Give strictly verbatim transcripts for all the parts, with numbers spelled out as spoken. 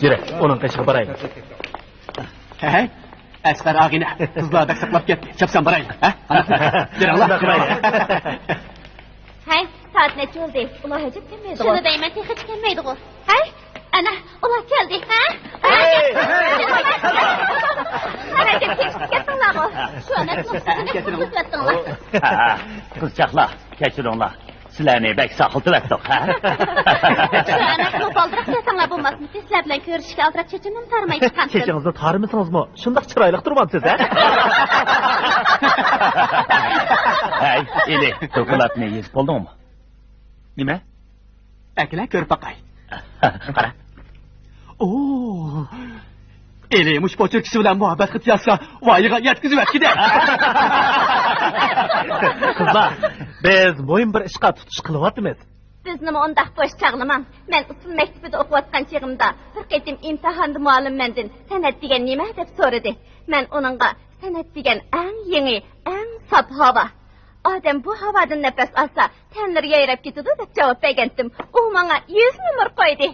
يۈرە، ئۇنىڭ قېشىغا بارايلى. ھەي، ئەسقەر ئاغىنە، قىزلار بەك ساقلاپ كەتتى. چاپسان بارايلى، ھە؟ قانداق؟ يۈرۈڭلار. شۇنداق قىلايلى. ھەي، سائەت نەچچە بولدى؟ ئۇلار ھەجەپ كەلمەيدىغۇ؟ شۇنى دەيمەن، تېخىچە كەلمەيدىغۇ؟ ھەي، ئەنە، ئۇلار كەلدى، ھە؟ ھەي! ھەي! ھەي! كەتتىڭلارغۇ؟ شۇ ئەمەس، سىزنى كەتتىڭلار. ھە، قىزچاقلار، كەچۈرۈڭلار. سىلەرنى بەك ساقلىتىۋەتتۇق، ھە؟ شۇ ئەمەس، بۇ بالدۇراق كەلسەڭلار بولماسمىدى؟ سىلەر بىلەن كۆرۈشۈشكە ئالدىراپ چېچىمنىمۇ تارىماي چىققانتىم. چېچىڭىزنى تارىمىسىڭىزمۇ، شۇنداق چىرايلىق تۇرمامسىز، ھە؟ ھەي، ئېلى، دوكلاتنى يېزىپ بولدۇڭمۇ؟ نېمە؟ ئەكىلە، كۆرۈپ باقاي. قارا. ئوو. ئېلى مۇشۇ پوچېركىسى بىلەن مۇھەببەت خېتى يازسا، ۋايىغا يەتكۈزۈۋەتكىدە. قىزلار، بىز مۇھىم بىر ئىشقا تۇتۇش قىلىۋاتىمىز. بىزنىمۇ ئۇنداق بوش چاغلىماڭ. مەن ئۇسسۇل مەكتىپىدە ئوقۇۋاتقان چېغىمدا بىر قېتىم ئىمتىھاندا مۇئەللىم مەندىن «سەنئەت دېگەن نېمە؟» دەپ سورىدى. مەن ئۇنىڭغا «سەنئەت دېگەن ئەڭ يېڭى، ئەڭ ساپ ھاۋا. ئادەم بۇ ھاۋادىن نەپەس ئالسا، تەنلىرى يايراپ كېتىدۇ» دەپ جاۋاب بەرگەنتىم. ئۇ ماڭا يۈز نومۇر قويدى.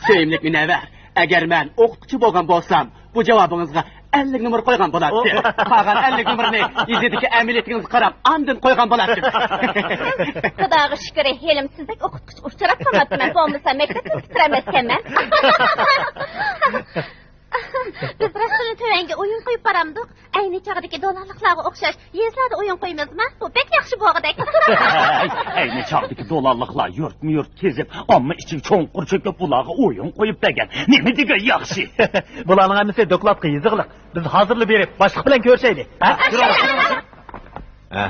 سۆيۈملۈك مۇنەۋۋەر، ئەگەر مەن ئوقۇتقۇچى بولغان بولسام، بۇ جاۋابىڭىزغا ئەللىك نومۇر قويغان بولاتتىم. قالغان ئەللىك نومۇرنى يېزىدىكى ئەمەلىيىتىڭىزگە قاراپ، ئاندىن قويغان بولاتتىم. خۇداغا شۈكرى، ھېلىمۇ سىزدەك ئوقۇتقۇچى ئۇچراپ قالماپتىمەن، بولمىسا مەكتەپنى پۈتتۈرەلمەسكەنمەن. بىز راستتىنلا تۆۋەنگە ئويۇن قويۇپ بارامدۇق؟ ئەينى چاغدىكى دولانلىقلارغا ئوخشاش يېزىلاردا ئويۇن قويىمىزما؟ بۇ بەك ياخشى بولغۇدەك. ئەينى چاغدىكى دولانلىقلار يۇرتمۇ يۇرت كېزىپ، ئامما ئىچىگە چوڭقۇر چۆكۈپ، ئۇلارغا ئويۇن قويۇپ بەرگەن. نېمە دېگەن ياخشى! بۇلارنىڭ ھەممىسى دوكلاتقا يېزىقلىق. بىز ھازىرلا بېرىپ باشلىق بىلەن كۆرۈشەيلى. ھە؟ ھە،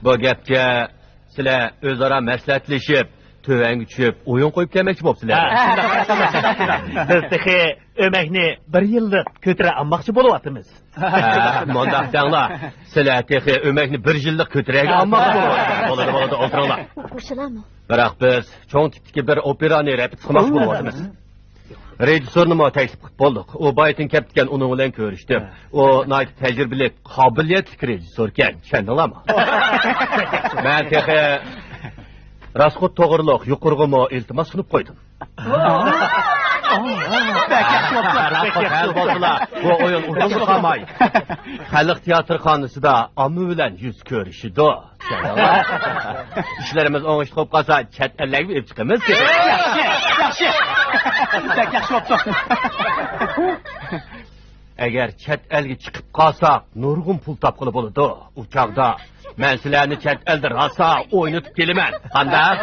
بۇ گەپكە سىلەر ئۆزئارا مەسلىھەتلىشىپ، تۆۋەنگە چۈشۈپ ئويۇن قويۇپ كەلمەكچى بوپسىلەر. ھە، شۇنداق. بىز تېخى ئۆمەكنى بىر يىللىق كۆتۈرە ئالماقچى بولۇۋاتىمىز. ھە، مۇنداق دەڭلار. سىلەر تېخى ئۆمەكنى بىر يىللىق كۆتۈرەرگە ئالماقچى بولۇۋاتىمىز. بولىدۇ، بولىدۇ، ئولتۇرۇڭلار. بۇ شۇلارمۇ؟ بىراق بىز چوڭ تىپتىكى بىر ئوپېرانى رەپېتىتسا قىلماقچى بولۇۋاتىمىز. رېژىسسورنىمۇ تەكلىپ قىلىپ بولدۇق. ئۇ بايىتىن كەپتىكەن، ئۇنىڭ بىلەن كۆرۈشتۈم. ئۇ ناھايىتى تەجرىبىلىك، قابىلىيەتلىك رېژىسسوركەن. چۈشەندىڭلارمۇ؟ مەن تېخى راسخوت توغرۇلۇق يۇقىرىغىمۇ ئىلتىماس سۇنۇپ قويدۇم. بەك ياخشى بوپتۇ. راسخوت ھەل بولسىلا، بۇ ئويۇن ئۇدۇلغا قالماي، خەلق تىياتىرخانىسىدا ئامما بىلەن يۈز كۆرۈشىدۇ. ئىشلىرىمىز ئوڭۇشلۇق بولۇپ قالسا، چەت ئەللەرگە ئېلىپ چىقىمىز. ياخشى، ياخشى. بەك ياخشى بوپتۇ. ئەگەر چەت ئەلگە چىقىپ قالساق، نۇرغۇن پۇل تاپقىلى بولىدۇ. ئۇ چاغدا مەن سىلەرنى چەت ئەلدە راسا ئوينىتىپ كېلىمەن. قانداق؟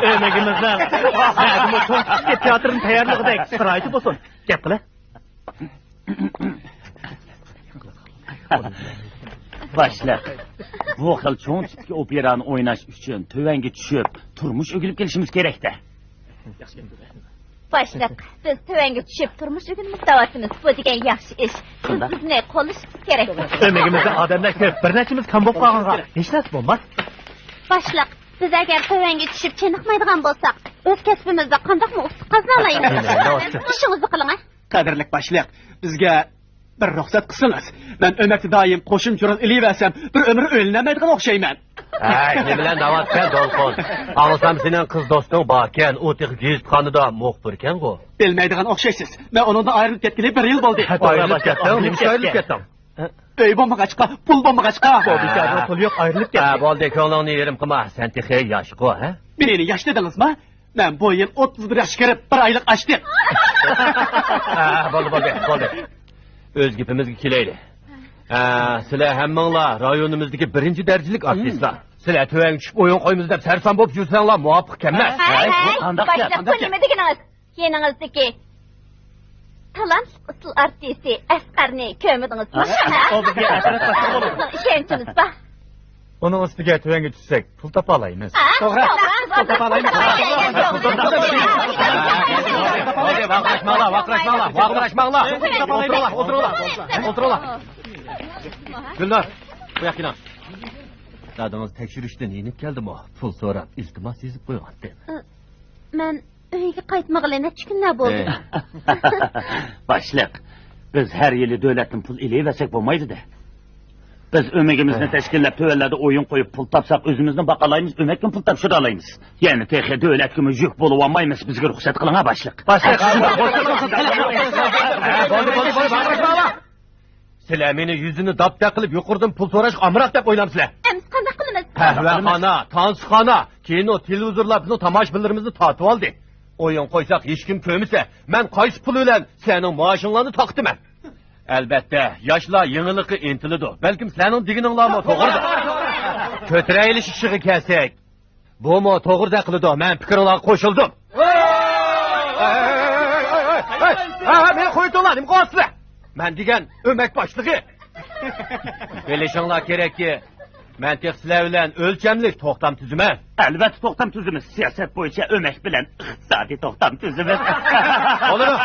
ئۆمىكىمىزنىڭ نەدىمۇ چوڭ كىچىككە تىياتىرنى تەييارلىغۇدەك شارائىتى بولسۇن. گەپ قىلە. باشلىق، بۇ خىل چوڭ تىپتىكى ئوپېرانى ئويناش ئۈچۈن تۆۋەنگە چۈشۈپ، تۇرمۇش ئۆگىنىپ كېلىشىمىز كېرەك-دە. باشلىق، بىز تۆۋەنگە چۈشۈپ تۇرمۇش ئۆگىنىمىز دەۋاتىمىز. بۇ دېگەن ياخشى ئىش. سىز شۇنداق. بىزنى قوللىشىڭىز كېرەك. ئۆمىكىمىزدە ئادەملەر كۆپ، بىر نەچچىمىز كام بولۇپ قالغانغا ھېچ نەرسە بولماس. باشلىق، بىز ئەگەر تۆۋەنگە چۈشۈپ چېنىقمايدىغان بولساق، ئۆز كەسپىمىزدە قانداقمۇ ئۇتۇق قازىنالايمىز؟ ئىشىڭىزنى قىلىڭ، ھە؟ قەدىرلىك باشلىق، بىزگە بىر رۇخسەت قىلسىڭىز. مەن ئۆمەكتە دائىم قوشۇمچە رول ئېلىۋەرسەم، بىر ئۆمۈر ئۆيلىنەلمەيدىغان ئوخشايمەن. ھەي، نېمىلەرنى دەۋاتىسەن، دولقۇن؟ ئاڭلىسام، سېنىڭ قىز دوستۇڭ باركەن، ئۇ تېخى گېزىتخانىدا مۇخبىركەنغۇ. بىلمەيدىغان ئوخشايسىز. مەن ئۇنىڭدىن ئايرىلىپ كەتكىلى بىر يىل بولدى. توغرا ئايرىلىپ كەتتىڭ، نېمىشقا ئايرىلىپ كەتتىڭ؟ ئۆي بولمىغاچقا، پۇل بولمىغاچقا. بۇ بىچارىنىڭ پۇلى يوق، ئايرىلىپ كەتتى. ھە، بولدى، كۆڭلۈڭنى يېرىم قىلما، سەن تېخى ياشقۇ، ھە؟ مېنى ياش دېدىڭىزما؟ مەن بۇ يىل ئوتتۇز بىر ياشقا كىرىپ، بىر ئايلىق ئاشتىم. ھە، بولدى، بولدى، بولدى. ئۆز گېپىمىزگە كېلەيلى. ھە، سىلەر ھەممىڭلار رايونىمىزدىكى بىرىنچى دەرىجىلىك ئارتىسلار. سىلەر تۆۋەنگە چۈشۈپ ئويۇن قويىمىز دەپ سەرسان بولۇپ يۈرسەڭلار مۇۋاپىق ئەمەس. ھەي، ھەي، ھەي، بۇ قانداق گەپ؟ باشلىق، بۇ نېمە دېگىنىڭىز؟ يېنىڭىزدىكى تالانتلىق ئۇسسۇل ئارتىسى ئەسقەرنى كۆرمىدىڭىزمۇ؟ ھە؟ ئۇ بىزگە ئەترەت باشلىقى بولىدۇ. بىزنىڭ ئىشەنچىمىز بار. ئۇنىڭ ئۈستىگە تۆۋەنگە چۈشسەك، پۇل تاپالايمىز. ھە؟ توغرا، پۇل تاپالايمىز. ۋارقىراشماڭلار، ۋارقىراشماڭلار، ۋارقىراشماڭلار. ئولتۇرۇڭلار، ئولتۇرۇڭلار، ئولتۇرۇڭلار. گۈلنار، بۇ ياققا كېلىڭ. دادىڭىز تەكشۈرۈشتىن يېنىپ كەلدىمۇ، پۇل سوراپ، ئىلتىماس يېزىپ قويغانتىم. ئە، مەن ئۆيگە قايتمىغىلى نەچچە كۈنلەر بولدى. ئە. باشلىق، بىز ھەر يىلى دۆلەتتىن پۇل ئېلىۋەرسەك بولمايدۇ-دە. بىز ئۆمىكىمىزنى تەشكىللەپ، تۆۋەنلەردە ئويۇن قويۇپ، پۇل تاپساق، ئۆزىمىزنى باقالايمىز، ئۆمەككىمۇ پۇل تاپشۇرالايمىز. يەنە تېخى دۆلەتكىمۇ يۈك بولۇۋالمايمىز. بىزگە رۇخسەت قىلىڭ، ھە، باشلىق. باشلىق. بولدى، بولدى، بولدى، بولدى. سىلەر مېنى يۈزىنى داپتەك قىلىپ، يۇقىرىدىن پۇل سوراشقا ئامراق دەپ ئويلامسىلەر؟ ئەمىسە قانداق قىلىمىز؟ قەھۋەخانا، تانسىخانا، كىنو، تېلېۋىزورلار بىزنىڭ تاماشىبىنلىرىمىزنى تارتىۋالدى. ئويۇن قويساق، ھېچكىم كۆرمىسە، مەن قايسى پۇل بىلەن سىلەرنىڭ مائاشىڭلارنى تارقىتىمەن؟ ئەلۋەتتە، ياشلار يېڭىلىققا ئىنتىلىدۇ. بەلكىم سىلەرنىڭ دېگىنىڭلارمۇ توغرىدۇر. كۆتۈرەيلى ئىشىغا كەلسەك. بۇمۇ توغرىدەك قىلىدۇ، مەن پىكىرلارغا قوشۇلدۇم. ھە، مېنى قويۇۋېتىڭلار، نېمە قىلىۋاتىسىلەر؟ مەن دېگەن ئۆمەك باشلىقى. بىلىشىڭلار كېرەككى، مەن تېخى سىلەر بىلەن ئۆلچەملىك توختام تۈزىمەن. ئەلۋەتتە، توختام تۈزىمىز. سىياسەت بويىچە ئۆمەك بىلەن ئىقتىسادىي توختام تۈزىمىز. بولىدۇ.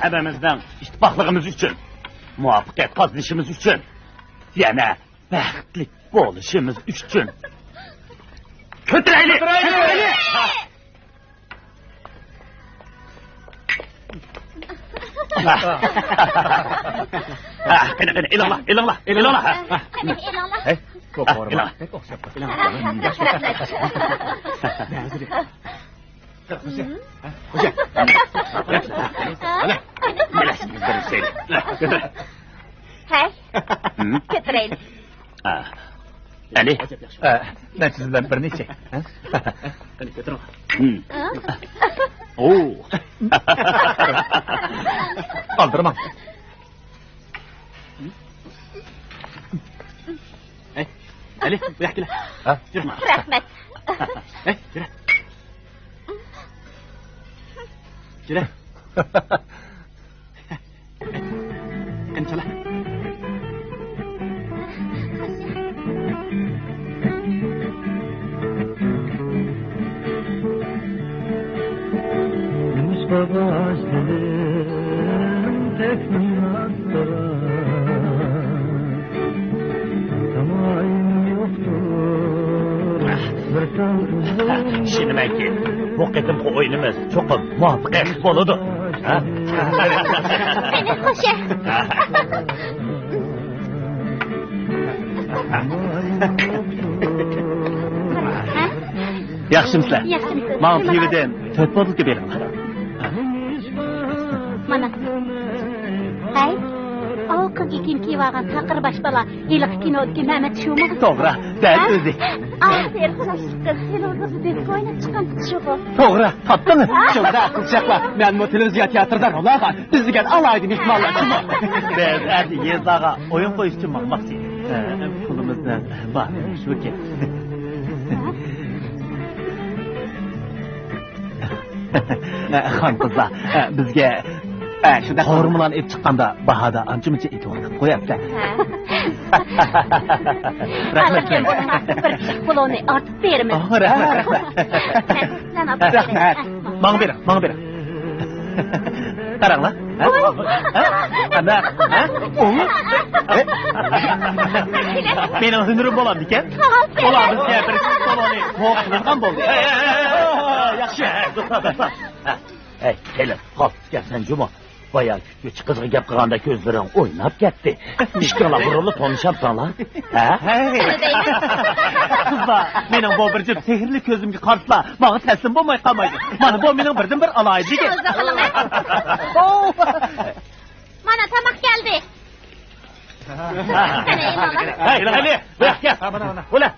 ھەممىمىزنىڭ ئىتتىپاقلىقىمىز ئۈچۈن، مۇۋەپپەقىيەت قازىنىشىمىز ئۈچۈن، يەنە بەختلىك بولۇشىمىز ئۈچۈن. كۆتۈرەيلى! كۆتۈرەيلى! ھە، قېنى، قېنى، ئېلىڭلار، ئېلىڭلار، ئېلىڭلار. ھە. قېنى، ئېلىڭلار. ھەي، ھە، ئېلىڭلار. بەك ئوخشاپ قاپتۇ. رەھمەت. خوجا. ھە؟ خوجا. ھەي، كۆتۈرەيلى. ھە. ئەلى. ھە، مەن سىز بىلەن بىر نەچچە. ھە؟ قېنى، كۆتۈرۈڭ. ھە؟ ئوو. ئالدىرىماڭ. ھەي، ئەلى، بۇ ياققا كېلە. ھە؟ يۈرە. رەھمەت. ھەي، يۈرە. يۈرە. قېنى، چالا. ئىشىنىمەنكى، بۇ قېتىمقى ئويۇنىمىز چوقۇم مۇۋەپپەقىيەتلىك بولىدۇ. ھە؟ قېنى، خوشە. ياخشىمۇسىلەر؟ ياخشىمۇسىز؟ ماڭا پىۋىدىن تۆت بوتۇلكا بېرىڭلار. مانا. ھەي، ئاۋۇ قىزغا كىيىم كىيىۋالغان تاقىر باش بالا، ھېلىقى كىنودىكى مەمەت شۇمۇ؟ توغرا، دەل ئۆزى. ئاپىرىن، خۇشلۇق قىز، تېلېۋىزوردا دىسكو ئويناپ چىققان قىز شۇغۇ؟ توغرا، تاپتىڭىز. شۇنداق، قىزچاقلار، مەنمۇ تېلېۋىزىيە تىياتىردا رول ئالغان، بىز دېگەن ئالاھىدە مېھمانلار شۇمۇ؟ بىز ئەتە يېزىلارغا ئويۇن قويۇش ئۈچۈن ماڭماقچى. ھە، پۇلىمىزنىڭ بارى شۇكەن. خان قىزلار، بىزگە، ھە، شۇنداق قورۇمىلارنى ئېلىپ چىققاندا باھادا ئانچە-مۇنچە ئېتىۋالدۇق، قويۇپسەن. ھە. رەھمەت. بىر كىشىلىك پۇلۇڭنى ئارتىپ بېرىمىز. ئاھ، رەھمەت، رەھمەت. سەن، سەن ئاپىرىن. رەھمەت. ماڭا بېرىڭ، ماڭا بېرىڭ. قاراڭلار. ھە؟ ھە؟ قانداق؟ ھە؟ ئوڭ؟ ھە؟ مېنىڭ ھۈنىرىم بولامدىكەن. ئۇلار بىزگە بىر ئىككى سولونى سوۋغا قىلىدىغان بولدى. ھە، ھە، ھە، ھە. ياخشى، ھە، دوستلار، دوستلار. ھە. ھەي، قېنى، قاپ، كەلسەن جۇمۇ. بايا كۈتكۈچى قىزغا گەپ قىلغاندا كۆزلىرىڭ ئويناپ كەتتى. ئىككىڭلار بۇرۇنلا تونۇشامساڭلار؟ ھە؟ ھەي. قىزلار، مېنىڭ بۇ بىر جۈپ سېھىرلىك كۆزۈمگە قارىسىلا، ماڭا تەسلىم بولماي قالمايدۇ. مانا بۇ مېنىڭ بىردىنبىر ئالاھىدىلىكىم. مانا تاماق كەلدى. ھەي، قېنى، قېنى، بۇ ياققا كەل. ھە، مانا، مانا. بۇلا.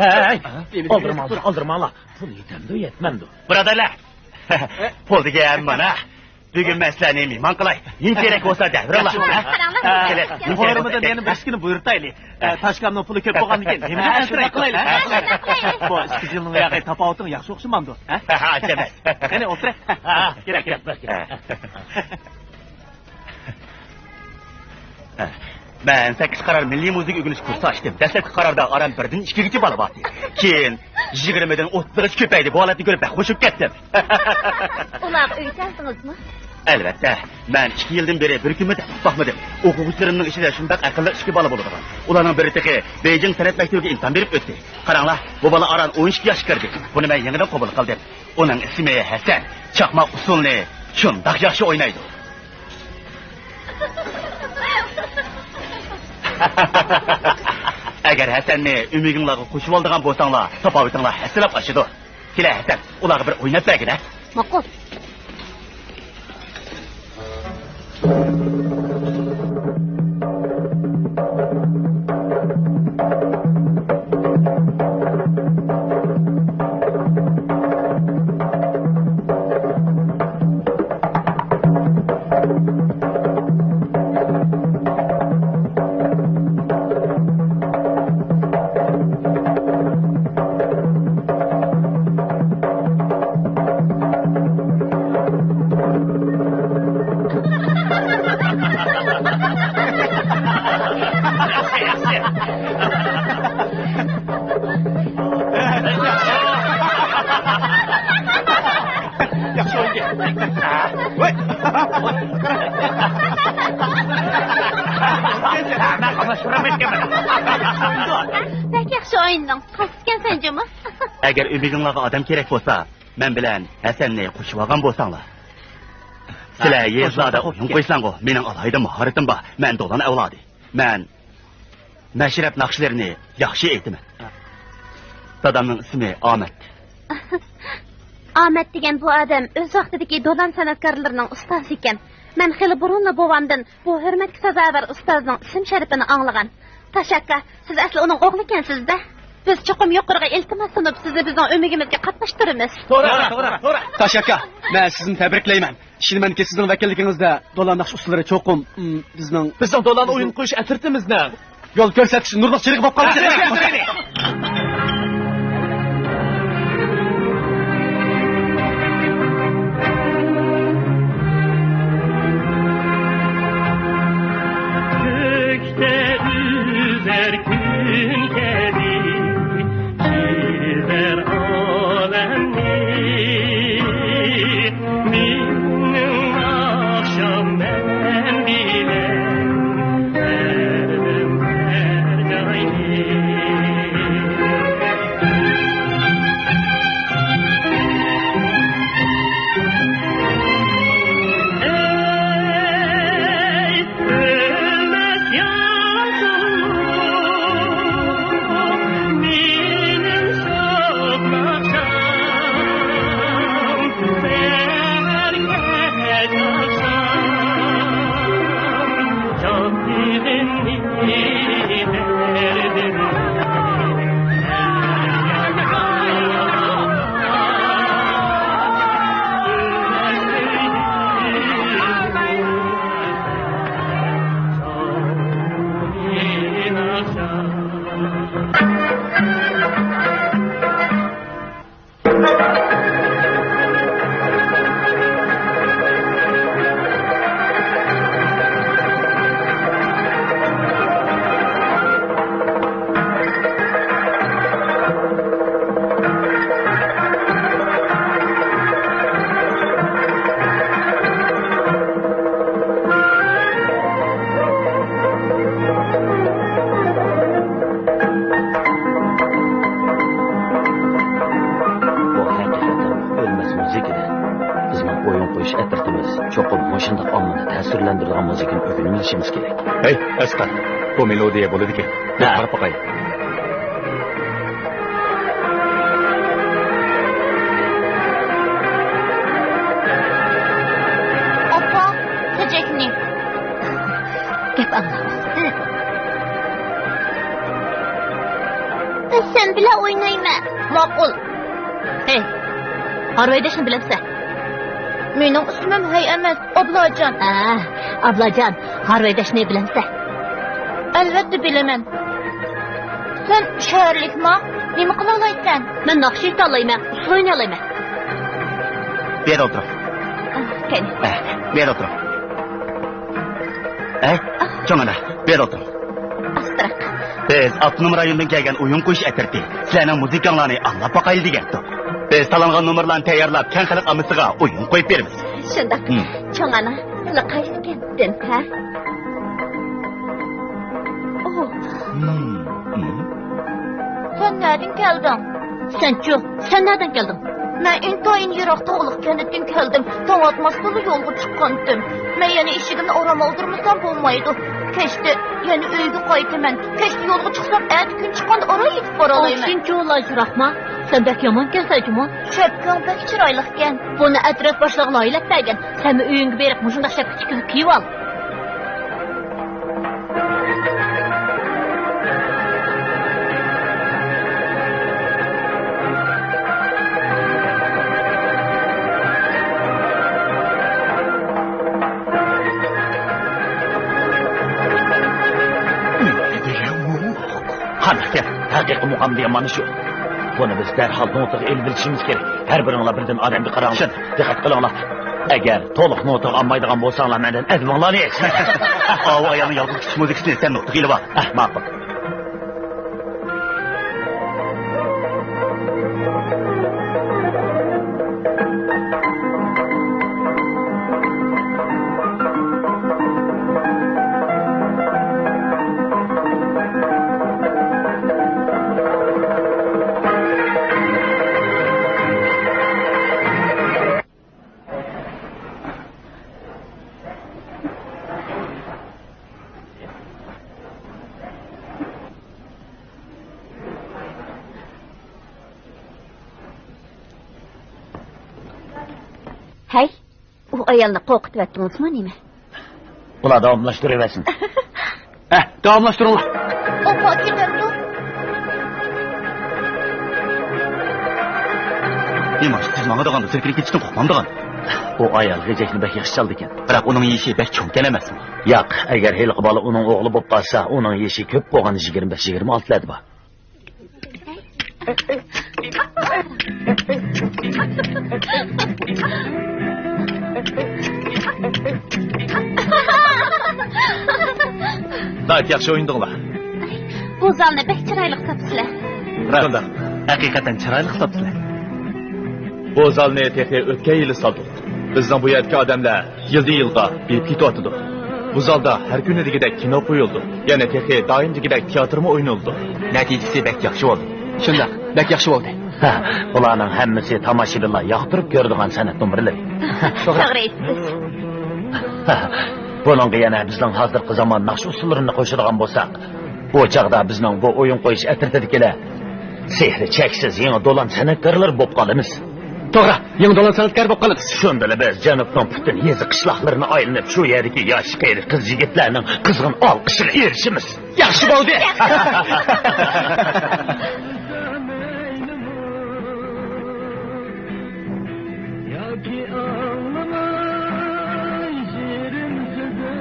ھەي، ئالدىرىماڭلار، ئالدىرىماڭلار. پۇل يېتەمدۇ، يەتمەمدۇ؟ بۇرادەرلەر، پۇل دېگەن مانا. بۈگۈن مەن سىلەرنى مېھمان قىلاي. نېمە كېرەك بولسا دەۋېرىڭلار. ھە؟ قېنى، نېمە كېرەك قولىمىزدىن بولسا؟ يەنە بىر ئىككىنى بۇيرۇتايلى. ئە، تاشكامنىڭ پۇلى كۆپ بولغاندىكىن، نېمە ئەتىرەك قىلايلى، ھە؟ بۇ ئىككى يىلنىڭ ياقى تاپاۋىتىڭ ياخشى ئوخشىمامدۇ، ھە؟ ھە، ھە، ئەمەس. قېنى، ئولتۇرە. ھە، كېرەك، كېرەك، كېرەك. مەن سەككىز قارار مىللىي مۇزىكا ئۆگىنىش كۇرسى ئاچتىم. دەسلەپكى قاراردا ئاران بىردىن ئىككىگىچە بالا بارتى. كېيىن يىگىرمىدىن ئوتتۇزغىچە كۆپەيدى. بۇ ھالەتنى كۆرۈپ بەك خۇشۇپ كەتتىم. ئۇلارغا ئۆي سالدىڭىزمۇ؟ ئەلۋەتتە، مەن ئىككى يىلدىن بېرى بىر كۈنمۇ تەس باقمىدىم. ئوقۇغۇچىلىرىمنىڭ ئىچىدە شۇنداق ئەقىللىق ئىككى بالا بولىدىغان. ئۇلارنىڭ بىرى تېخى بېيجىڭ سەنئەت مەكتىۋىگە ئىمتىھان بېرىپ ئۆتتى. قاراڭلار، بۇ بالا ئاران ئون ئىككى ياشقا كىردى. بۇنى مەن يېڭىدىن قوبۇل قىلدىم. ئۇنىڭ ئىسمى ھەسەن. چاقماق ئۇسسۇلنى شۇنداق ياخشى ئوينايدۇ. ئەگەر ھەسەننى ئۆمىكىڭلارغا قوشۇۋالىدىغان بولساڭلار، تاپاۋىتىڭلار ھەسسىلەپ ئاشىدۇ. كېلە ھەسەن، ئۇلارغا بىر ئويناپ بەرگىنە. ماقۇل. ياخشى ئويۇن. ۋاي. بەك ياخشى ئوينىدىڭ. خاس ئىكەنسەن جۇمۇ. ئەگەر ئۆمىكىڭلارغا ئادەم كېرەك بولسا، مەن بىلەن ھەسەننى قوشۇۋالغان بولساڭلار. سىلەر يېزىلاردا ئويۇن قويساڭغۇ، مېنىڭ ئالاھىدە ماھارىتىم بار. مەن دولان ئەۋلادى. مەن مەشرەپ ناخشىلىرىنى ياخشى ئېيتىمەن. دادامنىڭ ئىسمى ئامەت. ئامەت دېگەن بۇ ئادەم ئۆز ۋاقتىدىكى دولان سەنئەتكارلىرىنىڭ ئۇستازى ئىكەن. مەن خېلى بۇرۇنلا بوۋامدىن بۇ ھۆرمەتكە سازاۋەر ئۇستازنىڭ ئىسىم شەرىپىنى ئاڭلىغان. تاش ئاكا، سىز ئەسلى ئۇنىڭ ئوغلى ئىكەنسىز-دە. بىز چوقۇم يۇقىرىغا ئىلتىماس سۇنۇپ، سىزنى بىزنىڭ ئۆمىكىمىزگە قاتناشتۇرىمىز. توغرا، توغرا، توغرا. تاش ئاكا، مەن سىزنى تەبرىكلەيمەن. ئىشىنىمەنكى، سىزنىڭ ۋەكىللىكىڭىزدە دولان ناخشا ئۇستىلىرى چوقۇم، ئىم، بىزنىڭ، بىزنىڭ دولان ئويۇن قويۇش ئەترىتىمىزنىڭ يول كۆرسەتكۈچى نۇرلۇق چىرىغى بولۇپ قالىدۇ. كۆكتە ئۈزەر كۈن كەبى چىزەر ئالەمنى. مېنىڭ ناخشام مەن بىلەن ھەردەم ھەر جاينى. ئەي ئۆلمەس ياشلىق، مېنىڭ شوخ ناخشام، سەھەر كەچ ئاخشام، جان دىلىمنى بەردىم. بۇ ھەقىقەتەن ئۆلمەس مۇزىكىدە. بىزنىڭ ئويۇن قويۇش ئەترىتىمىز چوقۇم مۇشۇنداق ئاممىنى تەسىرلەندۈرىدىغان مۇزىكىنى ئۆگىنىۋېلىشىمىز كېرەك. ھەي، ئەسقەر، بۇ مېلودىيە بولىدىكەن. ھە. قاراپ باقاي. ئاپا، چېچەكنى. گەپ ئاڭلىماس. بىز سەن بىلەن ئوينايمەن. ماقۇل. ھەي، ھارۋايداشنى بىلەمسەن؟ مېنىڭ ئىسمىم ھەي ئەمەس، ئابلاجان. ھە، ئابلاجان، ھارۋايداشنى بىلەمسەن؟ ئەلۋەتتە بىلىمەن. سەن شەھەرلىكما؟ نېمە قىلالايسەن؟ مەن ناخشا ئېيتالايمەن، ئۇسسۇل ئوينىيالايمەن. بۇ يەردە ئولتۇرۇڭ. قېنى. ھە، بۇ يەردە ئولتۇرۇڭ. ھەي، چوڭ ئانا، بۇ يەردە ئولتۇرۇڭ. ئاستىراق. بىز ئاپتونوم رايوندىن كەلگەن ئويۇن قويۇش ئەترىتى. سىلەرنىڭ مۇزىكاڭلارنى ئاڭلاپ باقايلى دېگەنتۇق. بىز تاللانغان نومۇرلارنى تەييارلاپ، كەڭ خەلق ئاممىسىغا ئويۇن قويۇپ بېرىمىز. شۇنداق. ھىم. چوڭ ئانا، سىلە قايسى كەنتتىن، ھە؟ ئوھ. ھىم، ھىم. سەن نەدىن كەلدىڭ؟ سەنچۇ، سەن نەدىن كەلدىڭ؟ مەن ئىنتايىن يىراق تاغلىق كەنتتىن كەلدىم. تاڭ ئاتماستىنلا يولغا چىققانتىم. مەن يەنە ئىشىكىمنى ئورام ئالدۇرمىسام بولمايدۇ. كەچتە يەنە ئۆيگە قايتىمەن. كەچتە يولغا چىقسام، ئەتە كۈن چىققاندا ئاران يېتىپ بارالايمەن. ئوھ، شۇنچىلا يىراقما؟ سەن بەك يامانكەنسەن جۇمۇ. شەپكەڭ بەك چىرايلىقكەن. بۇنى ئەترەت باشلىقى لايىھەلەپ بەرگەن. سەنمۇ ئۆيۈڭگە بېرىپ مۇشۇنداق شەپكە تىكىلىپ كىيىۋال. نېمە دېگەن بۇ؟ قانداقكەن؟ ھەقىقىي مۇقام دېگەن مانا شۇ. بۇنى بىز دەرھال نوتىغا ئېلىۋېلىشىمىز كېرەك. ھەر بىرىڭلار بىردىن ئادەمگە قاراڭلار. شۇنداق. دىققەت قىلىڭلار. ئەگەر تولۇق نوتىغا ئالمايدىغان بولساڭلار، مەندىن ئەدىپىڭلارنى يەيسىلەر. ئاۋۇ ئايالنىڭ يالغۇز كۈتۈش مۇزىكىسىنى سەن نوتىغا ئېلىۋال. ئەھ، ماقۇل. ھەي، ئۇ ئايالنى قورقۇتۇۋەتتىڭىزمۇ نېمە؟ ئۇلار داۋاملاشتۇرۇۋەرسۇن. ھە، داۋاملاشتۇرۇڭلار. ئاپا كېتەمدۇ؟ نېمە، سىز ماڭىدىغاندا سىركىلىپ كېتىشتىن قورقمامدىغان؟ ئۇ ئايال غېجەكنى بەك ياخشى چالىدىكەن. بىراق ئۇنىڭ يېشى بەك چوڭكەن ئەمەسمۇ؟ ياق، ئەگەر ھېلىقى بالا ئۇنىڭ ئوغلى بولۇپ قالسا، ئۇنىڭ يېشى كۆپ بولغان يىگىرمە بەش، يىگىرمە ئالتىلاردا بار. ناھايىتى ياخشى ئوينىدىڭلار. بۇ زالنى بەك چىرايلىق تاپسىلەر. راست. ھەقىقەتەن چىرايلىق تاپسىلەر. بۇ زالنى تېخى ئۆتكەن يىلى سالدۇق. بىزنىڭ بۇ يەردىكى ئادەملەر يىلدىن يىلغا بېيىپ كېتىۋاتىدۇ. بۇ زالدا ھەر كۈنى دېگۈدەك كىنو قويۇلىدۇ. يەنە تېخى دائىم دېگۈدەك تىياتىرمۇ ئوينىلىدۇ. نەتىجىسى بەك ياخشى بولدى. شۇنداق، بەك ياخشى بولدى. ھە، بۇلارنىڭ ھەممىسى تاماشىبىنلار ياقتۇرۇپ كۆرىدىغان سەنئەت نومۇرلىرى. توغرا ئېيتىپسىز. بۇنىڭغا يەنە بىزنىڭ ھازىرقى زامان ناخشا ئۇسسۇللىرىنى قوشىدىغان بولساق، بۇ چاغدا بىزنىڭ بۇ ئويۇن قويۇش ئەترىتىدىكىلەر سېھرى چەكسىز يېڭى دولان سەنئەتكارلىرى بولۇپ قالىمىز. توغرا، يېڭى دولان سەنئەتكارى بولۇپ قالىمىز. شۇندىلا بىز جەنۇبنىڭ پۈتۈن يېزا قىشلاقلىرىنى ئايلىنىپ، شۇ يەردىكى ياش قېرى قىز يىگىتلەرنىڭ قىزغىن ئالقىشىغا ئېرىشىمىز. ياخشى بولدى. ياكى ئاڭلىماي شېرىن سۆزۈم.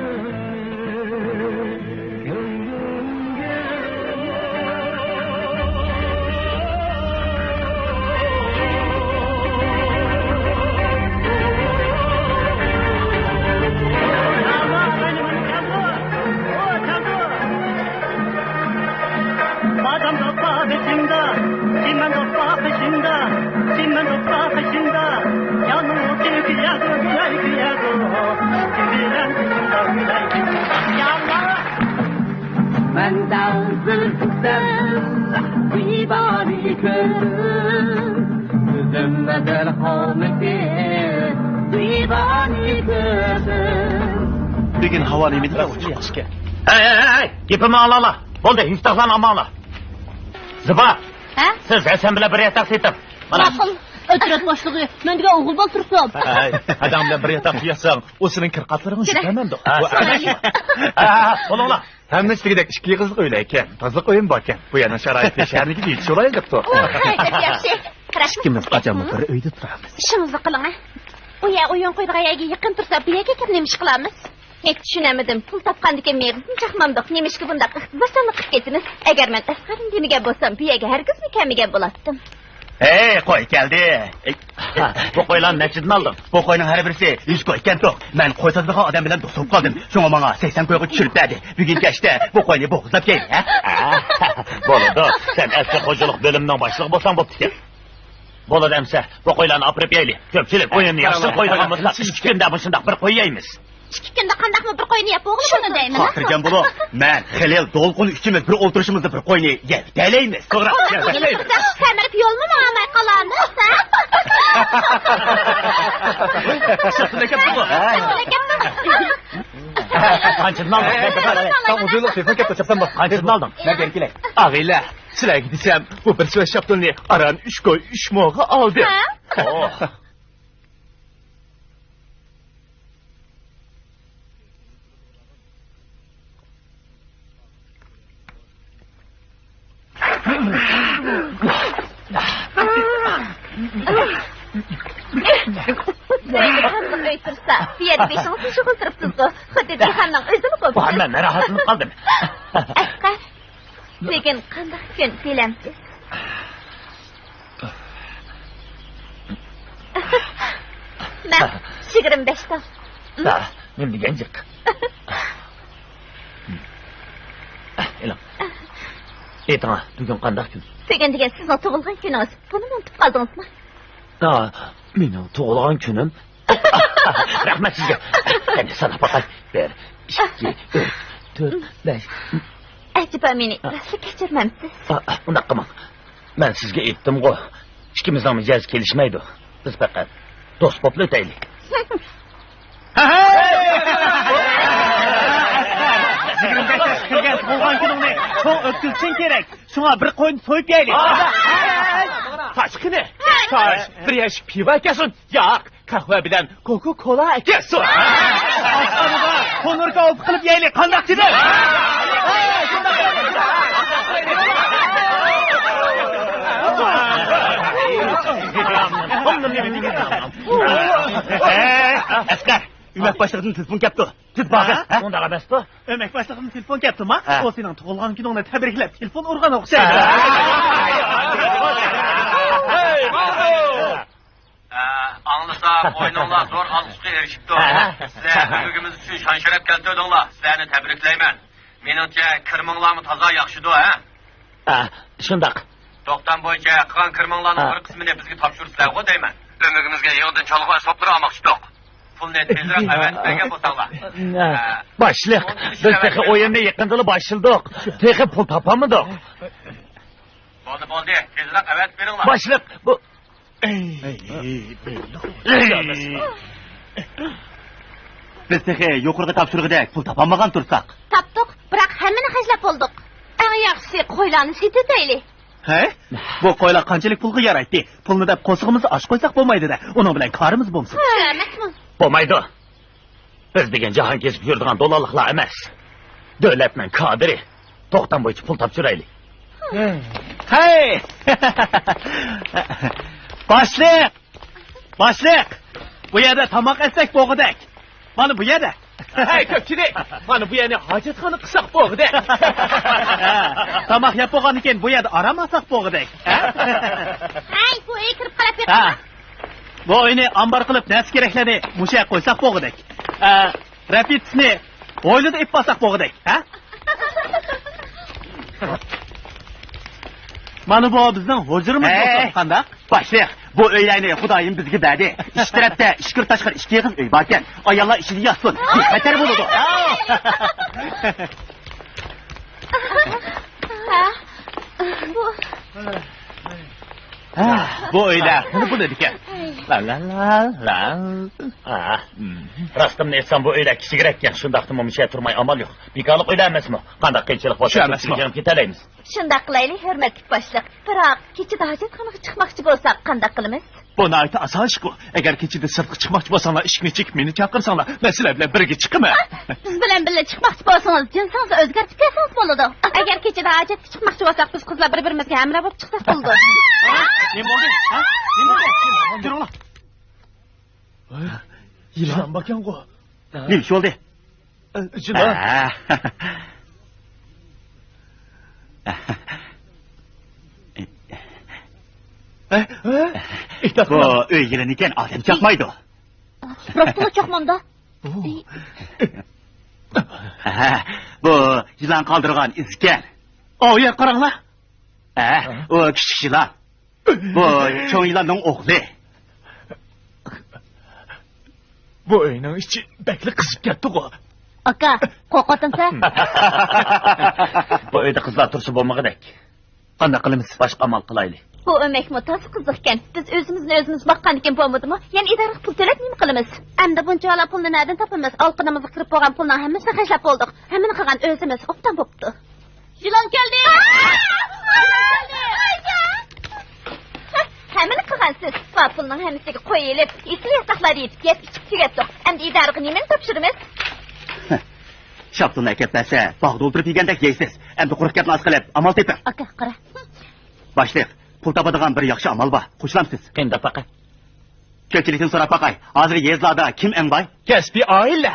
مەن دەۋزىر كۈتەم دىۋانە كۆزۈم، كۆزۈمدە بىر قالمىدى دىۋانە كۆزۈم. بۈگۈن ھاۋا نېمىدېگەن ئوچۇق ياخشىكەن. ھەي، ھەي، ھەي، ھەي، گېپىمنى ئاڭلاڭلار. بولدى، ھېسداشلارنى ئالماڭلار. زىبا، ھە؟ سىز ھەسەن بىلەن بىر ياتاق سېتىڭ. مانا. ماقۇل. ئەترەت باشلىقى، مەن دېگەن ئوغۇل بالا تۇرسۇن. ھەي، ھەدەڭ بىلەن بىر ياتاققا ياتساڭ، ئۇ سېنىڭ كىر قاتلىرىڭنى چىقىرىمەن. ھە، ھە، بولۇڭلار. ھەممىسى دېگۈدەك ئىككى ئېغىزلىق ئۆيلەر ئىكەن. تازىلىق ئۆيمۇ باركەن. بۇ يەرنىڭ شارائىتى شەھەرنىڭكىگە يېتىشىۋالايلى دەپتۇ. ئوھ، ناھايىتى ياخشى. قاراش. ئىككىمىز قاچانمۇ بىر ئۆيدە تۇرىمىز. ئىشىڭىزنى قىلىڭ، ھە. ئۇ يەر ئويۇن قويىدىغان يەرگە يېقىن تۇرسا، بۇ يەرگە كىرىپ نېمە ئىش قىلامىز؟ ھېچ چۈشىنەلمىدىم. پۇل تاپقاندىكىن مېغىزىمۇ چاقمامدۇق. نېمىشقا بۇنداق ئىقتىسادچانلىق قىلىپ كېتىمىز؟ ئەگەر مەن ئەسقەرنى دېمىگەن بولسام، بۇ يەرگە ھەرگىزمۇ كەلمىگەن بولاتتىم. ھەي، قوي كەلدى. ئەي، بۇ قويلارنى نەچچىدىن ئالدىڭ؟ بۇ قوينىڭ ھەر بىرسى يۈز كوي ئىكەنتۇق. مەن قوي ساتىدىغان ئادەم بىلەن دوست بولۇپ قالدىم. شۇڭا ماڭا سەكسەن كويغا چۈشۈرۈپ بەردى. بۈگۈن كەچتە بۇ قوينى بوغۇزلاپ كەيلى، ھە؟ ھە، بولىدۇ. سەن ئەسلى خوجىلىق بۆلۈمىنىڭ باشلىقى بولساڭ بوپتىكەن. بولىدۇ ئەمسە، بۇ قويلارنى ئاپىرىپ يەيلى. كۆپچىلىك ئويۇننى ياخشى قويىدىغان بولسا، ئىككى كۈندە مۇشۇنداق بىر قوي يەيمىز. ئىككى كۈندە قانداقمۇ بىر قوينى يەپ بولغىلى؟ شۇنى دەيمەن. خاتىرجەم بولۇڭ. مەن خېلىل دولقۇن ئۈچىمىز بىر ئولتۇرۇشىمىزدا بىر قوينى يەۋېتەلەيمىز. توغرا. سەمرىپ يولمۇ ماڭالماي قالامىز، ھە؟ شاختىلەك كەپتۇ بۇ. شاختىلەك كەپتۇ. قانچىدىن ئالدىڭ؟ قانچىدىن ئالدىڭ؟ مەن بەرگىلى كېلەي. ئاغىلە، سىلەرگە دېسەم، بۇ بىر سۈۋەت شاپتۇلنى ئاران ئۈچ كوي ئۈچ موغا ئالدىم. ھە؟ ئوھ. ئۆي تۇرسا، بۇ يەردە بېشىڭىزنى شۇغۇل تۇرۇپسىزغۇ. خۇددى دىيخاننىڭ ئۆزىمۇ بولۇپسىز. بۇ ھەممە مەن راھەتلىنىپ قالدىم. ئەسقەر، بۈگۈن قانداق كۈن بىلەمسىز؟ مەن يىگىرمە بەش تال. ھە، نېمە دېگەن جىق. ئېلىڭ. ئېيتىڭا، بۈگۈن قانداق كۈن؟ بۈگۈن دېگەن سىزنىڭ تۇغۇلغان كۈنىڭىز. بۇنىمۇ ئۇنتۇپ قالدىڭىزمۇ؟ ھا، مېنىڭ تۇغۇلغان كۈنۈم؟ رەھمەت سىزگە. قېنى، ساناپ باقاي. بىر، ئىككى، ئۈچ، تۆت، بەش. ئەجەبا مېنى راستلا كەچۈرمەمسىز؟ ئا، ئا، ئۇنداق قىلماڭ. مەن سىزگە ئېيتتىمغۇ، ئىككىمىزنىڭ مىجەزى كېلىشمەيدۇ. بىز پەقەت دوست بولۇپلا ئۆتەيلى. يىگىرمە بەش ياشقا كىرگەن تۇغۇلغان كۈنۈڭنى چوڭ ئۆتكۈزۈشۈڭ كېرەك. شۇڭا بىر قوينى سويۇپ يەيلى. قاچ قېنى. قاچ، بىر يەشىك پىۋا ئەكەلسۇن. ياق، قەھۋە بىلەن كوكا كولا ئەكەلسۇن. ئاشخانىدا تونۇر كاۋىپى قىلىپ يەيلى. قانداق دېدىم؟ ئەسقەر، ئۆمەك باشلىقىدىن تېلېفون كەپتۇ. تېز بار. ھە؟ ئۇنداق ئەمەستۇ. ئۆمەك باشلىقىدىن تېلېفون كەپتۇما؟ ھە. ئۇ سېنىڭ تۇغۇلغان كۈنۈڭنى تەبرىكلەپ تېلېفون ئۇرغان ئوخشايدۇ. ھە. ئاڭلىساق، ئويۇنۇڭلار زور ئالقىشقا ئېرىشىپتۇ. ھە. سىلەر ئۆمىكىمىز ئۈچۈن شان-شەرەپ كەلتۈردۈڭلار. سىلەرنى تەبرىكلەيمەن. مېنىڭچە، كىرىمىڭلارمۇ تازا ياخشىدۇ، ھە؟ ھە، شۇنداق. توختام بويىچە قىلغان كىرىمىڭلارنىڭ ھە. بىر قىسمىنى بىزگە تاپشۇرىسىلەرغۇ دەيمەن. ئۆمىكىمىزگە يېڭىدىن چالغۇ ئەسۋابلىرى ئالماقچىدۇق. پۇلنى تېزرەك ئەۋەتىپ بەرگەن بولساڭلار. ھە. باشلىق، بىز تېخى ئويۇننى يېقىندىلا باشلىدۇق. تېخى پۇل تاپالمىدۇق. بولدى، بولدى، تېزرەك ئەۋەتىپ بېرىڭلار. باشلىق، بۇ بىز تېخى يۇقىرىقى تاپشۇرۇقىدەك پۇل تاپالمىغان تۇرساق. تاپتۇق، بىراق ھەممىنى خەجلەپ بولدۇق. ئەڭ ياخشىسى قويلارنى سېتىۋېتەيلى. ھەي، بۇ قويلار قانچىلىك پۇلغا يارايتتى؟ پۇلنى دەپ قورسىقىمىزنى ئاچ قويساق بولمايدۇ-دە، ئۇنىڭ بىلەن كارىمىز بولمىسۇن. ھە، ئەمەسمۇ؟ بولمايدۇ. بىز دېگەن جاھان كېزىپ يۈرىدىغان دولانلىقلار ئەمەس. دۆلەتنىڭ كادىرى. توختام بويىچە پۇل تاپشۇرايلى. ھەي! باشلىق! باشلىق! بۇ يەردە تاماق ئەتسەك بولغۇدەك. مانا بۇ يەردە. ھەي، كۆپچىلىك! مانا بۇ يەرنى ھاجەتخانا قىلساق بولغۇدەك. ھە، تاماق يەپ بولغاندىن كېيىن بۇ يەردە ئارام ئالساق بولغۇدەك. ھە؟ ھەي، بۇ ئۆيگە كىرىپ قاراپ بېقىڭ. ھە. بۇ ئۆينى ئامبار قىلىپ، نەرسە-كېرەكلەرنى مۇشۇ يەرگە قويساق بولغۇدەك. ئە، رەپىتىسنى ھويلىدا ئېلىپ بارساق بولغۇدەك، ھە؟ مانا بۇ بىزنىڭ ھۇجرىمىز ھەي! بولسا قانداق؟ باشلىق، بۇ ئۆيلەرنى خۇدايىم بىزگە بەردى. ئىچ تەرەپتە ئىچكىرى تاشقىرى ئىككى ئېغىز ئۆي باركەن. ئاياللار ئىچىدە ياتسۇن. بىخەتەر بولىدۇ. ھە؟ بۇ ھە، بۇ ئۆيلەر خېلى بولىدىكەن. لا، لا، لا، لا. ھە. راستىمنى ئېيتسام، بۇ ئۆيلەر كىچىكرەككەن. شۇنداقتىمۇ مۇشۇ يەردە تۇرماي ئامال يوق. بىكارلىق ئۆيلەر ئەمەسمۇ؟ قانداق قىيىنچىلىق بولسا، شۇ ئەمەسمۇ؟ كېلىپ كېتەلەيمىز. شۇنداق قىلايلى، ھۆرمەتلىك باشلىق. بىراق، كېچىدە ھاجەتخانىغا چىقماقچى بولساق، قانداق قىلىمىز؟ بۇ ناھايىتى ئاسان ئىشقۇ. ئەگەر كېچىدە سىرتقا چىقماقچى بولساڭلار، ئىشىكنى چېكىپ مېنى چاقىرساڭلار، مەن سىلەر بىلەن بىرگە چىقىمەن. بىز بىلەن بىللە چىقماقچى بولسىڭىز، جىنسىڭىزنى ئۆزگەرتىپ كەلسىڭىز بولىدۇ. ئەگەر كېچىدە ھاجەتكە چىقماقچى بولساق، بىز قىزلار بىر-بىرىمىزگە ھەمراھ بولۇپ چىقساق بولىدۇ. نېمە بولدى؟ ھە؟ نېمە بولدى؟ تۇرۇڭلار. يىلان باركەنغۇ. نېمە ئىش بولدى؟ جىلان. ھە. ھە، ھە. بۇ ئۆي يىلىنى ئىكەن، ئادەم چاقمايدۇ. راستلا چاقمامدا. ھە، بۇ يىلان قالدۇرغان ئىز ئىكەن. ئاۋۇ يەرگە قاراڭلار. ھە، ئۇ كىچىك يىلان. بۇ چوڭ يىلاننىڭ ئوغلى. بۇ ئۆينىڭ ئىچى بەكلا قىزىپ كەتتىغۇ. ئاكا، قورقۇۋاتامسەن؟ بۇ ئۆيدە قىزلار تۇرسا بولمىغۇدەك. قانداق قىلىمىز؟ باشقا ئامال قىلايلى. بۇ ئۆمەكمۇ تازا قىزىقكەن. بىز ئۆزىمىزنى ئۆزىمىز باققاندىكىن بولمىدىمۇ؟ يەنە ئىدارىگە پۇل تۆلەپ نېمە قىلىمىز؟ ئەمدى بۇنچىۋالا پۇلنى نەدىن تاپىمىز؟ ئالىقىنىمىزغا كىرىپ بولغان پۇلنىڭ ھەممىسىنى خەجلەپ بولدۇق. ھەممىنى قىلغان ئۆزىمىز. ئوبدان بوپتۇ. يىلان كەلدى! ھە، ھەممىنى قىلغانسىز. بۇ پۇلنىڭ ھەممىسىگە قوي ئېلىپ، ئېسىل ياتاقلاردا يېتىپ، يەپ ئىچىپ تۈگەتتۇق. ئەمدى ئىدارىغا نېمىنى تاپشۇرىمىز؟ شاپتۇلنى ئەكەپ بەرسە، باغدا ئولتۇرۇپ يېگەندەك يەيسىز. ئەمدى قۇرۇق گەپنى ئاز قىلىپ، ئامال تېپىڭ. ئاكا، قارا. باشلىق، پۇل تاپىدىغان بىر ياخشى ئامال بار. قوشۇلامسىز؟ قېنى دەپ باقاي. كۆپچىلىكتىن سوراپ باقاي. ھازىر يېزىلاردا كىم ئەڭ باي؟ كەسپىي ئائىلە.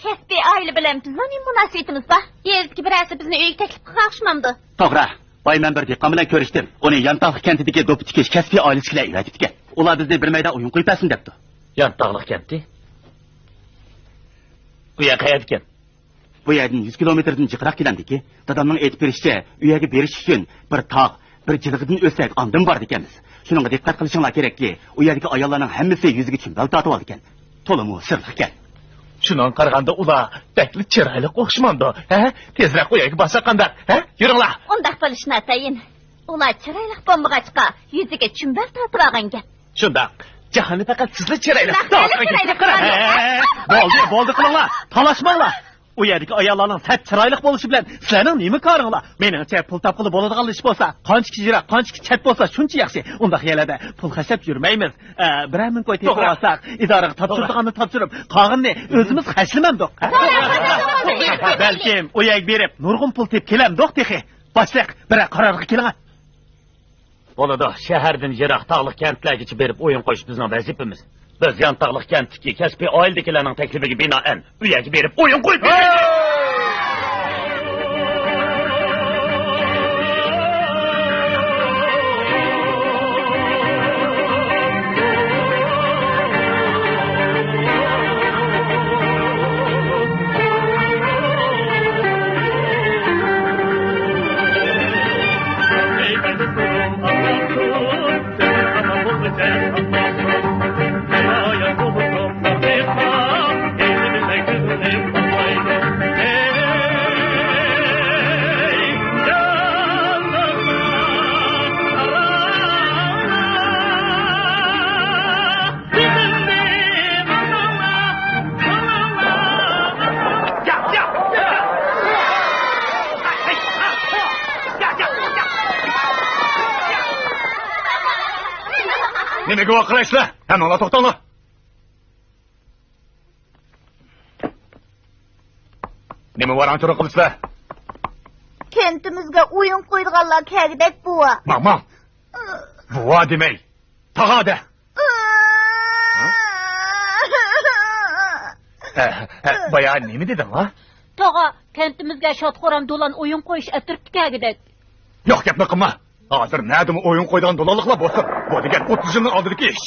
كەسپىي ئائىلە بىلەن بىزنىڭ نېمە مۇناسىۋىتىمىز بار؟ يېزىدىكى بىرەرسى بىزنى ئۆيگە تەكلىپ قىلغان ئوخشىمامدۇ؟ توغرا. باي، مەن بىر دېھقان بىلەن كۆرۈشتۈم. ئۇنى يانتاغلىق كەنتىدىكى دوپپا تىكىش كەسپىي ئائىلىسىگە ئەۋەتىپتىكەن. ئۇلار بىزنى بىر مەيدان ئويۇن قويۇپ بەرسۇن دەپتۇ. يانتاغلىق كەنتى؟ بۇ يەر قەيەردىكەن؟ بۇ يەردىن يۈز كىلومېتىردىن جىقراق كېلەمدىكى. دادامنىڭ ئېيتىپ بېرىشىچە، ئۇ يەرگە بېرىش ئۈچۈن بىر تاغ، بىر جىلغىدىن ئۆتسەك، ئاندىن بارىدىكەنمىز. شۇنىڭغا دىققەت قىلىشىڭلار كېرەككى، ئۇ يەردىكى ئاياللارنىڭ ھەممىسى يۈزىگە چۈمبەل تارتىۋالىدىكەن. تولىمۇ سىرلىقكەن. شۇنىڭغا قارىغاندا، ئۇلار بەكلا چىرايلىق ئوخشىمامدۇ، ھە؟ تېزرەك ئۇ يەرگە بارساق قانداق، ھە؟ يۈرۈڭلار! ئۇنداق بولۇشى ناتايىن. ئۇلار چىرايلىق بولمىغاچقا، يۈزىگە چۈمبەل تارتىۋالغان گەپ. شۇنداق. جاھاندا پەقەت سىزلا چىرايلىق. ھە، بولدى، بولدى قىلىڭلار. تالاشماڭلار. ئۇ يەردىكى ئاياللارنىڭ سەت چىرايلىق بولۇشى بىلەن سىلەرنىڭ نېمە كارىڭلار؟ مېنىڭچە، پۇل تاپقىلى بولىدىغان ئىش بولسا، قانچىكى يىراق، قانچىكى چەت بولسا، شۇنچە ياخشى. ئۇنداق يەرلەردە پۇل خەجلەپ يۈرمەيمىز. ئە، بىرەر مىڭ كوي تېپىۋالساق، ئىدارىگە تاپشۇرىدىغاننى تاپشۇرۇپ، قالغىنىنى ئۆزىمىز خەجلىمەمدۇق. بەلكىم ئۇ يەرگە بېرىپ نۇرغۇن پۇل تېپىپ كېلەمدۇق تېخى. باشلىق، بىرەر قارارغا كېلىڭە. بولىدۇ، شەھەردىن يىراق تاغلىق كەنتلەرگىچە بېرىپ ئويۇن قويۇش بىزنىڭ ۋەزىپىمىز. بىز يانتاغلىق كەنتتىكى كەسپىي ئائىلىدىكىلەرنىڭ تەكلىپىگە بىنائەن ئۇ يەرگە بېرىپ ئويۇن قويىمىز. نېمىگە ۋارقىرايسىلەر؟ ھەممىڭلار توختاڭلار! نېمە ۋاراڭ-چۇرۇڭ قىلىسىلەر؟ كەنتىمىزگە ئويۇن قويىدىغانلار كەلگۈدەك، بوۋا. ماڭ، ماڭ! بوۋا دېمەي، تاغادە! ھە؟ ھە، ھە، بايا نېمە دېدىڭ، ھە؟ تاغا، كەنتىمىزگە شاد-خۇرام دولان ئويۇن قويۇش ئەترىتى كەلگۈدەك. يوق گەپنى قىلما! ھازىر نەدىمۇ ئويۇن قويىدىغان دولانلىقلار بولسۇن. بۇ دېگەن ئوتتۇز يىلنىڭ ئالدىدىكى ئىش.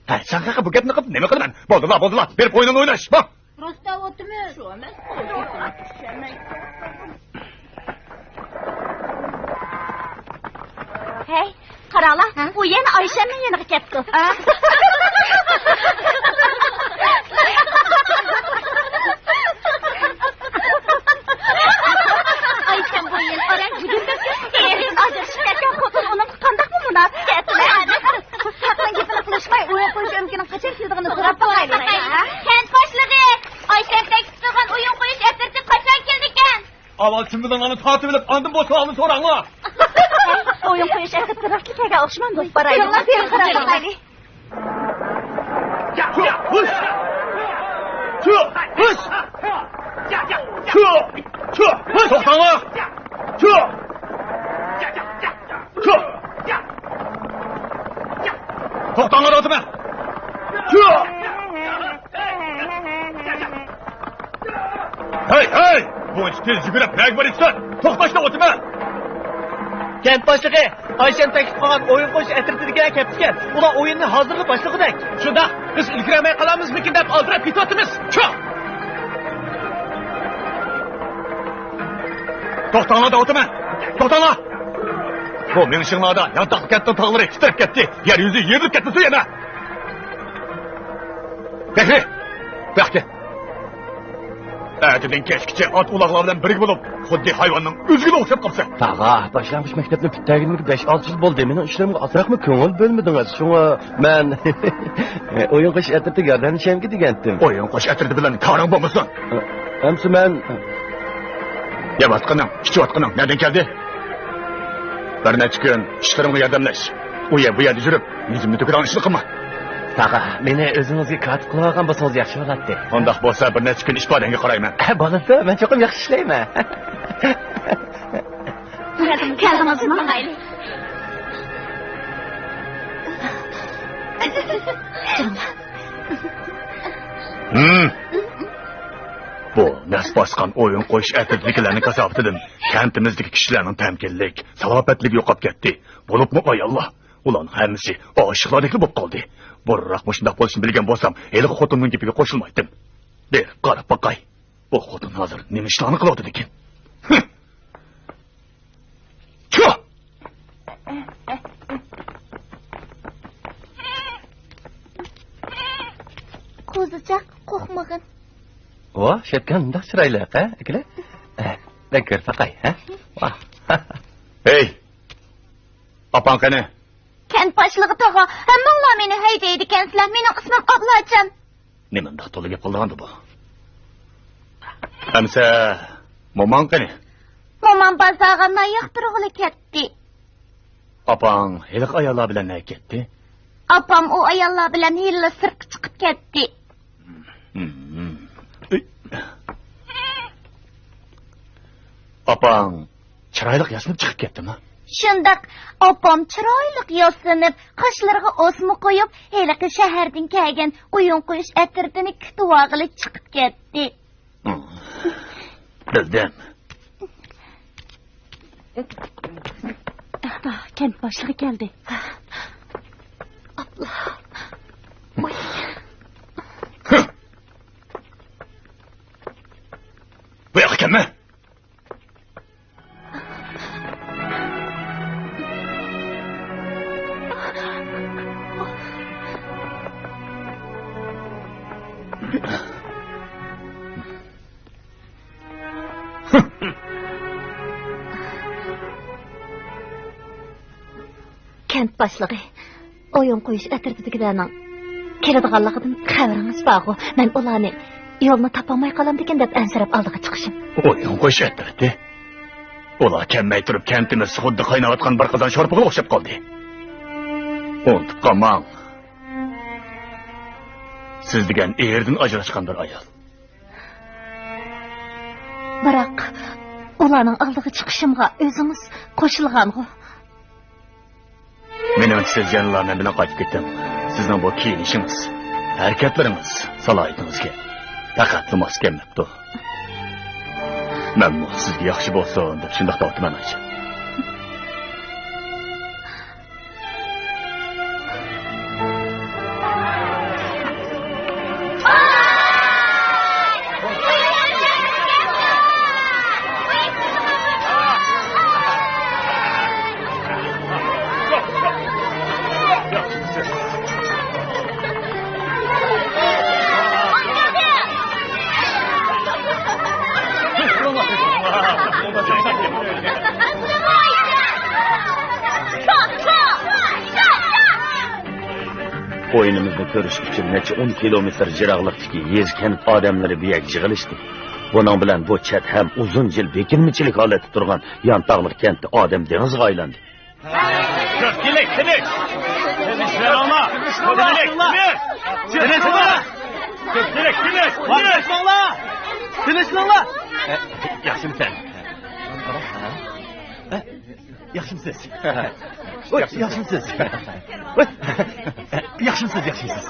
ھە، سەن خەققە بۇ گەپنى قىلىپ نېمە قىلىمەن؟ بولدىلا، بولدىلا، بېرىپ ئويۇنۇڭنى ئويناش، بار! راست دەۋاتىمىز. ھەي، قاراڭلار، ھە؟ ئۇ يەنە ئايشەمنىڭ يېنىغا كەپتۇ. ئايشەم بۇ يىل ئاران يىگىرمە ياشقا ئېرىپ ئاجرىشىپ كەتكەن خوتۇن ئۇنىڭغا قانداقمۇ مۇناسىپ كەتتى؟ خەقنىڭ گېپىنى قىلىشماي، ئويۇن قويۇش ئۆمىكىنىڭ قاچان كېلىدىغىنى سوراپ باقايلى. كەنت باشلىقى، ئايشەم تەكلىپ قىلغان ئويۇن قويۇش ئەترىتى قاچان كېلىدىكەن؟ ئاۋۋال چۈمبىلىڭلارنى تارتىۋېلىپ، ئاندىن بوشلۇقنى سوراڭلار. ئويۇن قويۇش ئەترىتى راستلا كەلگەن ئوخشىمامدۇ؟ بارايلى. بىر قاراپ باقايلى. توختاڭلار! توختاڭلار دەۋاتىمەن! ھەي، ھەي! بۇنچە تېز يۈگۈرۈپ نەگە بارىسىلەر؟ توختاش دەۋاتىمەن! كەنت باشلىقى، ئايشەم تەكلىپ قىلغان ئويۇن قويۇش ئەترىتىدىكىلەر كەپتىكەن. ئۇلار ئويۇننى ھازىرلا باشلىغۇدەك. شۇنداق، بىز ئۈلگۈرەلمەي قالامىزمىكىن دەپ ئالدىراپ كېتىۋاتىمىز. چۇ! توختاڭلار دەۋاتىمەن! توختاڭلار! بۇ مېڭىشىڭلاردا يانتاقلىق كەنتنىڭ تاغلىرى تىترەپ كەتتى، يەر يۈزى يېرىلىپ كەتمىسۇن يەنە. بەكرى، بۇياققا كەل. ئەتىدىن كەچكىچە ئات ئۇلاغلار بىلەن بىرگە بولۇپ، خۇددى ھايۋاننىڭ ئۆزىگىلا ئوخشاپ قاپسەن. تاغا، باشلانغۇچ مەكتەپنى پۈتتۈرگىنىمگە بەش-ئالتە يىل بولدى. مېنىڭ ئىشلىرىمغا ئازراقمۇ كۆڭۈل بۆلمىدىڭىز. شۇڭا مەن ئويۇن قويۇش ئەترىتىگە ياردەملىشەمگە دېگەنتىم. ئويۇن قويۇش ئەترىتى بىلەن كارىڭ بولمىسۇن. ئەمسە مەن يەۋاتقىنىڭ، ئىچىۋاتقىنىڭ نەدىن كەلدى؟ بىر نەچچە كۈن ئىشلىرىمغا ياردەملەش. ئۇ يەر، بۇ يەردە يۈرۈپ، يۈزۈمنى تۆكىدىغان ئىشنى قىلما. تاغا، مېنى ئۆزىڭىزگە كاتىپ قىلىۋالغان بولسىڭىز ياخشى بولاتتى. ئۇنداق بولسا، بىر نەچچە كۈن ئىپادەڭگە قارايمەن. ھە، بولىدۇ، مەن چوقۇم ياخشى ئىشلەيمەن. كەلدىڭىزمۇ؟ ھىم. بۇ نەس باسقان ئويۇن قويۇش ئەترىتىدىكىلەرنىڭ كاساپىتىدىن كەنتىمىزدىكى كىشىلەرنىڭ تەمكىنلىك، سالاپەتلىكى يوقاپ كەتتى. بولۇپمۇ ئاياللار. ئۇلارنىڭ ھەممىسى ئاشىقلاردەكلا بولۇپ قالدى. بۇرۇنراق مۇشۇنداق بولۇشىنى بىلگەن بولسام، ھېلىقى خوتۇننىڭ گېپىگە قوشۇلمايتتىم. بېرىپ قاراپ باقاي. بۇ خوتۇن ھازىر نېمە ئىشلارنى قىلىۋاتىدىكىن؟ ھىم! چۇ! قوزىچاق، قورقمىغىن. ۋا، شەپكەم مۇنداق چىرايلىق، ھە، ئەكىلە؟ بەك كۆرساقاي، ھە؟ ۋا. ھەي! ئاپاڭ قېنى؟ كەنت باشلىقى تاغا، ھەممىڭلار مېنى ھەيدەيدىكەنسىلەر، مېنىڭ ئىسمىم ئابلاجان. نېمانداق تولا گەپ قىلىدىغاندۇ بۇ؟ ئەمسە موماڭ قېنى؟ مومام بازارغا نان ياقتۇرغىلى كەتتى. ئاپاڭ ھېلىقى ئاياللار بىلەن نەگە كەتتى؟ ئاپام ئۇ ئاياللار بىلەن ھېلىلا سىرتقا چىقىپ كەتتى. ھىم. ئاپاڭ چىرايلىق ياسىنىپ چىقىپ كەتتىمۇ؟ شۇنداق، ئاپام چىرايلىق ياسىنىپ، قاشلىرىغا ئاسما قويۇپ، ھېلىقى شەھەردىن كەلگەن ئويۇن قويۇش ئەترىتىنى كۈتۈۋالغىلى چىقىپ كەتتى. بىلدىم. ئەختا، كەنت باشلىقى كەلدى. ئاپلا. ئۇي. بۇ ياققا كەلمە. كەنت باشلىقى، ئويۇن قويۇش ئەترىتىدىكىلەرنىڭ كېلىدىغانلىقىدىن خەۋىرىڭىز بارغۇ؟ مەن ئۇلارنى يولنى تاپالماي قالامدىكىن دەپ ئەنسىرەپ ئالدىغا چىقىشىم. ئويۇن قويۇش ئەترىتى؟ ئۇلار كەلمەي تۇرۇپ كەنتىمىز خۇددى قايناۋاتقان بىر قازان شورپىغىلا ئوخشاپ قالدى. ئۇنتۇپ قالماڭ. سىز دېگەن ئېرىدىن ئاجراشقان بىر ئايال. بىراق، ئۇلارنىڭ ئالدىغا چىقىشىمغا ئۆزىڭىز قوشۇلغانغۇ؟ مېنىڭچە، سىز يەنىلا مەن بىلەن قايتىپ كېتىڭ. سىزنىڭ بۇ كىيىنىشىڭىز، ھەرىكەتلىرىڭىز سالاھىيىتىڭىزگە پەقەتلا ماس كەلمەپتۇ. مەنمۇ سىزگە ياخشى بولسۇن دەپ شۇنداق دەۋاتىمەن، ئايجان. ئويۇنىمىزنى كۆرۈش ئۈچۈن نەچچە ئون كىلومېتىر يىراقلىقتىكى يېزا-كەنت ئادەملىرى بۇ يەرگە يىغىلىشتى. بۇنىڭ بىلەن بۇ چەت ھەم ئۇزۇن يىل بېكىنمىچىلىك ھالەتتە تۇرغان يانتاغلىق كەنتتە ئادەم دېڭىزىغا ئايلاندى. كۆپچىلىك، تىنچ! تىنچلىنىڭلار! كۆپچىلىك، تىنچ! تىنچلىنىڭلار! كۆپچىلىك، تىنچ! تىنچلىنىڭلار! تىنچلىنىڭلار! ياخشىمۇ سەن؟ ياخشىمۇسىز؟ ياخشىمۇسىز؟ ياخشىمۇسىز، ياخشىمۇسىز؟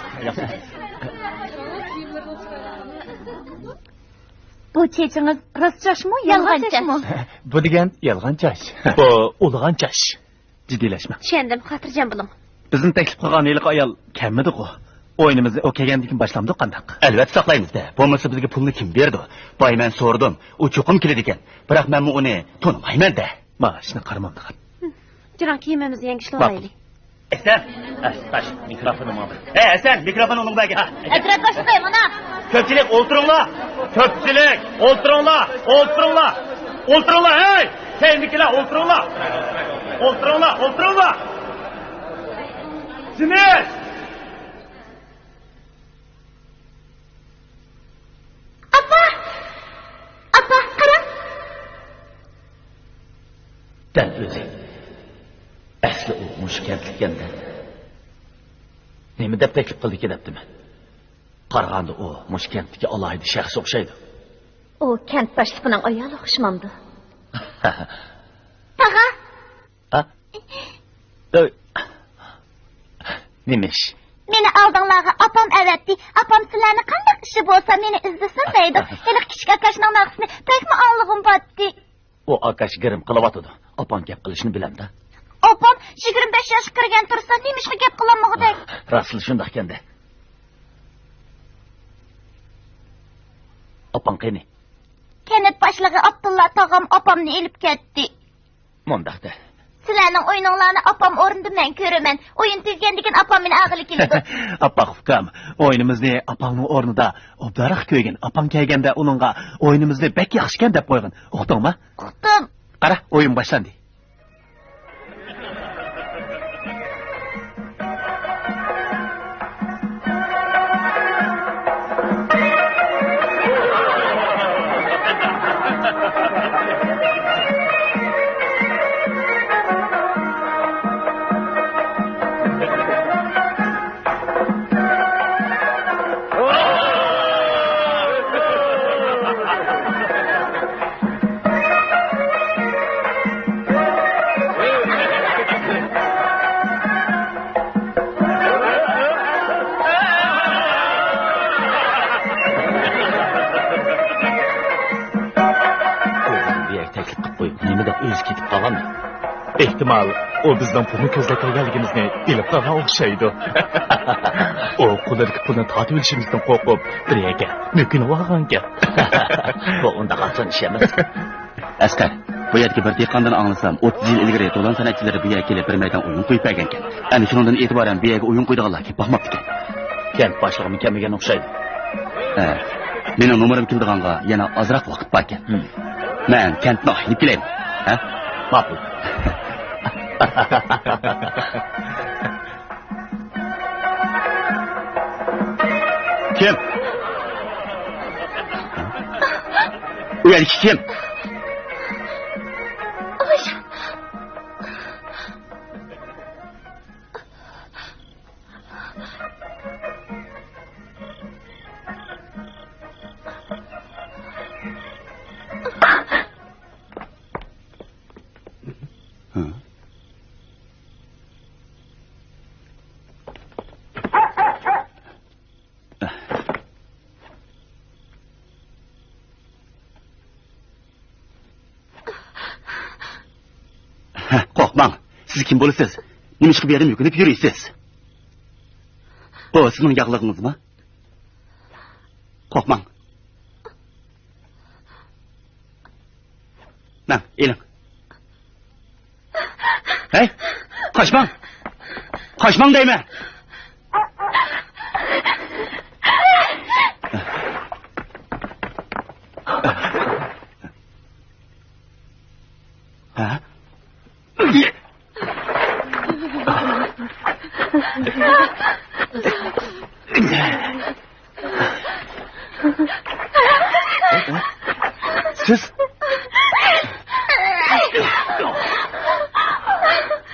بۇ چېچىڭىز راست چاچمۇ، يالغان چاچمۇ؟ بۇ دېگەن يالغان چاچ. بۇ ئۇلىغان چاچ. جىددىيلەشمەڭ. چۈشەندىم، خاتىرجەم بولۇڭ. بىزنى تەكلىپ قىلغان ھېلىقى ئايال كەلمىدىغۇ؟ ئويۇنىمىزنى ئۇ كەلگەندىن كېيىن باشلامدۇق قانداق؟ ئەلۋەتتە ساقلايمىز-دە. بولمىسا بىزگە پۇلنى كىم بېرىدۇ؟ باي، مەن سورىدىم. ئۇ چوقۇم كېلىدىكەن. بىراق مەنمۇ ئۇنى تونۇمايمەن-دە. مانا شۇنى قارىمامدىغان. يۈرۈڭ، كىيىمىمىزنى يېڭىشىپ ئالايلى. ھەسەن! ھە، تاش، مىكروفوننى ماڭا بەر. ھەي، ھەسەن، مىكروفوننى ئۇنىڭغا بەرگىن. ھە، ئەترەت باشلىقى، مانا! كۆپچىلىك، ئولتۇرۇڭلار! كۆپچىلىك، ئولتۇرۇڭلار! ئولتۇرۇڭلار! ئولتۇرۇڭلار، ھەي! كەينىدىكىلەر، ئولتۇرۇڭلار! ئولتۇرۇڭلار، ئولتۇرۇڭلار! تىنچ! ئاپا! ئاپا، قاراڭ! دەل ئۆزى. ئەسلى ئۇ مۇشۇ كەنتلىككەن-دە. نېمە دەپ تەكلىپ قىلدىكىن دەپتىمەن. قارىغاندا ئۇ مۇشۇ كەنتتىكى ئالاھىدە شەخس ئوخشايدۇ. ئۇ كەنت باشلىقىنىڭ ئايالى ئوخشىمامدۇ؟ تاغا! ھە؟ ئۆي. نېمە ئىش؟ مېنى ئالدىڭلارغا ئاپام ئەۋەتتى. ئاپام سىلەرنى قانداق ئىشى بولسا مېنى ئىزدىسۇن دەيدۇ. ھېلىقى كىچىك ئاكاشنىڭ ناخشىسىنى بەكمۇ ئاڭلىغۇم بارتتى. ئۇ ئاكاش گىرىم قىلىۋاتىدۇ. ئاپاڭ گەپ قىلىشنى بىلەمدۇ؟ ئاپام يىگىرمە بەش ياشقا كىرگەن تۇرسا نېمىشقا گەپ قىلالمىغۇدەك؟ راستلا شۇنداقكەن-دە. ئاپاڭ قېنى؟ كەنت باشلىقى ئابدۇللا تاغام ئاپامنى ئېلىپ كەتتى. مۇنداق دە. سىلەرنىڭ ئويۇنۇڭلارنى ئاپام ئورنىدا مەن كۆرىمەن. ئويۇن تۈگىگەندىكىن ئاپام مېنى ئاغىلى كېلىدۇ. ئاپاق ئۇكام، ئويۇنىمىزنى ئاپاڭنىڭ ئورنىدا ئوبدانراق كۆرگىن. ئاپاڭ كەلگەندە ئۇنىڭغا ئويۇنىمىزنى بەك ياخشىكەن دەپ قويغىن. ئۇقتۇڭما؟ ئۇقتۇم. قارا، ئويۇن باشلاندى. بۇ يەرگە تەكلىپ قىلىپ قويۇپ، نېمە دەپ ئۆزى كېتىپ قالغان؟ ئېھتىمال، ئۇ بىزنىڭ پۇلنى كۆزلەپ كەلگەنلىكىمىزنى بىلىپ قالغان ئوخشايدۇ. ئۇ قولىدىكى پۇلنى تارتىۋېلىشىمىزدىن قورقۇپ، بىر يەرگە مۆكۈنۈۋالغانكەن. بۇ ئۇنداق ئاسان ئىش ئەمەس. ئەسقەر، بۇ يەردىكى بىر دېھقاندىن ئاڭلىسام، ئوتتۇز يىل ئىلگىرى دولان سەنئەتچىلىرى بۇ يەرگە كېلىپ بىر مەيدان ئويۇن قويۇپ بەرگەنكەن. ئەنە شۇنىڭدىن ئېتىبارەن بۇ يەرگە ئويۇن قويىدىغانلار كېلىپ باقماپتىكەن. كەنت باشلىقىمۇ كەلمىگەن ئوخشايدۇ. ھە، مېنىڭ نومۇرۇم كېلىدىغانغا يەنە ئازراق ۋاقىت باركەن. ھىم. مەن كەنتنى ئايلىنىپ كېلەيمۇ؟ ھە؟ ماقۇل. كىم؟ ئۇ يەردىكى كىم؟ ھە، قورقماڭ. سىز كىم بولىسىز؟ نېمىشقا بۇ يەردە مۆكۈنۈپ يۈرىسىز؟ بۇ سىزنىڭ ياغلىقىڭىزمۇ؟ قورقماڭ. ماڭ، ئېلىڭ. ھەي، قاچماڭ! قاچماڭ دەيمەن! ھە؟ سىز؟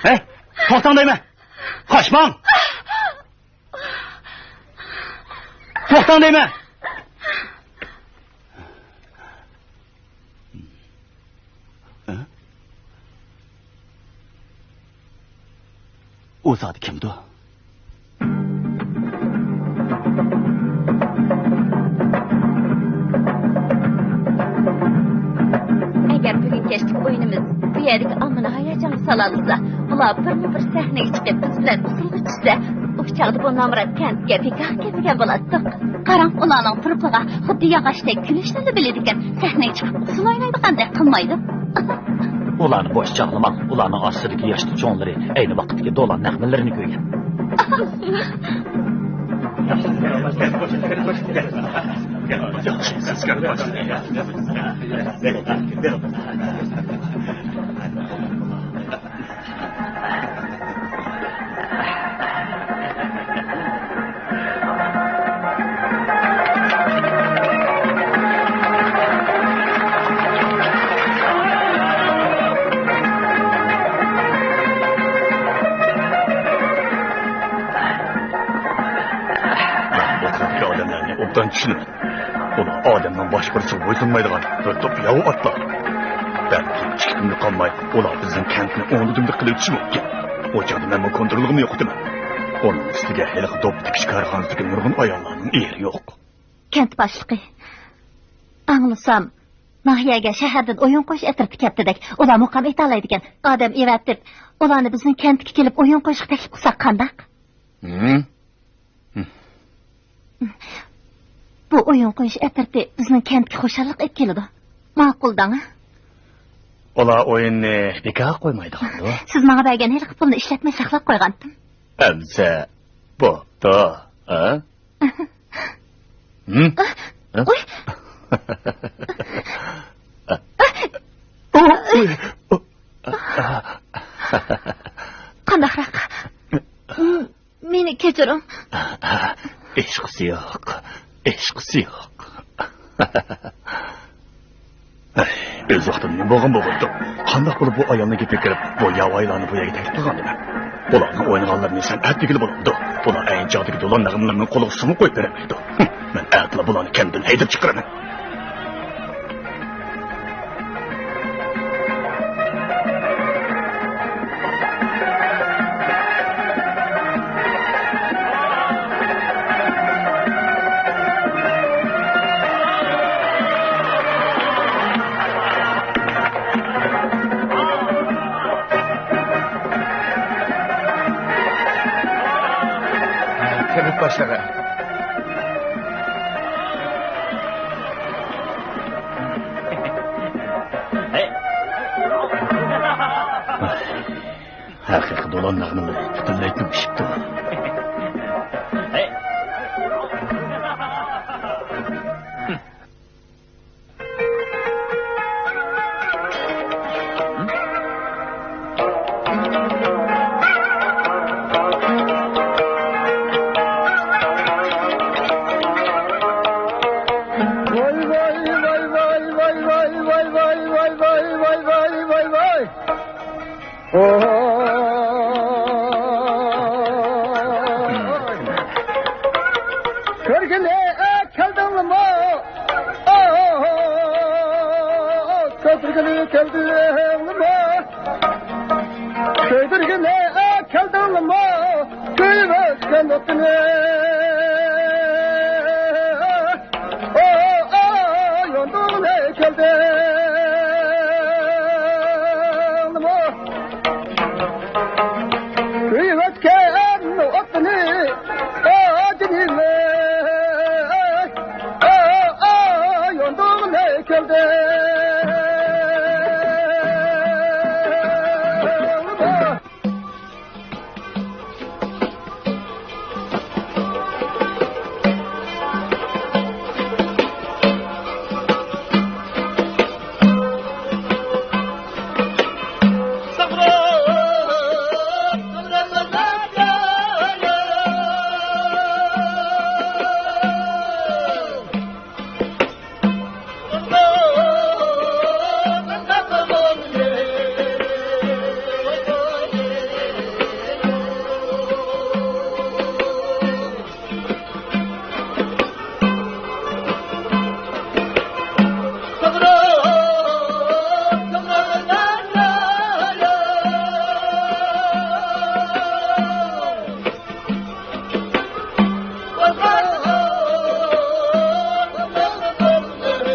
ھەي، توختاڭ دەيمەن! قاچماڭ! توختاڭ دەيمەن! ئۇ زادى كىمدۇ؟ ئەگەر بۈگۈن كەچلىك ئويۇنىمىز بۇ يەردىكى ئاممىنى ھاياجانغا سالالىسا، ئۇلار بىرمۇ بىر سەھنىگە چىقىپ بىز بىلەن ئۇسسۇلغا چۈشسە، ئۇ چاغدا بۇ نامرات كەنتكە بىكار كەلمىگەن بولاتتۇق. قاراڭ، ئۇلارنىڭ تۇرپىغا خۇددى ياغاچتەك كۈلۈشنىلا بىلىدىكەن، سەھنىگە چىقىپ ئۇسسۇل ئوينايدىغاندەك قىلمايدۇ. ئۇلارنى بوش چاغلىماڭ، ئۇلارنىڭ ئاستىدىكى ياشلىق چوڭلىرى ئەينى ۋاقىتتىكى دولان نەغمىلىرىنى كۆرگەن. مەن بۇ خىلدىكى ئادەملەرنى ئوبدان چۈشىنىمەن. ئۇلار ئادەمنىڭ باشقۇرۇشىغا بويسۇنمايدىغان بىر توپ ياۋا ئاتلار. بەلكى ئىككى كۈندە قالماي ئۇلار بىزنىڭ كەنتنى ئوڭدىدىمدە قىلىۋېتىشى مۇمكىن. ئۇ چاغدا مەنمۇ كونترولغىمۇ يوقىتىمەن. ئۇنىڭ ئۈستىگە ھېلىقى دوپپا تىكىش كارخانىسىدىكى نۇرغۇن ئاياللارنىڭ ئېرى يوق. كەنت باشلىقى، ئاڭلىسام، ناھىيەگە شەھەردىن ئويۇن قويۇش ئەترىتى كەپتىدەك. ئۇلار مۇقام ئېتالايدىكەن. ئادەم ئەۋەتىپ، ئۇلارنى بىزنىڭ كەنتكە كېلىپ ئويۇن قويۇشقا تەكلىپ قىلساق قانداق؟ ھىم؟ بۇ ئويۇن قويۇش ئەترىتى بىزنىڭ كەنتكە خۇشاللىق ئېلىپ كېلىدۇ. ماقۇل دەڭ. ئۇلار ئويۇننى بىكارغا قويمايدىغاندۇ. سىز ماڭا بەرگەن ھېلىقى پۇلنى ئىشلەتمەي ساقلاپ قويغانتىم. ئەمسە بوپتۇ، ھە؟ ھىم؟ ھە؟ ئۇي. قانداقراق؟ مېنى كەچۈرۈڭ. ھېچقىسى يوق. ھېچقىسى يوق. ئۆز ۋاقتىدا نېمە بولغان بولغۇدۇ؟ قانداق بولۇپ بۇ ئايالنىڭ گېپىگە كىرىپ، بۇ ياۋايىلارنى بۇ يەرگە تەكلىپ قىلغاندىمەن؟ بۇلارنىڭ ئوينىغانلىرىنى سەن ئەتىگىلى بولامدۇ؟ بۇلار ئەينى چاغدىكى دولان نەغمىلىرىنىڭ قولىغا سىڭىپ قويۇپ بېرەلمەيدۇ. مەن ئەتىلا بۇلارنى كەنتتىن ھەيدەپ چىقىرىمەن. كەنت باشلىقى. ھەقىقىي دولان نەغمىلىرى پۈتۈنلەي تۈگىشىپتۇ. كۆرگىلى كەلدىڭلىمۇ؟ كۆتۈرگىلى كەلدىڭلىمۇ؟ كۆيدۈرگىلى كەلدىڭلىمۇ؟ كۆيۈپ ئۆتكەن ئوتنى. ئو، ئو، يوندۇرغىلى كەلدىڭلىمۇ؟ كۆيۈۋەتكەن ئوتنى، ئاجىنىم، ئا، ئا، يوندۇرغىلى كەلدىڭلىمۇ؟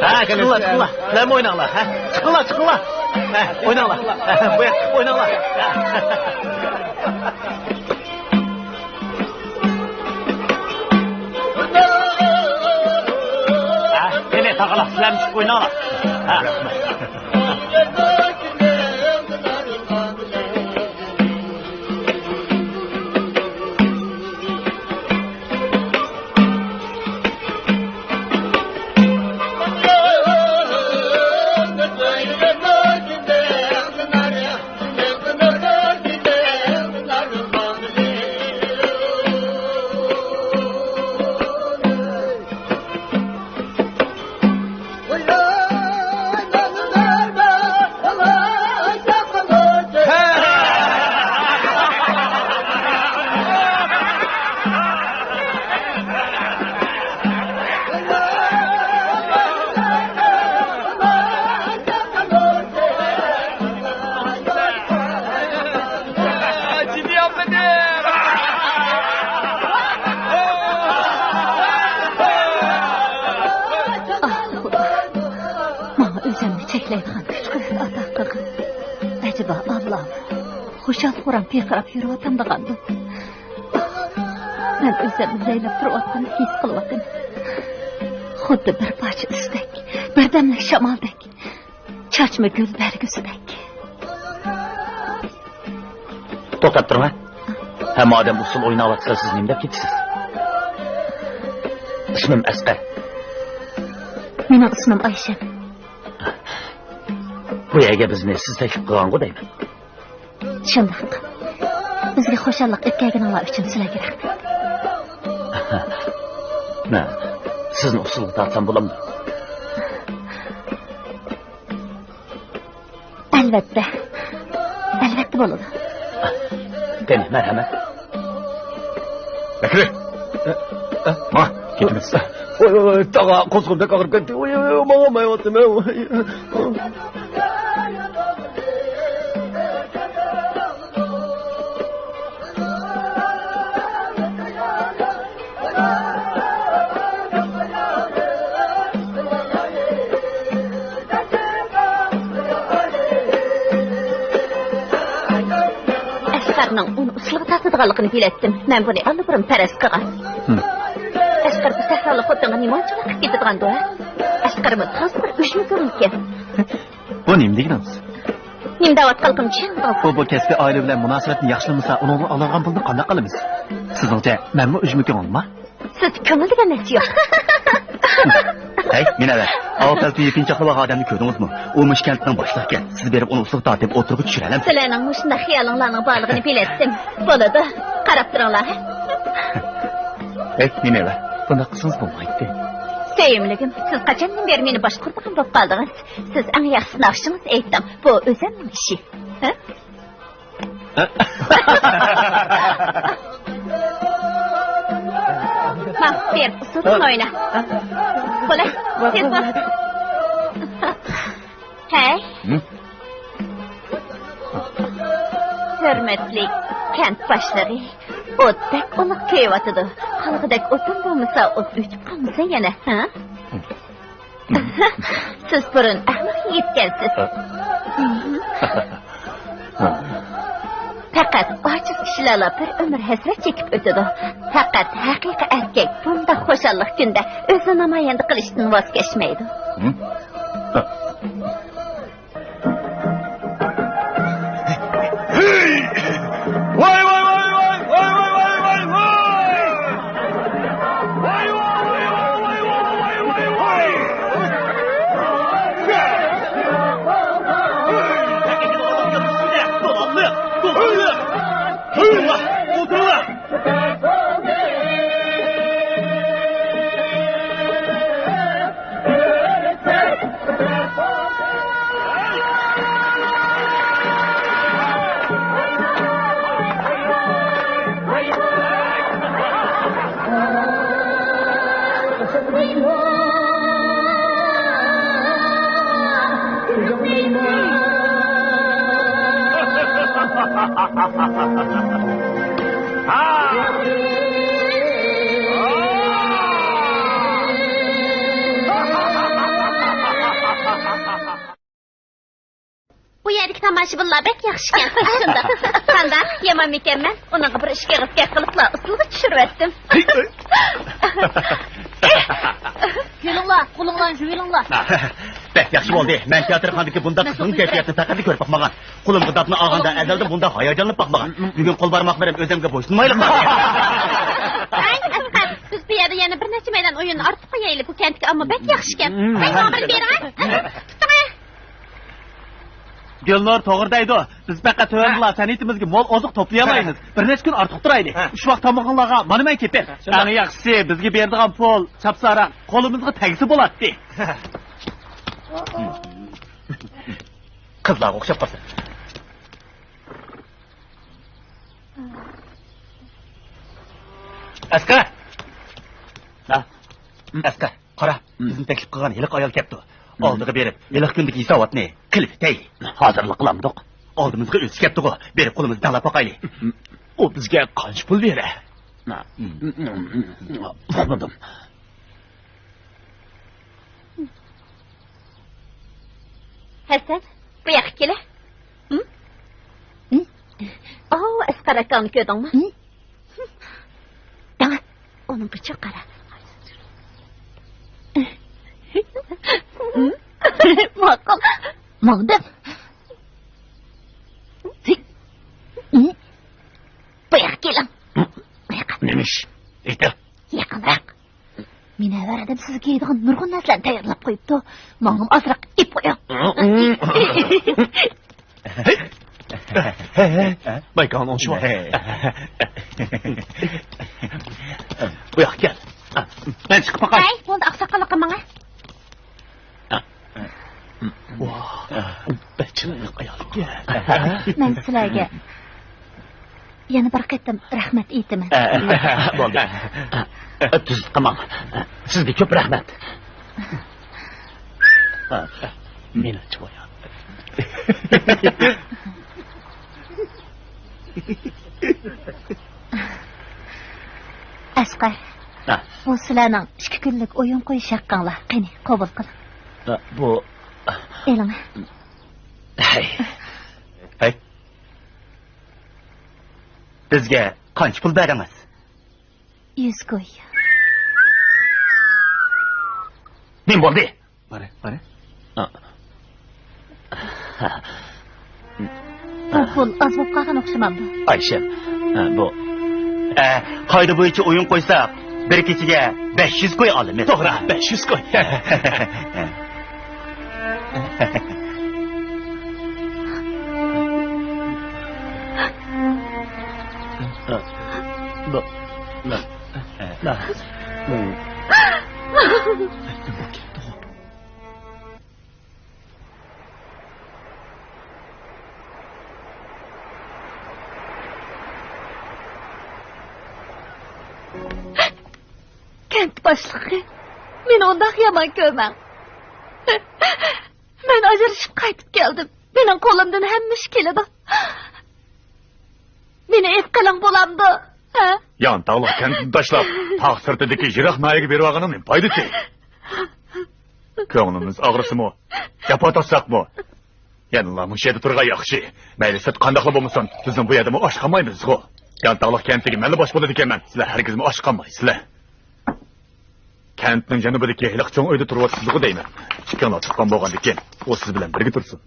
ھە، چىقىڭلار، چىقىڭلار. سىلەرمۇ ئويناڭلار، ھە؟ چىقىڭلار، چىقىڭلار. ھە، ئويناڭلار. ھە، بۇ ياققا چىقىپ ئويناڭلار. ھە. ھە، قېنى، تاغىلار، سىلەرمۇ چىقىپ ئويناڭلار. ھە. ئاتا قىلغىن. ئەجەبا ئاللام، خۇشال-خۇرام پىرقىراپ يۈرۈۋاتامدىغاندۇ؟ مەن ئۆزۈمنى لەيلەپ تۇرۇۋاتقىنىنى ھېس قىلىۋاتىمەن. خۇددى بىر پارچە ئىستەك، بىردەملىك شامالدەك، چاچما گۈل بەرگۈسىدەك. توختاپ تۇرۇڭ، ھە؟ ھەممە ئادەم ئۇسسۇل ئويناۋاتسا، سىز نېمە دەپ كېتىسىز؟ ئىسمىم ئەسقەر. مېنىڭ ئىسمىم ئايشەم. بۇ يەرگە بىزنى سىز تەكلىپ قىلغانغۇ دەيمەن. شۇنداق. بىزگە خۇشاللىق ئۆتكەرگىنىڭلار ئۈچۈن سىلەرگە رەھمەت. مەن سىزنى ئۇسسۇلغا تارتسام بولامدۇ؟ ئەلۋەتتە. ئەلۋەتتە بولىدۇ. قېنى، مەرھەمەت. بەكرى! ما، كېتىمىز. ۋاي، ۋاي، ۋاي، تاغا، قورسىقىم بەك ئاغرىپ كەتتى. ۋاي، ۋاي، ۋاي، ماڭالمايۋاتىمەن. ۋاي. ئەسقەرنىڭ ئۇنى ئۇسسۇلغا تارتىدىغانلىقىنى بىلەتتىم. مەن بۇنى ئاللىبۇرۇن پەرەز قىلغان. ھىم. ئەسقەر بۇ سەھرالىق خوتۇنغا نېمە ئۇنچىلىك قىلىپ كېتىدىغاندۇ، ھە؟ ئەسقەرمۇ تازا بىر ئۆچمە كۆڭۈلكەن. بۇ نېمە دېگىنىڭىز؟ نېمە دەۋاتقانلىقىمنى چۈشەندىڭىزمۇ؟ ئۇ بۇ كەسپىي ئائىلە بىلەن مۇناسىۋەتنى ياخشىلىمىسا، ئۇنىڭدىن ئالىدىغان پۇلنى قانداق قىلىمىز؟ سىزنىڭچە، مەنمۇ ئۆچمە كۆڭۈلما؟ سىز كۆڭۈل دېگەن نەرسە يوق. ھەي، مۇنەۋۋەر، ئاۋۇ پەلتو يېپىنچاقلاۋالغان ئادەمنى كۆردىڭىزمۇ؟ ئۇ مۇشۇ كەنتنىڭ باشلىقى ئىكەن. سىز بېرىپ ئۇنى ئۇسسۇلغا تارتىپ ئوتتۇرىغا چۈشۈرەلەمسىز؟ سىلەرنىڭ مۇشۇنداق خىيالىڭلارنىڭ بارلىقىنى بىلەتتىم. بولىدۇ، قاراپ تۇرۇڭلار. ھەي، مۇنەۋۋەر، بۇنداق قىلسىڭىز بولمايتتى. سۆيۈملۈكۈم، سىز قاچاندىن بېرى مېنى باشقۇرىدىغان بولۇپ قالدىڭىز؟ سىز ئەڭ ياخشى ناخشىڭىزنى ئېيتتىڭ. بۇ ئۆزۈمنىڭ ئىشى. ھە؟ ما، بېرىپ ئۇسسۇلدىن ئوينا. بولە، تېز بول. ھەي. ھە؟ ھۆرمەتلىك كەنت باشلىرى، ئوت بەك ئۇلۇغ كۆيۈۋاتىدۇ. قالغۇدەك ئوتۇن بولمىسا، ئوت ئۆچۈپ قالمىسا يەنە، ھە؟ سىز بۇرۇن ئەخمەق يىگىتكەنسىز. پەقەت ئاجىز كىشىلەرلا بىر ئۆمۈر ھەسرەت چېكىپ ئۆتىدۇ. پەقەت ھەقىقىي ئەركەك بۇنداق خۇشاللىق كۈندە ئۆزىنى نامايەندە قىلىشتىن ۋاز كەچمەيدۇ. ۋاي، ۋاي، ۋاي! بۇ يەردىكى تاماشىبىنلار بەك ياخشىكەن. شۇنداق. قانداق؟ يامانمىكەنمەن؟ ئۇنىڭغا بىر ئىككى ئېغىز گەپ قىلىپلا ئۇسسۇلغا چۈشۈرۈۋەتتىم. يۈرۈڭلار، قولۇڭلارنى يۇيۇۋېلىڭلار. بەك ياخشى بولدى. مەن تىياتىرخانىدىكى بۇنداق قىزغىن كەيپىياتنى پەقەتلا كۆرۈپ باقمىغان. قولۇمغا داپنى ئالغاندا ئەزەلدىن بۇنداق ھاياجانلىنىپ باقمىغان. بۈگۈن قول بارماقلىرىم ئۆزۈمگە بويسۇنمايلا قالدى. ئەي، ئەسقەر، بىز بۇ يەردە يەنە بىر نەچچە مەيدان ئويۇننى ئارتۇق قويايلى، بۇ كەنتتىكى ئامما بەك ياخشىكەن. ھەي، ماڭا بىر بېرىڭە. تۇتۇڭە. گۈلنۇر توغرا دەيدۇ. بىز پەقەت تۆۋەندىلا سەنئىتىمىزگە مول ئوزۇق توپلىيالايمىز. بىر نەچچە كۈن ئارتۇق تۇرايلى. ھە. ئۈچ ۋاق تامىقىڭلارغا مانا مەن كېپىل. شۇنداق. ئەڭ ياخشىسى بىزگە بېرىدىغان پۇل چاپساراق قولىمىزغا تەگسە بولاتتى. قىزلارغا ئوخشاپ قالسا. ئەسقەر! ھە؟ ئەسقەر، قارا، بىزنى تەكلىپ قىلغان ھېلىقى ئايال كەپتۇ. ئالدىغا بېرىپ، ھېلىقى كۈندىكى ھېساباتنى قىلىۋېتەي. ھازىرلا قىلامدۇق؟ ئالدىمىزغا ئۆزى كەپتىغۇ، بېرىپ قولىمىزنى تەڭلەپ باقايلى. ئۇ بىزگە قانچە پۇل بېرە؟ ئۇقمىدىم. ھەسەن، بۇ ياققا كېلە. ھىم؟ ھىم؟ ئاۋۇ ئەسقەر ئاكاڭنى كۆردۈڭمۇ؟ ھىم؟ دەڭە. ئۇنىڭغىچە قارا. ھىم؟ ماقۇل. ماڭدىم. ھىم؟ بۇ ياققا كېلىڭ. بۇ ياققا. نېمە ئىش؟ ئېيتە. يېقىنراق. مۇنەۋۋەر ئادەم سىزگە كىيىدىغان نۇرغۇن نەرسىلەرنى تەييارلاپ قويۇپتۇ. ماڭىمۇ ئازراق ئېلىپ قويۇڭ. بايكاڭ ئوڭشىۋال. بۇ ياققا كەل. مەن چىقىپ باقاي. ھەي، بولدى، ئاقساقاللىققا ماڭە. ۋاھ، بەك چىرايلىق ئايال ئىكەن. مەن سىلەرگە يەنە بىر قېتىم رەھمەت ئېيتىمەن. بولدى. تۈزۈپ قىلماڭ. سىزگە كۆپ رەھمەت. مېنىڭچە بۇ ئايال. ئەسقەر، ھە. بۇ سىلەرنىڭ ئىككى كۈنلۈك ئويۇن قويۇش ھەققىڭلار. قېنى، قوبۇل قىلىڭ. ھە، بۇ. ئېلىڭ. ھەي. ھەي. بىزگە قانچە پۇل بەردىڭىز؟ يۈز كوي. نېمە بولدى؟ قارا، قارا. بۇ پۇل ئاز بولۇپ قالغان ئوخشىمامدۇ؟ ئايشەم، بۇ، ئە، قائىدە بويىچە ئويۇن قويساق، بىر كېچىگە بەش يۈز كوي ئالىمىز. توغرا، بەش يۈز كوي. بۇ، نە، نە. كەنت باشلىقى، مېنى ئۇنداق يامان كۆرمەڭ. مەن ئاجرىشىپ قايتىپ كەلدىم. مېنىڭ قولۇمدىن ھەممە ئىش كېلىدۇ. مېنى ئېلىپ قېلىڭ بولامدۇ؟ ھە؟ يانتاغلىق كەنتنى تاشلاپ، تاغ سىرتىدىكى يىراق ناھىيەگە بېرىۋالغىنىڭ نېمە پايدىسى؟ كۆڭلىمىز ئاغرىسىمۇ، جاپا تارتساقمۇ، يەنىلا مۇشۇ يەردە تۇرغان ياخشى. مەيلى سىرت قانداقلا بولمىسۇن، بىزنىڭ بۇ يەردىمۇ ئاچ قالمايمىزغۇ. يانتاغلىق كەنتىگە مەنلا باش بولىدىكەنمەن، سىلەر ھەرگىزمۇ ئاچ قالمايسىلەر. كەنتنىڭ جەنۇبىدىكى ھېلىقى چوڭ ئۆيدە تۇرۇۋاتىسىزغۇ دەيمەن. ئىككىڭلار تۇغقان بولغاندىكىن، ئۇ سىز بىلەن بىرگە تۇرسۇن.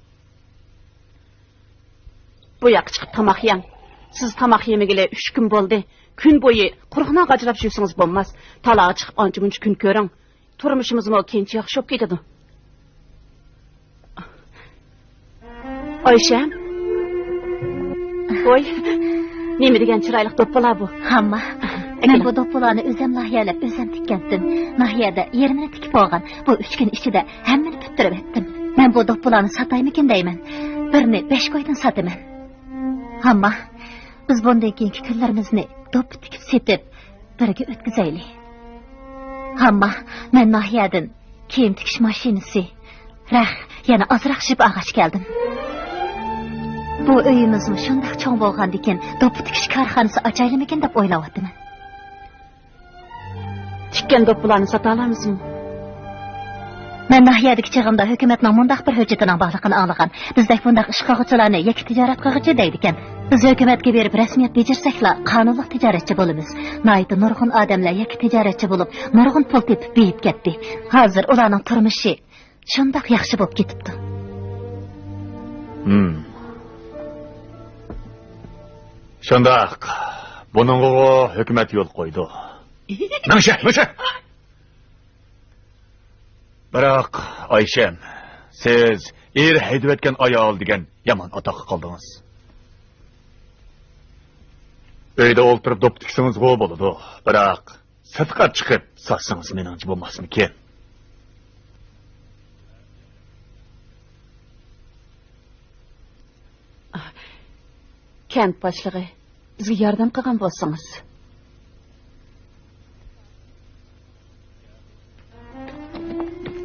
بۇ ياققا چىقىپ تاماق يەڭ. سىز تاماق يېمىگىلى ئۈچ كۈن بولدى. كۈن بويى قۇرۇق نان غاجىلاپ يۈرسىڭىز بولماس. تالاغا چىقىپ ئانچە-مۇنچە كۈن كۆرۈڭ. تۇرمۇشىمىزمۇ كېيىنچە ياخشى بولۇپ كېتىدۇ. ئايشەم. ۋوي، نېمە دېگەن چىرايلىق دوپپىلار بۇ. ھامما، مەن بۇ دوپپىلارنى ئۆزۈم لايىھەلەپ، ئۆزۈم تىككەنتىم. ناھىيەدە يېرىمىنى تىكىپ بولغان. بۇ ئۈچ كۈن ئىچىدە ھەممىنى پۈتتۈرۈۋەتتىم. مەن بۇ دوپپىلارنى ساتايمىكىن دەيمەن. بىرنى بەش كويدىن ساتىمەن. ھامما، بىز بۇندىن كېيىنكى كۈنلىرىمىزنى دوپپا تىكىپ سېتىپ، بىرگە ئۆتكۈزەيلى. ھامما، مەن ناھىيەدىن كىيىم تىكىش ماشىنىسى، رەخ، يەنە ئازراق جىپ ئالغاچ كەلدىم. بۇ ئۆيىمىزمۇ شۇنداق چوڭ بولغاندىكىن، دوپپا تىكىش كارخانىسى ئاچايلىمىكىن دەپ ئويلاۋاتىمەن. تىككەن دوپپىلارنى ساتالامسىز؟ مەن ناھىيەدىكى چېغىمدا ھۆكۈمەتنىڭ مۇنداق بىر ھۆججىتىنىڭ بارلىقىنى ئاڭلىغان. بىزدەك بۇنداق ئىش قىلغۇچىلارنى يەككە تىجارەت قىلغۇچى دەيدىكەن. بىز ھۆكۈمەتكە بېرىپ رەسمىيەت بېجىرسەكلا، قانۇنلۇق تىجارەتچى بولىمىز. ناھايىتى نۇرغۇن ئادەملەر يەككە تىجارەتچى بولۇپ، نۇرغۇن پۇل تېپىپ بېيىپ كەتتى. ھازىر ئۇلارنىڭ تۇرمۇشى شۇنداق ياخشى بولۇپ كېتىپتۇ. ھىم. شۇنداق. بۇنىڭغىغۇ ھۆكۈمەت يول قويىدۇ. مېڭىشە، مېڭىشە! بىراق، ئايشەم، سىز ئېرى ھەيدىۋەتكەن ئايال دېگەن يامان ئاتاققا قالدىڭىز. ئۆيدە ئولتۇرۇپ دوپپا تىكسىڭىزغۇ بولىدۇ، بىراق سىرتقا چىقىپ ساتسىڭىز مېنىڭچە بولماسمىكىن؟ كەنت باشلىقى، بىزگە ياردەم قىلغان بولسىڭىز.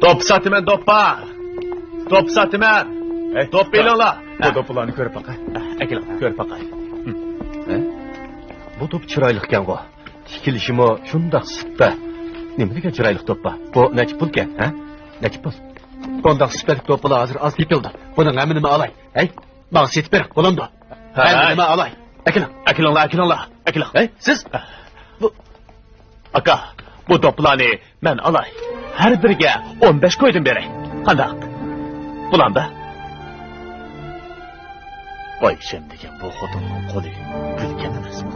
دوپپا ساتىمەن، دوپپا! دوپپا ساتىمەن! ھەي، دوپپا ئېلىڭلار! بۇ دوپپىلارنى كۆرۈپ باقاي. ئەكېلىڭ، كۆرۈپ باقاي. ھە؟ بۇ دوپپا چىرايلىقكەنغۇ. تىكىلىشىمۇ شۇنداق سىپتا. نېمە دېگەن چىرايلىق دوپپا؟ بۇ نەچچە پۇلكەن، ھە؟ نەچچە پۇل؟ بۇنداق سۈپەتلىك دوپپىلار ھازىر ئاز تېپىلىدۇ. بۇنىڭ ھەممىنىمۇ ئالاي. ھەي، ماڭا سېتىپ بېرىڭ، بولامدۇ؟ ھەي. ھەممىنىمۇ ئالاي. ئەكېلىڭ. ئەكېلىڭلار، ئەكېلىڭلار، ئەكېلىڭ. ھەي، سىز؟ بۇ ئاكا، بۇ دوپپىلارنى مەن ئالاي. ھەر بىرىگە ئون بەش كويدىن بېرەي. قانداق؟ بولامدا؟ ئايشەم دېگەن بۇ خوتۇننىڭ قولى كۈلگەن ئەمەسمۇ؟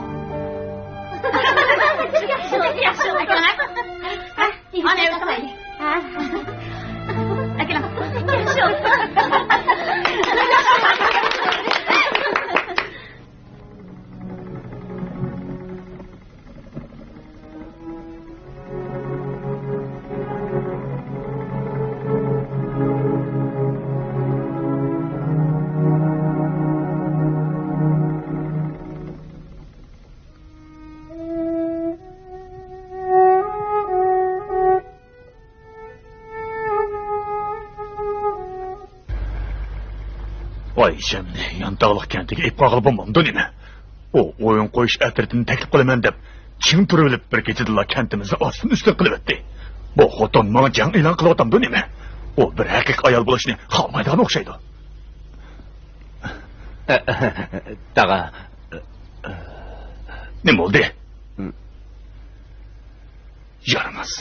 ياخشى، ياخشى. ئايشەمنى يانتاغلىق كەنتىگە ئېلىپ قالغىلى بولمامدۇ نېمە؟ ئۇ ئويۇن قويۇش ئەترىتىنى تەكلىپ قىلىمەن دەپ، چىڭ تۇرۇۋېلىپ، بىر كېچىدىلا كەنتىمىزنى ئاستىن ئۈستۈن قىلىۋەتتى. بۇ خوتۇن ماڭا جەڭ ئېلان قىلىۋاتامدۇ نېمە؟ ئۇ بىر ھەقىقىي ئايال بولۇشنى خالىمايدىغان ئوخشايدۇ. تاغا. نېمە بولدى؟ يارىماس.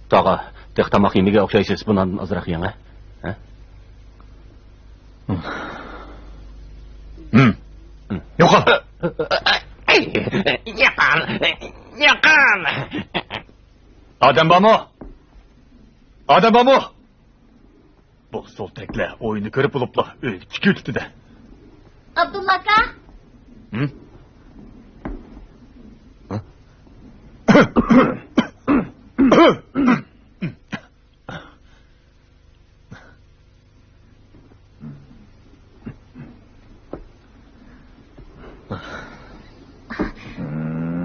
تاغا، تېخى تاماق يېمىگەن ئوخشايسىز، بۇنىڭدىن ئازراق يەڭ، ھە؟ ھە؟ ھىم. يوقال! يېقىن! يېقىن! ئادەم بارمۇ؟ ئادەم بارمۇ؟ بۇ سولتەكلەر ئويۇننى كۆرۈپ بولۇپلا ئۆيگە تىكىۋېتىپتۇ-دە. ئابدۇللا ئاكا! ھىم؟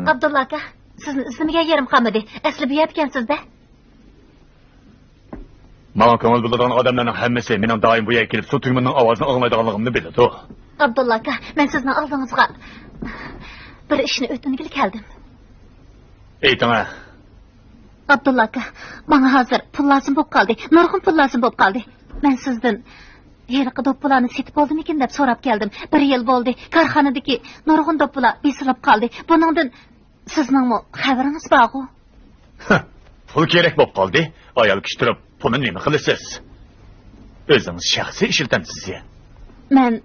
ئابدۇللا ئاكا، سىزنى ئىزدىمىگەن يېرىم قالمىدى. ئەسلى بۇ يەردىكەنسىز-دە. ماڭا كۆڭۈل بۆلىدىغان ئادەملەرنىڭ ھەممىسى مېنىڭ دائىم بۇ يەرگە كېلىپ سۇ تۈگمىنىنىڭ ئاۋازىنى ئاڭلايدىغانلىقىمنى بىلىدۇ. ئابدۇللا ئاكا، مەن سىزنىڭ ئالدىڭىزغا بىر ئىشنى ئۆتۈنگىلى كەلدىم. ئېيتىڭە. ئابدۇللا ئاكا، ماڭا ھازىر پۇل لازىم بولۇپ قالدى، نۇرغۇن پۇل لازىم بولۇپ قالدى. مەن سىزدىن ھېلىقى دوپپىلارنى سېتىپ بولدىمىكىن دەپ سوراپ كەلدىم. بىر يىل بولدى، كارخانىدىكى نۇرغۇن دوپپىلار بېسىلىپ قالدى. بۇنىڭدىن سىزنىڭمۇ خەۋىرىڭىز بارغۇ؟ پۇل كېرەك بولۇپ قالدى. ئايال كىشى تۇرۇپ پۇلنى نېمە قىلىسىز؟ ئۆزىڭىز شەخسىي ئىشلىتەمسىز يا؟ مەن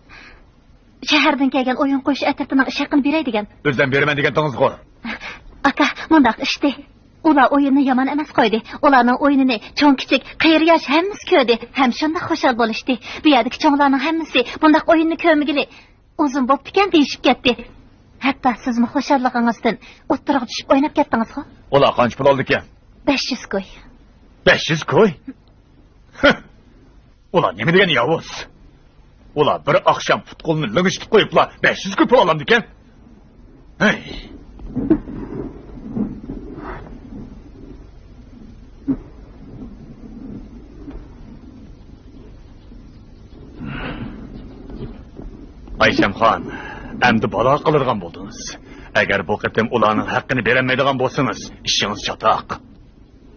شەھەردىن كەلگەن ئويۇن قويۇش ئەترىتىنىڭ ئىش ھەققىنى بېرەي دېگەن. ئۆزۈم بېرىمەن دېگەنتىڭىزغۇ؟ ئاكا، مۇنداق ئىشتى. ئۇلار ئويۇننى يامان ئەمەس قويدى. ئۇلارنىڭ ئويۇنىنى چوڭ-كىچىك، قېرى-ياش ھەممىسى كۆردى ھەم شۇنداق خۇشال بولۇشتى. بۇ يەردىكى چوڭلارنىڭ ھەممىسى بۇنداق ئويۇننى كۆرمىگىلى ئۇزۇن بوپتىكەن دېيىشىپ كەتتى. ھەتتا سىزمۇ خۇشاللىقىڭىزدىن ئوتتۇرىغا چۈشۈپ ئويناپ كەتتىڭىزغۇ؟ ئۇلار قانچە پۇل ئالىدىكەن؟ بەش يۈز كوي. بەش يۈز كوي؟ ھە! ئۇلار نېمە دېگەن ياۋۇز؟ ئۇلار بىر ئاخشام پۇت-قولىنى لىڭشىتىپ قويۇپلا بەش يۈز كوي پۇل ئالامدىكەن؟ ھەي! ئايشەمخان، ئەمدى بالا قىلىدىغان بولدىڭىز. ئەگەر بۇ قېتىم ئۇلارنىڭ ھەققىنى بېرەلمەيدىغان بولسىڭىز، ئىشىڭىز چاتاق.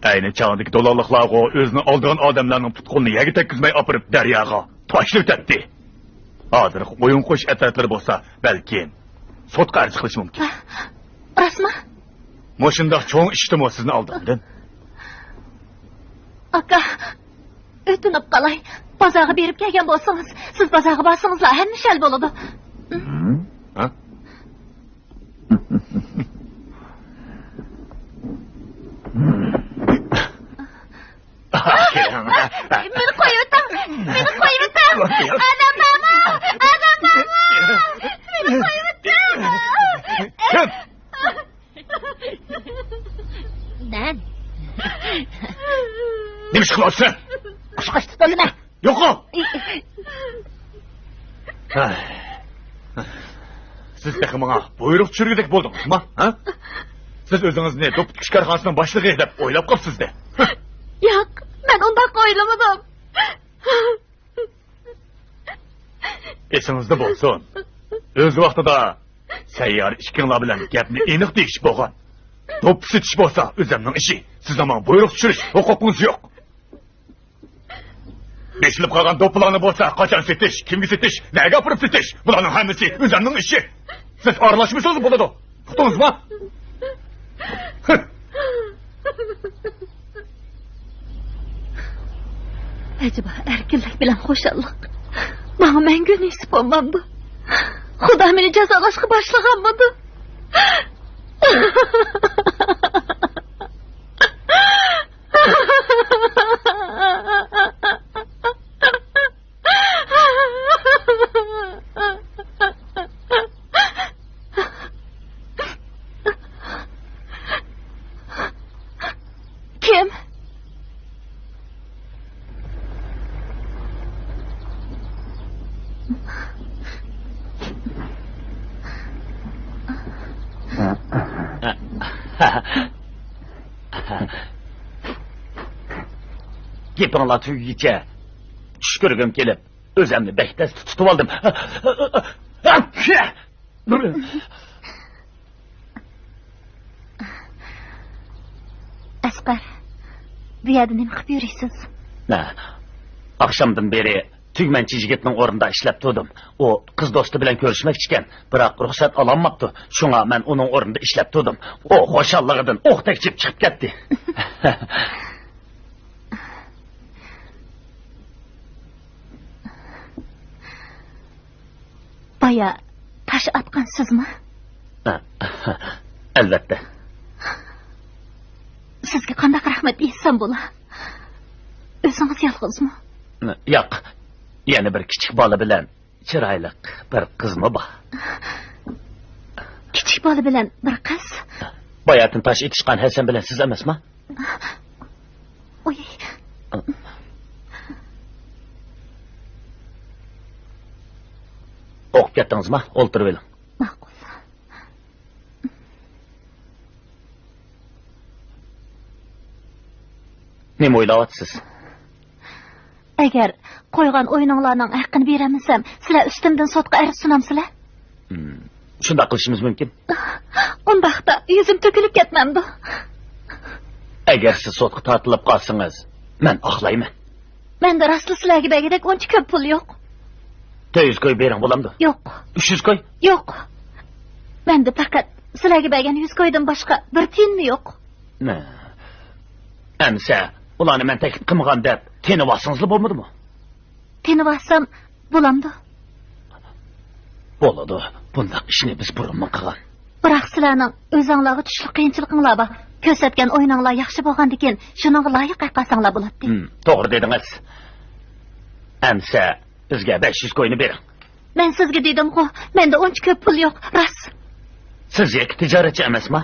ئەينى چاغدىكى دولانلىقلارغۇ ئۆزىنى ئالدىغان ئادەملەرنىڭ پۇت-قولىنى يەرگە تەگكۈزمەي ئاپىرىپ دەرياغا تاشلىۋېتەتتى. ھازىرقى ئويۇن قويۇش ئەترەتلىرى بولسا، بەلكىم سوتقا ئەرز قىلىشى مۇمكىن. راستمۇ؟ مۇشۇنداق چوڭ ئىشتىمۇ سىزنى ئالدىغاندىن. ئاكا، ئۆتۈنۈپ قالاي. بازارغا بېرىپ كەلگەن بولسىڭىز، سىز بازارغا بارسىڭىزلا ھەممە ئىش ھەل بولىدۇ. ھە؟ مېنى قويۇۋېتىڭ! مېنى قويۇۋېتىڭ! ئادەم بارمۇ؟ ئادەم بارمۇ؟ مېنى قويۇۋېتىڭ! كىم؟ مەن. نېمە ئىش قىلىۋاتىسەن؟ قۇشقاچ تۇتۇۋالىمەن. يوقال! سىز تېخى ماڭا بۇيرۇق چۈشۈرگۈدەك بولدىڭىزما؟ ھە؟ سىز ئۆزىڭىزنى دوپپا تىكىش كارخانىسىنىڭ باشلىقى دەپ ئويلاپ قاپسىز-دە. ياق، مەن ئۇنداق ئويلىمىدىم. ئېسىڭىزدە بولسۇن. ئۆز ۋاقتىدا سەييار ئىككىڭلار بىلەن گەپنى ئېنىق دېيىشىپ بولغان. دوپپا سېتىش بولسا ئۆزۈمنىڭ ئىشى. سىزنىڭ ماڭا بۇيرۇق چۈشۈرۈش ھوقۇقىڭىز يوق. بېسىلىپ قالغان دوپپىلارنى بولسا قاچان سېتىش، كىمگە سېتىش، نەگە ئاپىرىپ سېتىش، بۇلارنىڭ ھەممىسى ئۆزەمنىڭ ئىشى. سىز ئارىلاشمىسىڭىز بولىدۇ. ئۇقتىڭىزمۇ؟ ئەجەبا، ئەركىنلىك بىلەن خۇشاللىق ماڭا مەڭگۈ نېسىپ بولمامدۇ؟ خۇدا مېنى جازالاشقا باشلىغانمىدۇ؟ كىم؟ گېپىڭلار تۈگىگىچە چۈش كۆرگۈم كېلىپ، ئۆزۈمنى بەك تەستە تۇتۇۋالدىم. ئەسقەر، بۇ يەردە نېمە قىلىپ يۈرىسىز؟ ھە، ئاخشامدىن بېرى تۈگمەنچى يىگىتنىڭ ئورنىدا ئىشلەپ تۇردۇم. ئۇ قىز دوستى بىلەن كۆرۈشمەكچىكەن، بىراق رۇخسەت ئالالماپتۇ. شۇڭا مەن ئۇنىڭ ئورنىدا ئىشلەپ تۇردۇم. ئۇ خۇشاللىقىدىن ئوقتەك چىپ چىقىپ كەتتى. بايا تاش ئاتقان سىزمۇ؟ ھە، ئەلۋەتتە. سىزگە قانداق رەھمەت ئېيتسام بولا؟ ئۆزىڭىز يالغۇزمۇ؟ ياق، يەنە بىر كىچىك بالا بىلەن چىرايلىق بىر قىزمۇ بار. كىچىك بالا بىلەن بىر قىز؟ باياتىن تاش ئېتىشقان ھەسەن بىلەن سىز ئەمەسما؟ ئۇي. ئوقۇپ كەتتىڭىزما؟ ئولتۇرۇۋېلىڭ. ماقۇل. نېمە ئويلاۋاتىسىز؟ ئەگەر قويغان ئويۇنۇڭلارنىڭ ھەققىنى بېرەلمىسەم، سىلەر ئۈستۈمدىن سوتقا ئەرز سۇنامسىلەر؟ ھىم، شۇنداق قىلىشىمىز مۇمكىن. ئۇنداقتا يۈزۈم تۆكۈلۈپ كەتمەمدۇ؟ ئەگەر سىز سوتقا تارتىلىپ قالسىڭىز، مەن ئاقلايمەن. مەندە راستلا سىلەرگە بەرگۈدەك ئۇنچە كۆپ پۇل يوق. تۆت يۈز كوي بېرىڭ، بولامدۇ؟ يوق. ئۈچ يۈز كوي؟ يوق. مەندە پەقەت سىلەرگە بەرگەن يۈز كويدىن باشقا بىر تىيىنمۇ يوق. نە. ئەمسە، ئۇلارنى مەن تەكلىپ قىلمىغان دەپ تېنىۋالسىڭىزلا بولمىدىمۇ؟ تېنىۋالسام بولامدۇ؟ بولىدۇ. بۇنداق ئىشنى بىز بۇرۇنمۇ قىلغان. بىراق سىلەرنىڭ ئۆزۈڭلارغا چۈشلۈك قىيىنچىلىقىڭلار بار. كۆرسەتكەن ئويۇنۇڭلار ياخشى بولغاندىكىن، شۇنىڭغا لايىق ھەق ئالساڭلار بولاتتى. ھىم، توغرا دېدىڭىز. ئەمسە، بىزگە بەش يۈز كوينى بېرىڭ. مەن سىزگە دېدىمغۇ، مەندە ئۇنچە كۆپ پۇل يوق، راست. سىز يەككە تىجارەتچى ئەمەسما؟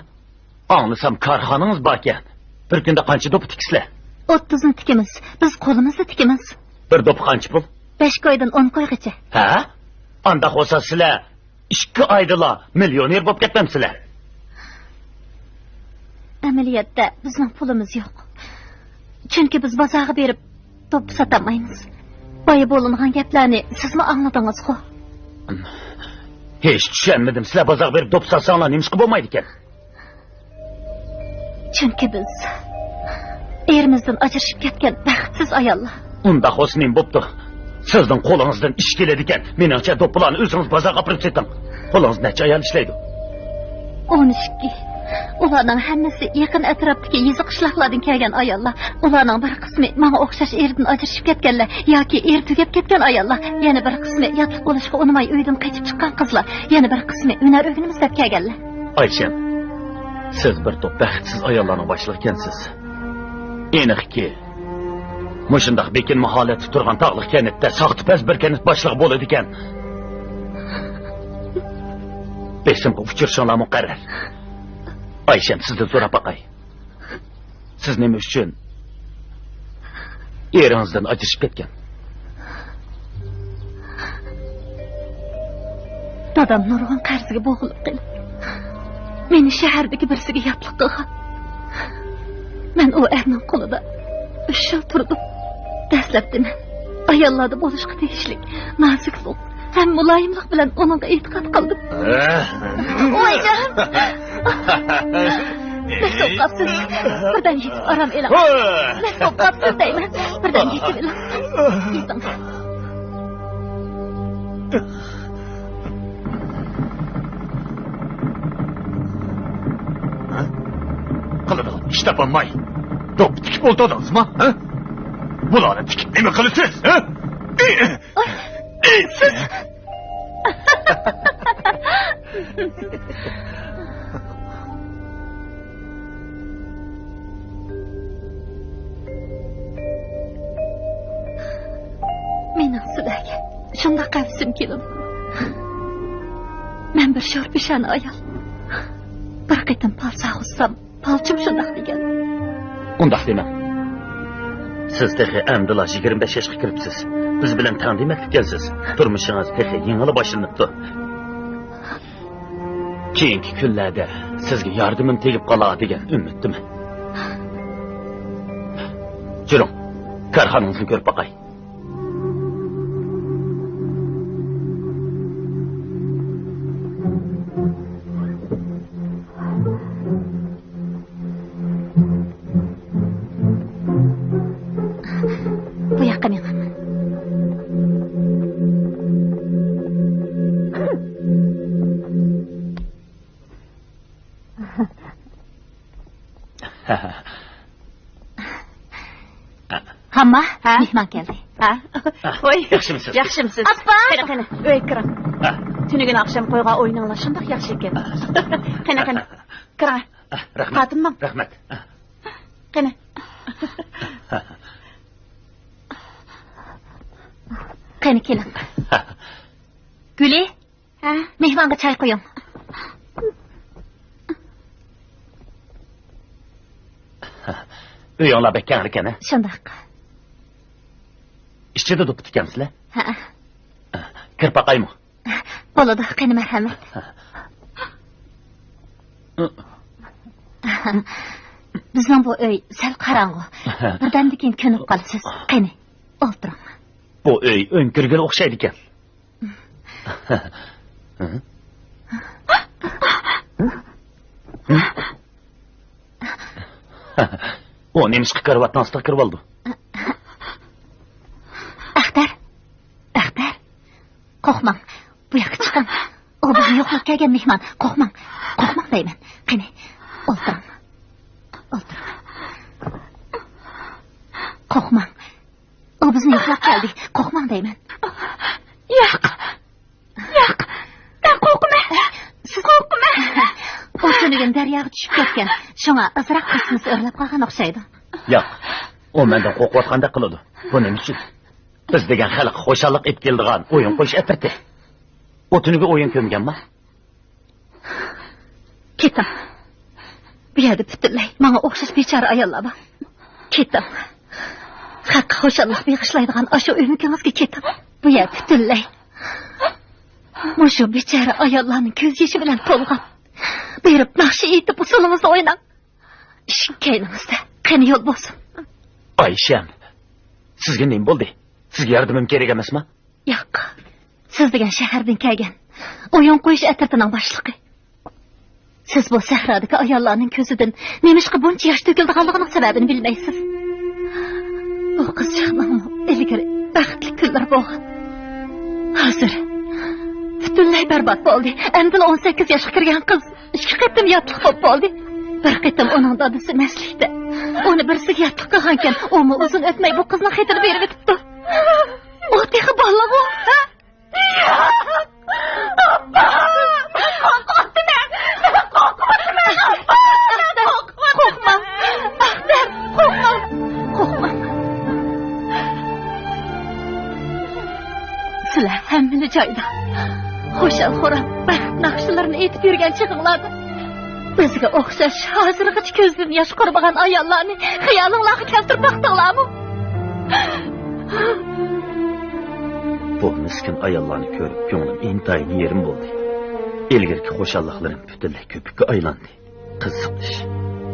ئاڭلىسام، كارخانىڭىز باركەن. بىر كۈندە قانچە دوپپا تىكىسىلەر؟ ئوتتۇزنى تىكىمىز. بىز قولىمىزدا تىكىمىز. بىر دوپپا قانچە پۇل؟ بەش كويدىن ئون كويغىچە. ھە؟ ئانداق بولسا، سىلەر ئىككى ئايدىلا مىليونېر بولۇپ كەتمەمسىلەر؟ ئەمەلىيەتتە بىزنىڭ پۇلىمىز يوق. چۈنكى بىز بازارغا بېرىپ دوپپا ساتالمايمىز. بايا بولۇنغان گەپلەرنى سىزمۇ ئاڭلىدىڭىزغۇ؟ ھېچ چۈشەنمىدىم. سىلەر بازارغا بېرىپ دوپپا ساتساڭلار نېمىشقا بولمايدىكەن؟ چۈنكى بىز ئېرىمىزدىن ئاجرىشىپ كەتكەن بەختسىز ئاياللار. ئۇنداق بولسا نېمە بوپتۇ؟ سىزنىڭ قولىڭىزدىن ئىش كېلىدىكەن. مېنىڭچە، دوپپىلارنى ئۆزىڭىز بازارغا ئاپىرىپ سېتىڭ. قولىڭىزدا نەچچە ئايال ئىشلەيدۇ؟ ئون ئىككى. ئۇلارنىڭ ھەممىسى يېقىن ئەتراپتىكى يېزا قىشلاقلاردىن كەلگەن ئاياللار. ئۇلارنىڭ بىر قىسمى ماڭا ئوخشاش ئېرىدىن ئاجرىشىپ كەتكەنلەر ياكى ئېرى تۈگەپ كەتكەن ئاياللار. يەنە بىر قىسمى ياتلىق بولۇشقا ئۇنىماي ئۆيدىن قېچىپ چىققان قىزلار. يەنە بىر قىسمى ھۈنەر ئۆگىنىمىز دەپ كەلگەنلەر. ئايشەم، سىز بىر توپ بەختسىز ئاياللارنىڭ باشلىقى ئىكەنسىز. ئېنىقكى، مۇشۇنداق بېكىنمە ھالەتتە تۇرغان تاغلىق كەنتتە ساختىپەز بىر كەنت باشلىقى بولىدىكەن. بېسىمغا ئۇچرىشىڭلار مۇقەررەر. ئايشەم، سىزدىن سوراپ باقاي. سىز نېمە ئۈچۈن ئېرىڭىزدىن ئاجرىشىپ كەتكەن؟ دادام نۇرغۇن قەرزگە بوغۇلۇپ قېلىپ، مېنى شەھەردىكى بىرسىگە ياتلىق قىلغان. مەن ئۇ ئەرنىڭ قولىدا ئۈچ يىل تۇردۇم. دەسلەپتە مەن ئاياللاردا بولۇشقا تېگىشلىك نازۇكلۇق ھەم مۇلايىملىق بىلەن ئۇنىڭغا ئېتىقاد قىلدىم. ۋايجان! مەست بولۇپ قاپسىز. بىردەم يېتىپ ئارام ئېلىڭ. مەست بولۇپ قاپسىز دەيمەن. بىردەم يېتىپ ئېلىڭ. يېتىڭ. ھە؟ قىلىدىغان ئىش تاپالماي، دوپپا تىكىپ ئولتۇردىڭىزمۇ؟ ھە؟ بۇلارنى تىكىپ نېمە قىلىسىز؟ ھە؟ ئى! ئاي، ئى! سىز. مېنىڭ سىلەرگە شۇنداق ھەۋىسىم كېلىدۇ. مەن بىر شور پېشانە ئايال. بىر قېتىم پال ساغۇزسام، پالچىم شۇنداق دېگەن. ئۇنداق دېمەڭ. سىز تېخى ئەمدىلا يىگىرمە بەش ياشقا كىرىپسىز. بىز بىلەن تەڭ دېمەكلىككەنسىز. تۇرمۇشىڭىز تېخى يېڭىلا باشلىنىپتۇ. كېيىنكى كۈنلەردە سىزگە ياردىمىم تېگىپ قالار دېگەن ئۈمىدتىمەن. جۈرۈڭ، كارخانىڭىزنى كۆرۈپ باقاي. بۇ ياققا مېڭىڭ. ھامما، ھە؟ مېھمان كەلدى. ھە؟ ۋاي، ياخشىمسىز؟ ياخشىمسىز؟ ئاپا! قېنى، قېنى، ئۆيگە كىرىڭ. ھە. تۈنۈگۈن ئاخشام قويغان ئويۇنۇڭلار شۇنداق ياخشى ئىكەن. قېنى، قېنى، كىرىڭ. ئاھ، رەھمەت. خاتىنىم. رەھمەت. قېنى. قېنى، كېلىڭ. گۈلى. ھە؟ مېھمانغا چاي قۇيۇڭ. ئۆيۈڭلار بەك كەڭرىكەن، ھە؟ شۇنداق. ئىچىدە دوپپا تىكەمسىلەر؟ ھە. كىرىپ باقايمۇ؟ بولىدۇ، قېنى، مەرھەمەت. بىزنىڭ بۇ ئۆي سەل قاراڭغۇ. بىردەمدىن كېيىن كۆنۈپ قالىسىز. قېنى، ئولتۇرۇڭ. بۇ ئۆي ئۆڭكۈرگىلى ئوخشايدىكەن. ئۇ نېمىشقا كارىۋاتنىڭ ئاستىغا كىرىۋالىدۇ؟ ئەختەر، ئەختەر، قورقماڭ. بۇ ياققا چىقىڭ. ئۇ بىزنى يوقلاپ كەلگەن مېھمان. قورقماڭ، قورقماڭ دەيمەن. قېنى، ئولتۇرۇڭ. ئولتۇرۇڭ. قورقماڭ. ئۇ بىزنى يوقلاپ كەلدى. قورقماڭ دەيمەن. ياق. ياق. مەن قورقىمەن. سىز قورقىمەن. ئۇ تۈنۈگۈن دەرياغا چۈشۈپ كەتكەن. شۇڭا ئازراق قىسمىسى ئۆرلەپ قالغان ئوخشايدۇ. ياق. ئۇ مەندىن قورقۇۋاتقاندەك قىلىدۇ. بۇ نېمە ئۈچۈن؟ بىز دېگەن خەلققە خۇشاللىق ئېلىپ كېلىدىغان ئويۇن قويۇش ئەترىتى. ئۇ تۈنۈگۈن ئويۇن كۆرمىگەنما؟ كېتىڭ. بۇ يەردە پۈتۈنلەي ماڭا ئوخشاش بىچارە ئاياللار بار. كېتىڭ. خەققە خۇشاللىق بېغىشلايدىغان ئاشۇ ئۆمىكىڭىزگە كېتىڭ. بۇ يەر پۈتۈنلەي مۇشۇ بىچارە ئاياللارنىڭ كۆز يېشى بىلەن تولغان. بېرىپ ناخشا ئېيتىپ، ئۇسسۇلىڭىزنى ئويناڭ. ئىشىك كەينىڭىزدە. قېنى، يول بولسۇن. ئايشەم، سىزگە نېمە بولدى؟ سىزگە ياردىمىم كېرەك ئەمەسما؟ ياق. سىز دېگەن شەھەردىن كەلگەن ئويۇن قويۇش ئەترىتىنىڭ باشلىقى. سىز بۇ سەھرادىكى ئاياللارنىڭ كۆزىدىن نېمىشقا بۇنچە ياش تۆكۈلىدىغانلىقىنىڭ سەۋەبىنى بىلمەيسىز. بۇ قىزچاقنىڭمۇ ئىلگىرى بەختلىك كۈنلىرى بولغان. ھازىر پۈتۈنلەي بەربات بولدى. ئەمدىلا ئون سەككىز ياشقا كىرگەن قىز ئىككى قېتىم ياتلىق بولۇپ بولدى. بىر قېتىم ئۇنىڭ دادىسى مەستلىكتە ئۇنى بىرسىگە ياتلىق قىلغانىكەن، ئۇمۇ ئۇزۇن ئۆتمەي بۇ قىزنىڭ خېتىنى بېرىۋېتىپتۇ. ئۇ تېخى بالىغۇ. قورقۇۋاتىمەن. قورقۇۋاتىمەن. قورقماڭ. ئەختەر، قورقماڭ. قورقماڭ. سىلەر ھەممىلا جايدا خۇشال-خۇرام بەخت ناخشىلىرىنى ئېيتىپ يۈرگەن چېغىڭلاردا، بىزگە ئوخشاش ھازىرغىچە كۆزىدىن ياش قۇرۇمىغان ئاياللارنى خىيالىڭلارغا كەلتۈرۈپ باقتىڭلارمۇ؟ بۇ مىسكىن ئاياللارنى كۆرۈپ كۆڭلۈم ئىنتايىن يېرىم بولدى. ئىلگىرىكى خۇشاللىقلىرىم پۈتۈنلەي كۆپۈككە ئايلاندى. قىزىق ئىش،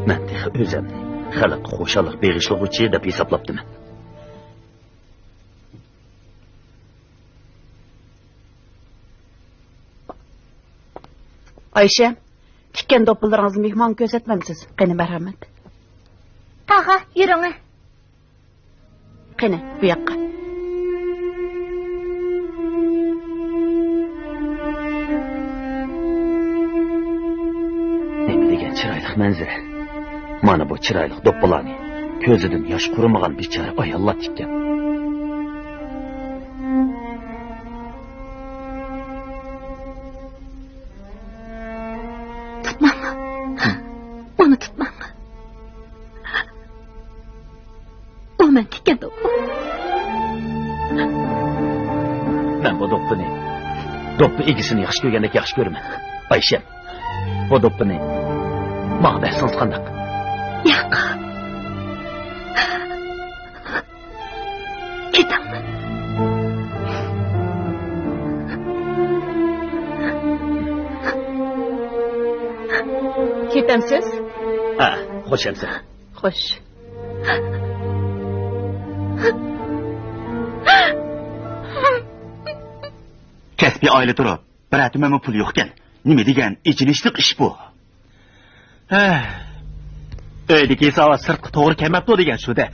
مەن تېخى ئۆزۈمنى خەلققە خۇشاللىق بېغىشلىغۇچى دەپ ھېسابلاپتىمەن. ئايشە، تىككەن دوپپىلىرىڭىزنى مېھمانغا كۆرسەتمەمسىز؟ قېنى، مەرھەمەت. تاغا، يۈرۈڭە. قېنى، بۇ ياققا. نېمە دېگەن چىرايلىق مەنزىرە! مانا بۇ چىرايلىق دوپپىلارنى كۆزىدىن ياش قۇرۇمىغان بىچارە ئاياللار تىككەن. تۇتماڭ. ئۇنى تۇتماڭ. ئۇ مەن تىككەن دوپپا. مەن بۇ دوپپىنى، دوپپا ئىگىسىنى ياخشى كۆرگەندەك ياخشى كۆرىمەن. ئايشەم، بۇ دوپپىنى ماڭا بەرسىڭىز قانداق؟ ياق. كېتىڭ. كېتەمسىز؟ ھە، خوش ئەمىسە. خوش. كەسپىي ئائىلە تۇرۇپ، بىرەر تۈمەنمۇ پۇل يوقكەن. نېمە دېگەن ئېچىنىشلىق ئىش بۇ. ھە. ئۆيدىكى ھېسابات سىرتقا توغرا كەلمەپتۇ دېگەن شۇ-دە.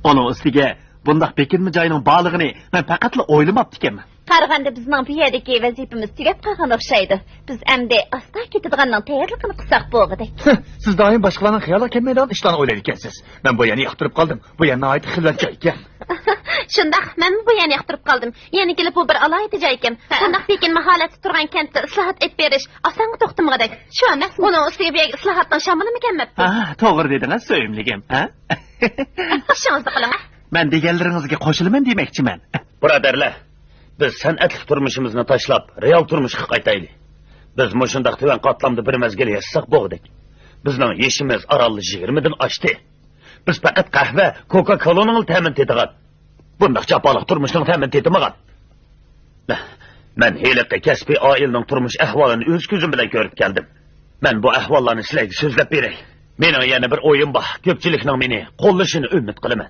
ئۇنىڭ ئۈستىگە بۇنداق بېكىنمە جاينىڭ بارلىقىنى مەن پەقەتلا ئويلىماپتىكەنمەن. قارىغاندا بىزنىڭ بۇ يەردىكى ۋەزىپىمىز تۈگەپ قالغان ئوخشايدۇ. بىز ئەمدى ئاستا كېتىدىغاننىڭ تەييارلىقىنى قىلساق بولغۇدەك. سىز دائىم باشقىلارنىڭ خىيالىغا كەلمەيدىغان ئىشلارنى ئويلايدىكەنسىز. مەن بۇ يەرنى ياقتۇرۇپ قالدىم. بۇ يەر ناھايىتى خىلۋەت جاي ئىكەن. شۇنداق، مەنمۇ بۇ يەرنى ياقتۇرۇپ قالدىم. يەنە كېلىپ بۇ بىر ئالاھىدە جاي ئىكەن. ھە. بۇنداق بېكىنمە ھالەتتە تۇرغان كەنتتە ئىسلاھات ئېلىپ بېرىش ئاسانغا توختىمىغۇدەك. شۇ ئەمەسمۇ؟ ئۇنىڭ ئۈستىگە بۇ يەرگە ئىسلاھاتنىڭ شامىلىمۇ كەلمەپتۇ. ھە، توغرا دېدىڭىز، سۆيۈملۈكۈم. ھە؟ ئىشىڭىزنى قىلىڭ، ھە؟ مەن دېگەنلىرىڭىزگە قوشۇلىمەن دېمەكچىمەن. بۇرادەرلەر، بىز سەنئەتلىك تۇرمۇشىمىزنى تاشلاپ، رېئال تۇرمۇشقا قايتايلى. بىز مۇشۇنداق تۆۋەن قاتلامدا بىر مەزگىل ياشىساق بولغۇدەك. بىزنىڭ يېشىمىز ئارانلا يىگىرمىدىن ئاشتى. بىز پەقەت قەھۋە، كوكا-كولانىڭلا تەمىنى تېتىغان. بۇنداق جاپالىق تۇرمۇشنىڭ تەمىنى تېتىمىغان. مەن ھېلىقى كەسپىي ئائىلىنىڭ تۇرمۇش ئەھۋالىنى ئۆز كۆزۈم بىلەن كۆرۈپ كەلدىم. مەن بۇ ئەھۋاللارنى سىلەرگە سۆزلەپ بېرەي. مېنىڭ يەنە بىر ئويۇم بار. كۆپچىلىكنىڭ مېنى قوللىشىنى ئۈمىد قىلىمەن.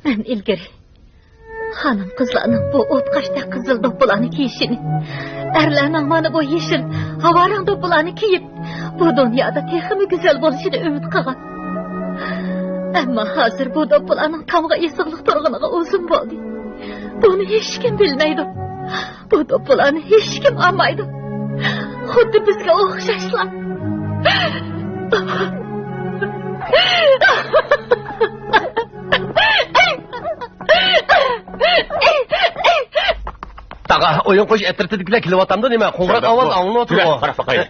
مەن ئىلگىرى خانىم-قىزلارنىڭ بۇ ئوتقاشتەك قىزىل دوپپىلارنى كىيىشىنى، ئەرلەرنىڭ مانا بۇ يېشىل ھاۋارەڭ دوپپىلارنى كىيىپ، بۇ دۇنيادا تېخىمۇ گۈزەل بولۇشىنى ئۈمىد قىلغان. ئەمما ھازىر بۇ دوپپىلارنىڭ تامغا ئېسىقلىق تۇرغىنىغا ئۇزۇن بولدى. بۇنى ھېچكىم بىلمەيدۇ. بۇ دوپپىلارنى ھېچكىم ئالمايدۇ. خۇددى بىزگە ئوخشاشلا. تاغا، ئويۇن قويۇش ئەترىتىدىكىلەر كېلىۋاتامدۇ نېمە؟ قوڭغۇراق ئاۋاز ئاڭلىنىۋاتىدۇ. قاراپ باقايلى.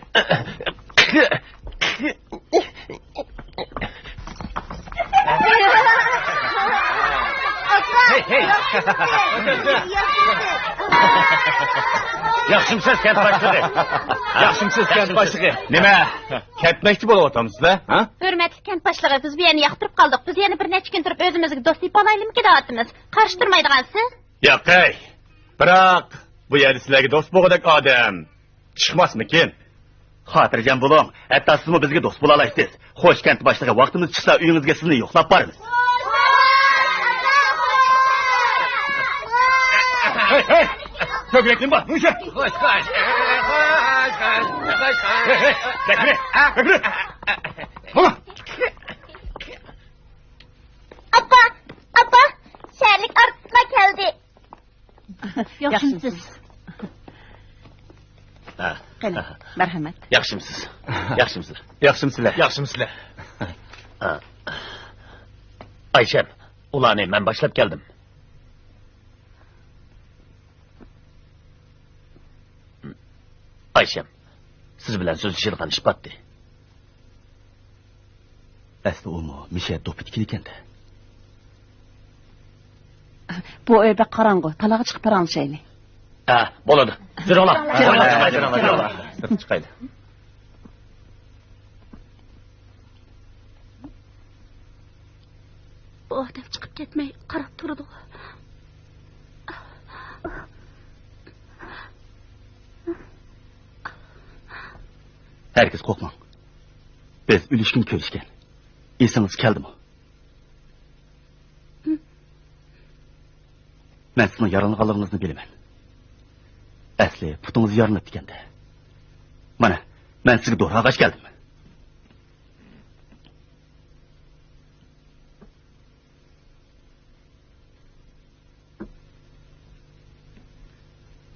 ھەي، ھەي. ياخشىمسىز، كەنت باشلىقى؟ ياخشىمسىز، كەنت باشلىقى؟ نېمە، كەتمەكچى بولۇۋاتامسىز-ھە؟ ھە؟ ھۆرمەتلىك كەنت باشلىقى، بىز بۇ يەرنى ياقتۇرۇپ قالدۇق. بىز يەنە بىر نەچچە كۈن تۇرۇپ ئۆزىمىزگە دوست تېپىۋالايلىمىكىن دەۋاتىمىز. قارشى تۇرمايدىغانسىز؟ ياقەي. بىراق، بۇ يەردە سىلەرگە دوست بولغۇدەك ئادەم چىقماسمىكىن؟ خاتىرجەم بولۇڭ، ھەتتا سىزمۇ بىزگە دوست بولالايسىز. خوش، كەنت باشلىقى، ۋاقتىمىز چىقسا ئۆيىڭىزگە سىزنى يوقلاپ بارىمىز. ھەي، ھەي! كۆكرەكنى بار، مۇشۇ! خوش، خوش. خوش، خوش. خوش، خوش. ھەي، ھەي! كۆكرەك! ماما! ئاپا! ئاپا! شەھەرلىك ئارتىسلار كەلدى. ياخشىمسىز؟ ھە. قېنى، مەرھەمەت. ياخشىمسىز؟ ياخشىمسىلەر؟ ياخشىمسىلەر؟ ياخشىمسىلەر؟ ھە. ئايشەم، ئۇلارنى مەن باشلاپ كەلدىم. ئايشەم، سىز بىلەن سۆزلىشىدىغان ئىش باتتى. ئەسلى ئۇمۇ مىشە دوپپا تىكىدىكەن-دە. بۇ ئۆي بەك قاراڭغۇ، تالاغا چىقىپ پاراڭلىشايلى. ھە، بولىدۇ. جۈرۈڭلار. جۈرۈڭلار، جۈرۈڭلار، جۈرۈڭلار، جۈرۈڭلار. سىرتقا چىقايلى. بۇ ئادەم چىقىپ كەتمەي قاراپ تۇرىدۇ. ھەرگىز قورقماڭ. بىز ئۆلۈشكىن كۆرۈشكەن. ئېسىڭىز كەلدىمۇ؟ مەن سىزنىڭ يارىلانغانلىقىڭىزنى بىلىمەن. ئەسلى پۇتىڭىز يارىلىنىپتىكەن-دە. مانا، مەن سىزگە دورا ئالغاچ كەلدىم.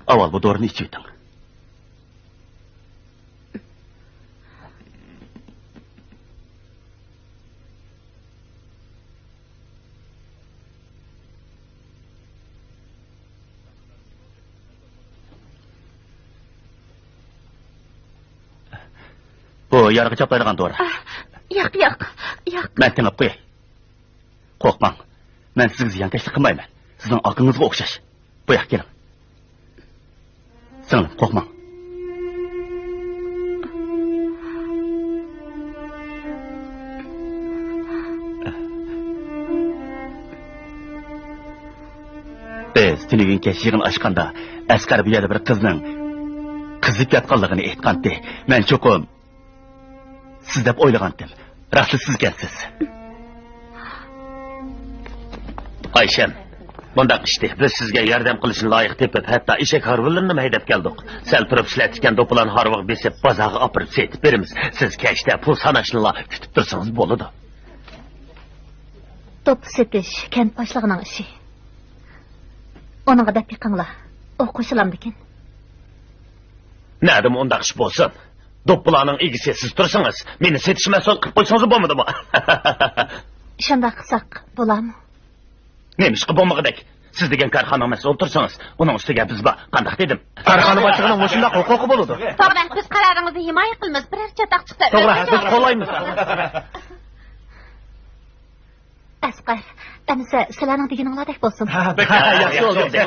ئاۋۋال بۇ دورىنى ئىچىۋېتىڭ. بۇ يارىغا چاپلايدىغان دورا. ئاھ، ياق، ياق، ياق. مەن تېڭىپ قوياي. قورقماڭ. مەن سىزگە زىيانكەشلىك قىلمايمەن. سىزنىڭ ئاكىڭىزغا ئوخشاش. بۇ ياققا كېلىڭ. سىڭلىم، قورقماڭ. بىز تۈنۈگۈن كەچ يىغىن ئاچقاندا، ئەسقەر بۇ يەردە بىر قىزنىڭ قىزىپ ياتقانلىقىنى ئېيتقانتى. مەن چوقۇم سىز دەپ ئويلىغانتىم. راستلا سىزكەنسىز. ئايشەم، مۇنداق ئىشتى. بىز سىزگە ياردەم قىلىشنى لايىق تېپىپ، ھەتتا ئېشەك ھارۋىلىرىنىمۇ ھەيدەپ كەلدۇق. سەل تۇرۇپ ئىشلەتكەن دوپپىلارنى ھارۋىغا بېسىپ، بازارغا ئاپىرىپ سېتىپ بېرىمىز. سىز كەچتە پۇل ساناشنىلا كۈتۈپ تۇرسىڭىز بولىدۇ. دوپپا سېتىش كەنت باشلىقىنىڭ ئىشى. ئۇنىڭغا دەپ بېقىڭلار، ئۇ قوشۇلامدىكىن؟ نەدىمۇ ئۇنداق ئىش بولسۇن؟ دوپپىلارنىڭ ئىگىسى سىز تۇرسىڭىز، مېنى سېتىش مەسئۇل قىلىپ قويسىڭىز بولمىدىمۇ؟ شۇنداق قىلساق بولامۇ؟ نېمىشقا بولمىغۇدەك؟ سىز دېگەن كارخانىنىڭ مەسئۇلى تۇرسىڭىز، ئۇنىڭ ئۈستىگە بىز بار. قانداق دېدىم؟ كارخانا باشلىقىنىڭ مۇشۇنداق ھوقۇقى بولىدۇ. توغرا، بىز قارارىڭىزنى ھىمايە قىلىمىز. بىرەر چاتاق چىقسا، توغرا، بىز قوللايمىز. ئەسقەر، ئەمىسە سىلەرنىڭ دېگىنىڭلاردەك بولسۇن. ھە، بەك ياخشى بولدى.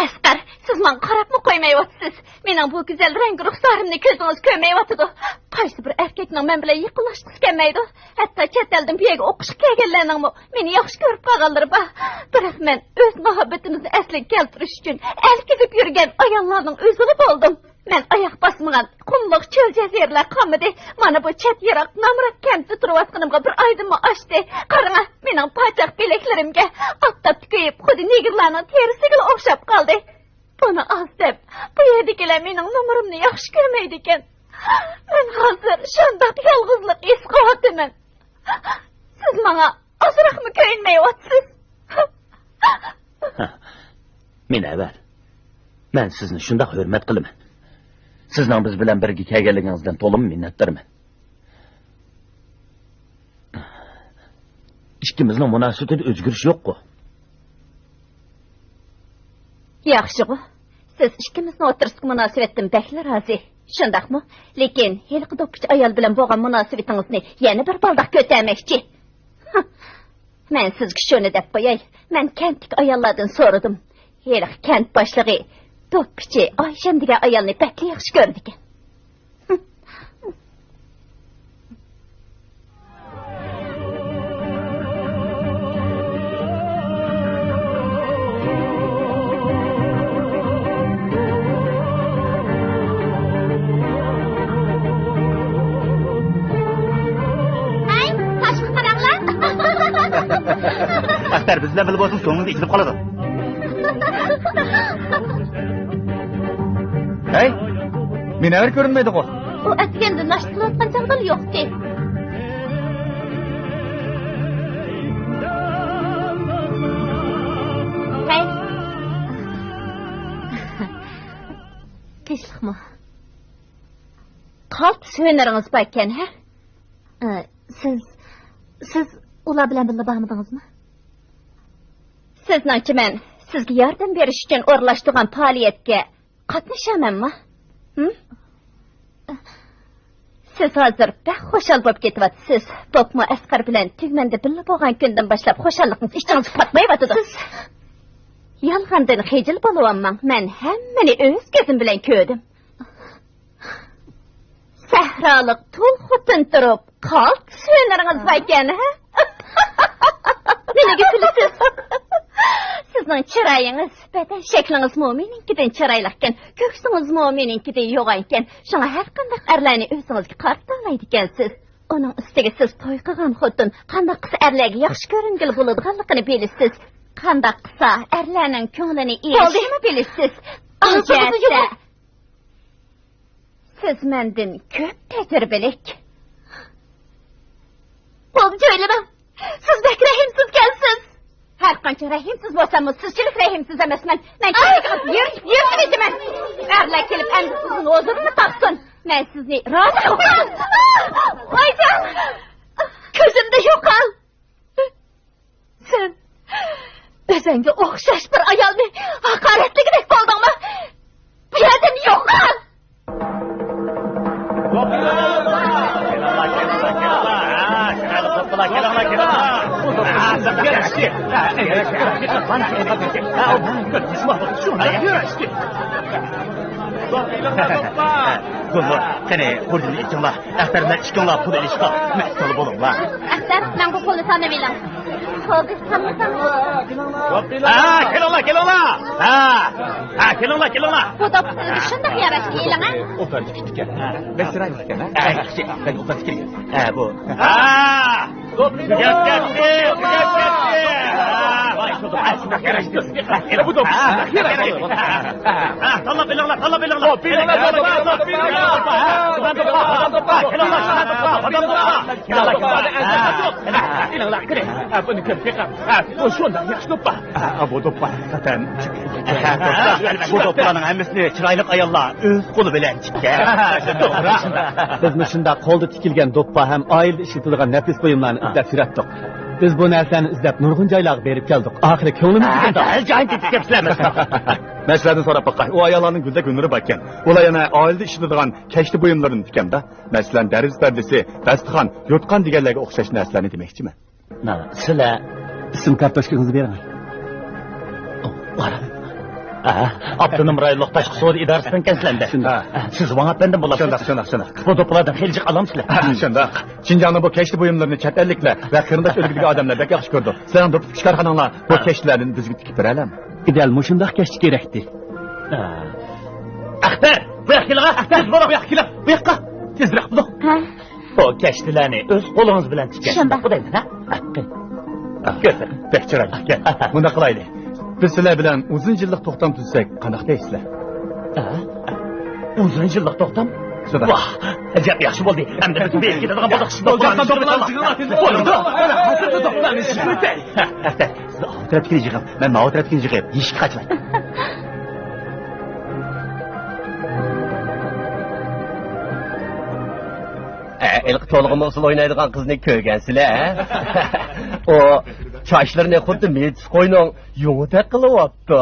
ئەسقەر، سىز ماڭا قاراپمۇ قويمايۋاتىسىز. مېنىڭ بۇ گۈزەل رەڭگى رۇخسارىمنى كۆزىڭىز كۆرمەيۋاتىدۇ. قايسى بىر ئەركەكنىڭ مەن بىلەن يېقىنلاشقۇسى كەلمەيدۇ. ھەتتا چەت ئەلدىن بۇ يەرگە ئوقۇشقا كەلگەنلەرنىڭمۇ مېنى ياخشى كۆرۈپ قالغانلىرى بار. بىراق مەن ئۆز مۇھەببىتىمىزنى ئەسلىگە كەلتۈرۈش ئۈچۈن ئەلكىدىپ يۈرگەن ئاياللارنىڭ ئۆزىلا بولدۇم. مەن ئاياق باسمىغان قۇملۇق چۆل جەزىرىلەر قالمىدى. مانا بۇ چەت يىراق نامرات كەنتتە تۇرۇۋاتقىنىمغا بىر ئايدىنمۇ ئاشتى. قاراڭا، مېنىڭ پاچاق بىلەكلىرىمگە ئاپتاپتا كۆيۈپ، خۇددى نېگىرلارنىڭ تېرىسىگىلا ئوخشاپ قالدى. بۇنى ئاز دەپ، بۇ يەردىكىلەر مېنىڭ نومۇرۇمنى ياخشى كۆرمەيدىكەن. مەن ھازىر شۇنداق يالغۇزلۇق ھېس قىلىۋاتىمەن. سىز ماڭا ئازراقمۇ كۆيۈنمەيۋاتىسىز. مۇنەۋۋەر، مەن سىزنى شۇنداق ھۆرمەت قىلىمەن. سىزنىڭ بىز بىلەن بىرگە كەلگەنلىكىڭىزدىن تولىمۇ مىننەتدارمەن. ئىككىمىزنىڭ مۇناسىۋىتىدە ئۆزگىرىش يوققۇ؟ ياخشىغۇ. سىز ئىككىمىزنىڭ ئوتتۇرىسىدىكى مۇناسىۋەتتىن بەكلا رازى. شۇنداقمۇ؟ لېكىن ھېلىقى دوپپىچى ئايال بىلەن بولغان مۇناسىۋىتىڭىزنى يەنە بىر بالداق كۆتەرمەكچى. مەن سىزگە شۇنى دەپ قوياي، مەن كەنتتىكى ئاياللاردىن سورىدىم. ھېلىقى كەنت باشلىقى دوپپىچى ئايشەم دېگەن ئايالنى بەكلا ياخشى كۆرىدىكەن. ھەي، تاشقا قاراڭلار! ئەختەر بىز بىلەن بىللە بولسىڭىز، كۆڭلىڭىز ئېچىلىپ قالىدۇ. ھەي، مۇنەۋۋەر كۆرۈنمەيدىغۇ؟ ئۇ ئەتىگەندە ناشتا قىلىۋاتقان چاغدىلا يوقتى. ھەي. تىنچلىقمۇ؟ قالتىس ھۈنىرىڭىز باركەن، ھە؟ ئە، سىز، سىز ئۇلار بىلەن بىللە بارمىدىڭىزمۇ؟ سىزنىڭچە مەن سىزگە ياردەم بېرىش ئۈچۈن ئورۇنلاشتۇرغان پائالىيەتكە قاتنىشامەنمۇ؟ ھىم؟ سىز ھازىر بەك خۇشال بولۇپ كېتىۋاتىسىز. بولۇپمۇ ئەسقەر بىلەن تۈگمەندە بىللە بولغان كۈندىن باشلاپ خۇشاللىقىڭىز ئىچىڭىزگە پاتمايۋاتىدۇ. سىز يالغاندىن خىجىل بولۇۋالماڭ. مەن ھەممىنى ئۆز كۆزۈم بىلەن كۆردۈم. سەھرالىق تۇل خوتۇن تۇرۇپ، قالتىس ھۈنىرىڭىز باركەن، ھە؟ نېمىگە كۈلىسىز؟ سىزنىڭ چىرايىڭىز، بەدەن شەكلىڭىزمۇ مېنىڭكىدىن چىرايلىقكەن، كۆكسىڭىزمۇ مېنىڭكىدىن يوغانكەن. شۇڭا ھەر قانداق ئەرلەرنى ئۆزىڭىزگە قارىتالايدىكەنسىز. ئۇنىڭ ئۈستىگە سىز توي قىلغان خوتۇن قانداق قىلسا ئەرلەرگە ياخشى كۆرۈنگىلى بولىدىغانلىقىنى بىلىسىز. قانداق قىلسا ئەرلەرنىڭ كۆڭلىنى ئېلىشنىمۇ بىلىسىز. ئاغزىڭىزنى يۇمۇڭ. سىز مەندىن كۆپ تەجرىبىلىك. بولدى، جۆيلىمەڭ. سىز بەك رەھىمسىزكەنسىز. ھەر قانچە رەھىمسىز بولساممۇ، سىزچىلىك رەھىمسىز ئەمەسمەن. مەن كەينىگە قاراپ يۈرۈپ، يۈرۈپ كېتىمەن. ئەرلەر كېلىپ ئەمدى سىزنىڭ ھۇزۇرىنى تاپسۇن. مەن سىزنى رازى قىلىمەن. ۋايجان! كۆزۈمدە يوقال! سەن ئۆزۈڭگە ئوخشاش بىر ئايالنى ھاقارەتلىگۈدەك بولدۇڭمۇ؟ بۇ يەردىن يوقال! قېنى، بۇرنىنى ئېچىڭلار. ئەختەر بىلەن ئىككىڭلار پۇل ئېلىشقا مەسئۇل بولۇڭلار. ئەختەر، ماڭا بۇ پۇلنى سانىۋېلىڭ. بولدى، سانىسام. ھە، كېلىڭلار، كېلىڭلار. ھە، ھە، كېلىڭلار، كېلىڭلار. بۇ دوپپا سىزگە شۇنداق ياراشتى، ئېلىڭە. ئوبدان تىكىپ ئىكەن، ھە؟ بەك چىرايلىق ئىكەن، ھە؟ ھە، بەك ئوبدان تىكىلگەن. ھە، بۇ. ھە. تۈگەپ كەتتى، تۈگەپ كەتتى. ھە، ۋاي، شۇنداق، ھە، شۇنداق ياراشتى. ھە، بۇ دوپپا شۇنداق ياراشتى. ھە، تاللاپ ئېلىڭلار، تاللاپ ئېلىڭلار. ئوبدان دوپپا، ئوبدان دوپپا. ئېلىڭلار، قېنى. ھە، بۇنى كۆرۈپ بېقىڭ. ھە، بۇ شۇنداق ياخشى دوپپا. ھە، بۇ دوپپا ھەقىقەتەن. بۇ دوپپىلارنىڭ ھەممىسىنى چىرايلىق ئاياللار ئۆز قولى بىلەن تىككەن. توغرا. بىز مۇشۇنداق قولدا تىكىلگەن دوپپا ھەم ئائىلىدە ئىشلىتىدىغان نەپىس بۇيۇملارنى ئىزدەپ يۈرەتتۇق. بىز بۇ نەرسىلەرنى ئىزدەپ نۇرغۇن جايلارغا بېرىپ كەلدۇق. ئاخىرى كۆڭلىمىزگە كەلدى. ھە، دەل جايىنى تېپىپ كەپسىلەر. مەن سىلەردىن سوراپ باقاي، ئۇ ئاياللارنىڭ گۈلدەك ھۈنىرى باركەن. ئۇلار يەنە ئائىلىدە ئىشلىتىدىغان كەشتە بۇيۇملىرىنى تىكەمدۇ؟ مەسىلەن، دەرۋىزە پەردىسى، داستىخان، يوتقان دېگەنلەرگە ئوخشاش نەرسىلەرنى دېمەكچىمەن. مانا، سىلەر ئىسىم كارتوچكىڭىزنى بېرىڭ. ئاھ، ئاپتونوم رايونلۇق تاشقى سودا ئىدارىسىدىنكەنسىلەر ئەمدى. شۇنداق. ھە، سىز ۋاڭ ئەپەندىم بولاسىز. شۇنداق، شۇنداق، شۇنداق. بۇ دوپپىلارنى خېلى جىق ئالامسىلەر؟ ھە، شۇنداق. شىنجاڭنىڭ بۇ كەشتە بۇيۇملىرىنى چەت ئەللىكلەر ۋە قېرىنداش ئۆلكىدىكى ئادەملەر بەك ياخشى كۆرىدۇ. سىلەرنىڭ دوپپا تىكىش كارخاناڭلار بۇ ھە. كەشتىلەردىن بىزگە تىكىپ بېرەلەم؟ دەل مۇشۇنداق كەشتە كېرەكتى. ئەختەر، بۇ ياققا كېلىڭە، ئەختەر، بۇ ياققا كېلىڭ، بۇ ياققا. تېزرەك بولۇڭ. ھە؟ بۇ كەشتىلەرنى ئۆز قولىڭىز بىلەن تىككەن شۇنداق. شۇنداقمۇ دەيمەن، ھە؟ كۆرسەڭ. بەك چىرايلىق ئىكەن. مۇنداق قىلايلى. بىز سىلەر بىلەن ئۇزۇن يىللىق توختام تۈزسەك قانداق دەيسىلەر؟ ھە؟ ئۇزۇن يىللىق توختام؟ شۇنداق. ۋاھ، ئەجەب ياخشى بولدى. ئەمدى بىز بېرىپ كېتىدىغان بولدۇق. بولىدۇ. بولىدۇ. ھە، ئەختەر. سىز ئاۋۇ تەرەپتىكىنى يىغىڭ، مەن ماۋۇ تەرەپتىكىنى يىغىپ، ئىشىككە قاچىلاي. ئە، ھېلىقى تولغىمۇ ئۇسسۇل ئوينايدىغان قىزنى كۆرگەنسىلەر، ھە؟ ئۇ چاچلىرىنى خۇددى مېتىس قوينىڭ يۇڭىدەك قىلىۋاپتۇ.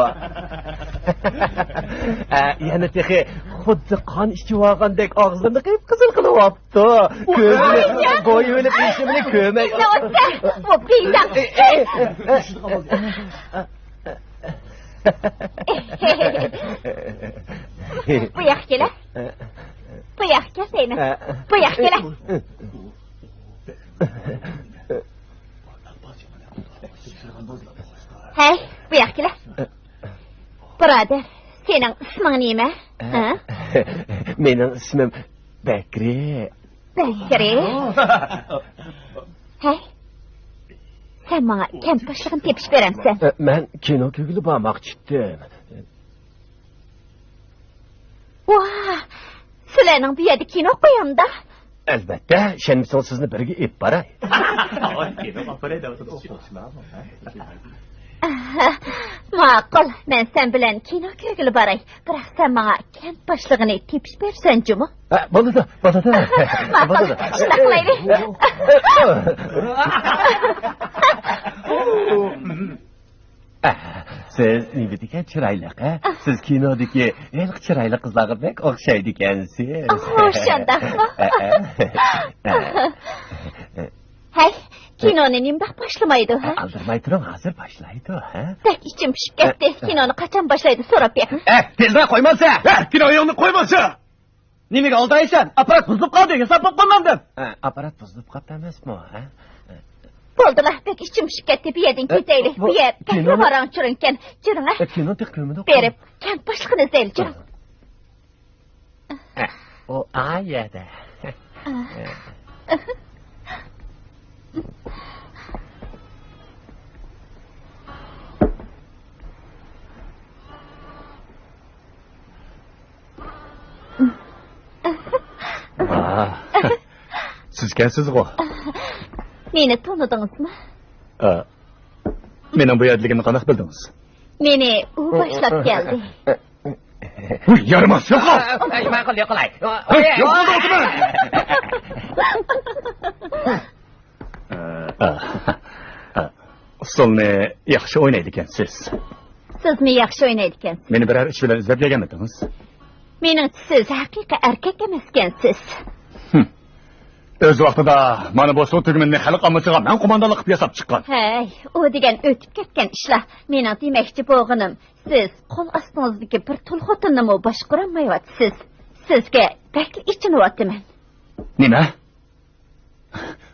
ئە، يەنە تېخى خۇددى قان ئىچىۋالغاندەك ئاغزىنى قىپقىزىل قىلىۋاپتۇ. كۆزىنى بويىۋېلىپ، يېشىمنى كۆرمەي. ئىزدەۋاتسە، بوپتۇ، ئىزدەڭ. بۇ ياققا كېلە. بۇ ياققا كەل دەيمەن. بۇ ياققا كېلە. ھەي، بۇ ياققا كېلە. بۇرادەر، سېنىڭ ئىسمىڭ نېمە؟ ھە؟ مېنىڭ ئىسمىم بەكرى. بەكرى؟ ھەي، سەن ماڭا كەنت باشلىقىنى تېپىپ بېرەمسەن؟ مەن كىنو كۆرگىلى بارماقچىدىم. ۋاھ، سىلەرنىڭ بۇ يەردە كىنو قويامدا؟ ئەلۋەتتە، ئىشەنمىسىڭىز سىزنى بىرگە ئېلىپ باراي. ماقۇل، مەن سەن بىلەن كىنو كۆرگىلى باراي. بىراق سەن ماڭا كەنت باشلىقىنى تېپىپ بەرسەن جۇمۇ. ھە، بولىدۇ، بولىدۇ. ماقۇل، بولىدۇ. شۇنداق قىلايلى. ئەھ، سىز نېمىدېگەن چىرايلىق، ھە؟ سىز كىنودىكى ھېلىقى چىرايلىق قىزلارغا بەك ئوخشايدىكەنسىز. ئاھ، شۇنداقمۇ؟ ئە، ئە. ھەي، كىنونى نېمىنداق باشلىمايدۇ، ھە؟ ئالدىرىماي تۇرۇڭ، ھازىر باشلايدۇ، ھە؟ بەك ئىچىم پۇشۇپ كەتتى. كىنونى قاچان باشلايدۇ، سوراپ بېقىڭ. ئە، تېزرەك قويماسا! ئە، كىنويۇڭنى قويماسا! نېمىگە ئالدايسەن؟ ئاپپارات بۇزۇلۇپ قالدى، ھېساب بولۇپ قالمامدىم. ئە، ئاپپارات بۇزۇلۇپ قاپتۇ ئەمەسمۇ، ھە؟ بولدىلا، بەك ئىچىم پۇشۇپ كەتتى، بۇ يەردىن كېتەيلى. بۇ يەر بەكلا ۋاراڭ-چۇرۇڭ ئىكەن. جۈرۈڭ، ھە؟ ئە، كىنو تېخى كۆرمىدۇق. بېرىپ، كەنت باشلىقىنى ئىزدەيلى، جۈرۈڭ. ئە، ئۇ ئا يەردە. ئا، سىزكەنسىزغۇ؟ مېنى تونۇدىڭىزمۇ؟ ئا، مېنىڭ بۇ يەردىلىكىمنى قانداق بىلدىڭىز؟ مېنى ئۇ باشلاپ كەلدى. ھۇي، يارىماس، يوقال! ئاي، ماقۇل، يوقىلاي. ھۇي، يوقال دەۋاتىمەن! ئۇسسۇلنى ياخشى ئوينايدىكەنسىز. سىزمۇ ياخشى ئوينايدىكەنسىز. مېنى بىرەر ئىش بىلەن ئىزدەپ كەلگەنمىدىڭىز؟ مېنىڭچە، سىز ھەقىقىي ئەركەك ئەمەسكەنسىز. ھىم. ئۆز ۋاقتىدا مانا بۇ سۇ تۈگمىنىنى خەلق ئاممىسىغا مەن قوماندانلىق قىلىپ ياساپ چىققان. ھەي، ئۇ دېگەن ئۆتۈپ كەتكەن ئىشلار. مېنىڭ دېمەكچى بولغىنىم، سىز قول ئاستىڭىزدىكى بىر تۇل خوتۇننىمۇ باشقۇرالمايۋاتىسىز. سىزگە بەكلا ئېچىنىۋاتىمەن. نېمە؟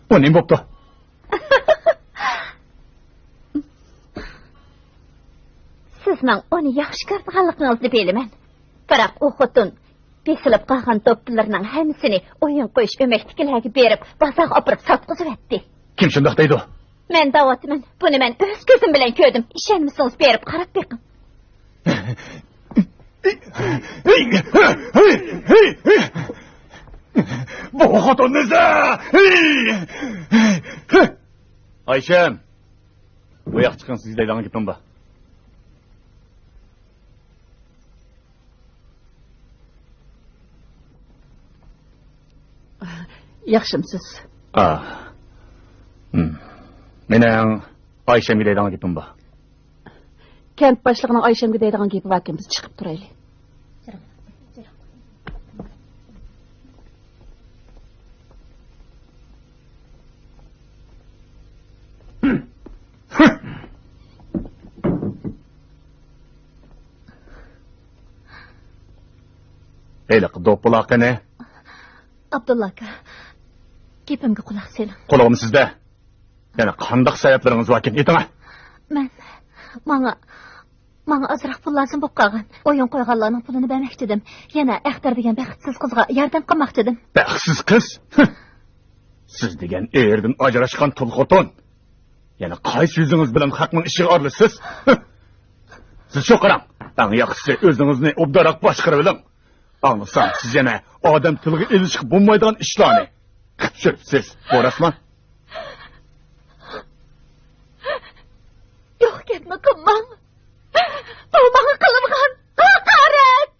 ئۇ نېمە بوپتۇ؟ سىزنىڭ ئۇنى ياخشى كۆرىدىغانلىقىڭىزنى بىلىمەن. بىراق ئۇ خوتۇن بېسىلىپ قالغان دوپپىلىرىنىڭ ھەممىسىنى ئويۇن قويۇش ئۆمەكتىكىلەرگە بېرىپ، بازارغا ئاپىرىپ ساتقۇزۇۋەتتى. كىم شۇنداق دەيدۇ؟ مەن دەۋاتىمەن، بۇنى مەن ئۆز كۆزۈم بىلەن كۆردۈم. ئىشەنمىسىڭىز، بېرىپ قاراپ بېقىڭ. بۇ خوتۇننى سە-، ئايشەم، بۇ ياققا چىقىڭ، سىزگە دەيدىغان گېپىم بار. ياخشىمسىز؟ ئا. ھىم. مېنىڭ ئايشەمگە دەيدىغان گېپىم بار. كەنت باشلىقىنىڭ ئايشەمگە دەيدىغان گېپى باركەن، بىز چىقىپ تۇرايلى. ھېلىقى دوپپىلار قېنى؟ ئابدۇللا ئاكا، گېپىمگە قۇلاق سېلىڭ. قۇلىقىم سىزدە. يەنە قانداق سەۋەبلىرىڭىز باركەن، ئېيتىڭە. مەن، ماڭا، ماڭا ئازراق پۇل لازىم بولۇپ قالغان. ئويۇن قويغانلارنىڭ پۇلىنى بەرمەكچىدىم. يەنە ئەختەر دېگەن بەختسىز قىزغا ياردەم قىلماقچىدىم. بەختسىز قىز؟ ھىھ! سىز دېگەن ئېرىدىن ئاجراشقان تۇل خوتۇن. يەنە قايسى يۈزىڭىز بىلەن خەقنىڭ ئىشىغا ئارىلىشىسىز؟ ھىھ! سىز شۇ قاراڭ، ئەڭ ياخشىسى ئۆزىڭىزنى ئوبدانراق باشقۇرۇۋېلىڭ. ئاڭلىسام، سىز يەنە ئادەم تىلغا ئېلىشقا بولمايدىغان ئىشلارنى قىلىپ يۈرۈپسىز. بۇ راستمۇ؟ يوق گەپنى قىلماڭ. بۇ ماڭا قىلىنغان ھاقارەت.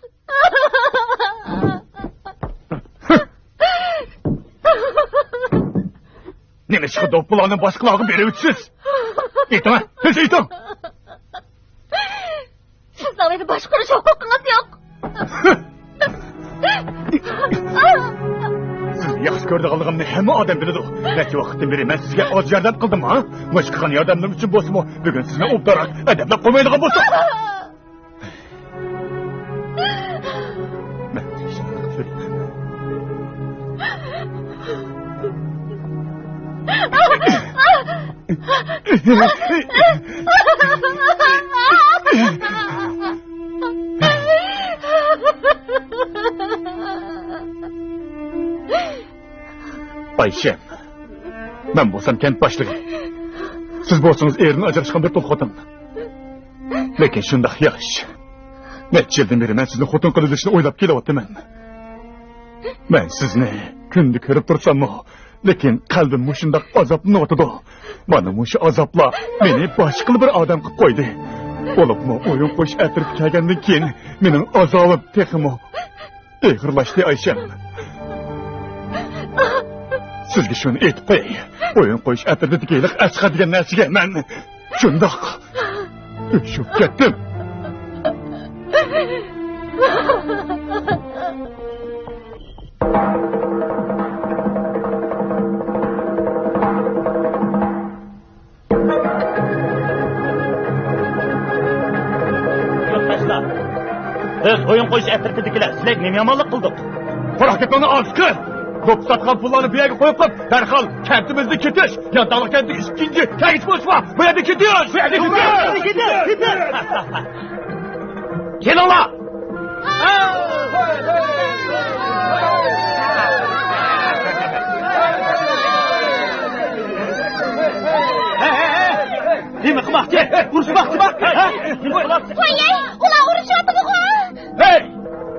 نېمىشقا دوپپىلارنى باشقىلارغا بېرىۋېتىسىز؟ ئېيتىڭ، تېز ئېيتىڭ! سىزنىڭ مېنى باشقۇرۇش ھوقۇقىڭىز يوق. سىزنى ياخشى كۆرىدىغانلىقىمنى ھەممە ئادەم بىلىدۇ. نەچچە ۋاقىتتىن بېرى مەن سىزگە ئاز ياردەم قىلدىم، ھا؟ مۇشۇ قىلغان ياردەملىرىم ئۈچۈن بولسىمۇ، بۈگۈن سىزنى ئوبدانراق ئەدەپلەپ قويمايدىغان بولسام. مەن ئايشەم، مەن بولسام كەنت باشلىقى. سىز بولسىڭىز ئېرىدىن ئاجراشقان بىر تۇل خوتۇن. لېكىن شۇنداق ياش. نەچچە يىلدىن بېرى مەن سىزنى خوتۇن قىلىۋېلىشنى ئويلاپ كېلىۋاتىمەن. مەن سىزنى كۈندە كۆرۈپ تۇرساممۇ، لېكىن قەلبىم مۇشۇنداق ئازابلىنىۋاتىدۇ. مانا مۇشۇ ئازابلار مېنى باشقىلا بىر ئادەم قىلىپ قويدى. بولۇپمۇ ئويۇن قويۇش ئەترىتى كەلگەندىن كېيىن مېنىڭ ئازابىم تېخىمۇ ئېغىرلاشتى، ئايشەم. سىزگە شۇنى ئېيتىپ قوياي. ئويۇن قويۇش ئەترىتىدىكى ھېلىقى ئەسقەر دېگەن نەرسىگە مەن شۇنداق ئۆچۈپ كەتتىم. ئويۇن قويۇش ئەترىتىدىكىلەر، سىلەرگە نېمە يامانلىق قىلدۇق؟ قاراپ كېتىڭلار ئارتۇقى! دوپپا ساتقان پۇللارنى بۇ يەرگە قويۇپ قويۇپ، دەرھال كەنتىمىزدىن كېتىش! يانتاغلىق كەنتىدىكى ئىككىنچى تەگۈچ بولۇشما! بۇ يەردىن كېتىش! بۇ يەردىن كېتىش! كېلىڭلار! نېمە قىلماقچى؟ ئۇرۇشماقچىما؟ ھە؟ نېمە قىلماقچى؟ ۋاي، ئۇلار ئۇرۇشۇۋاتىدىغۇ! ھەي!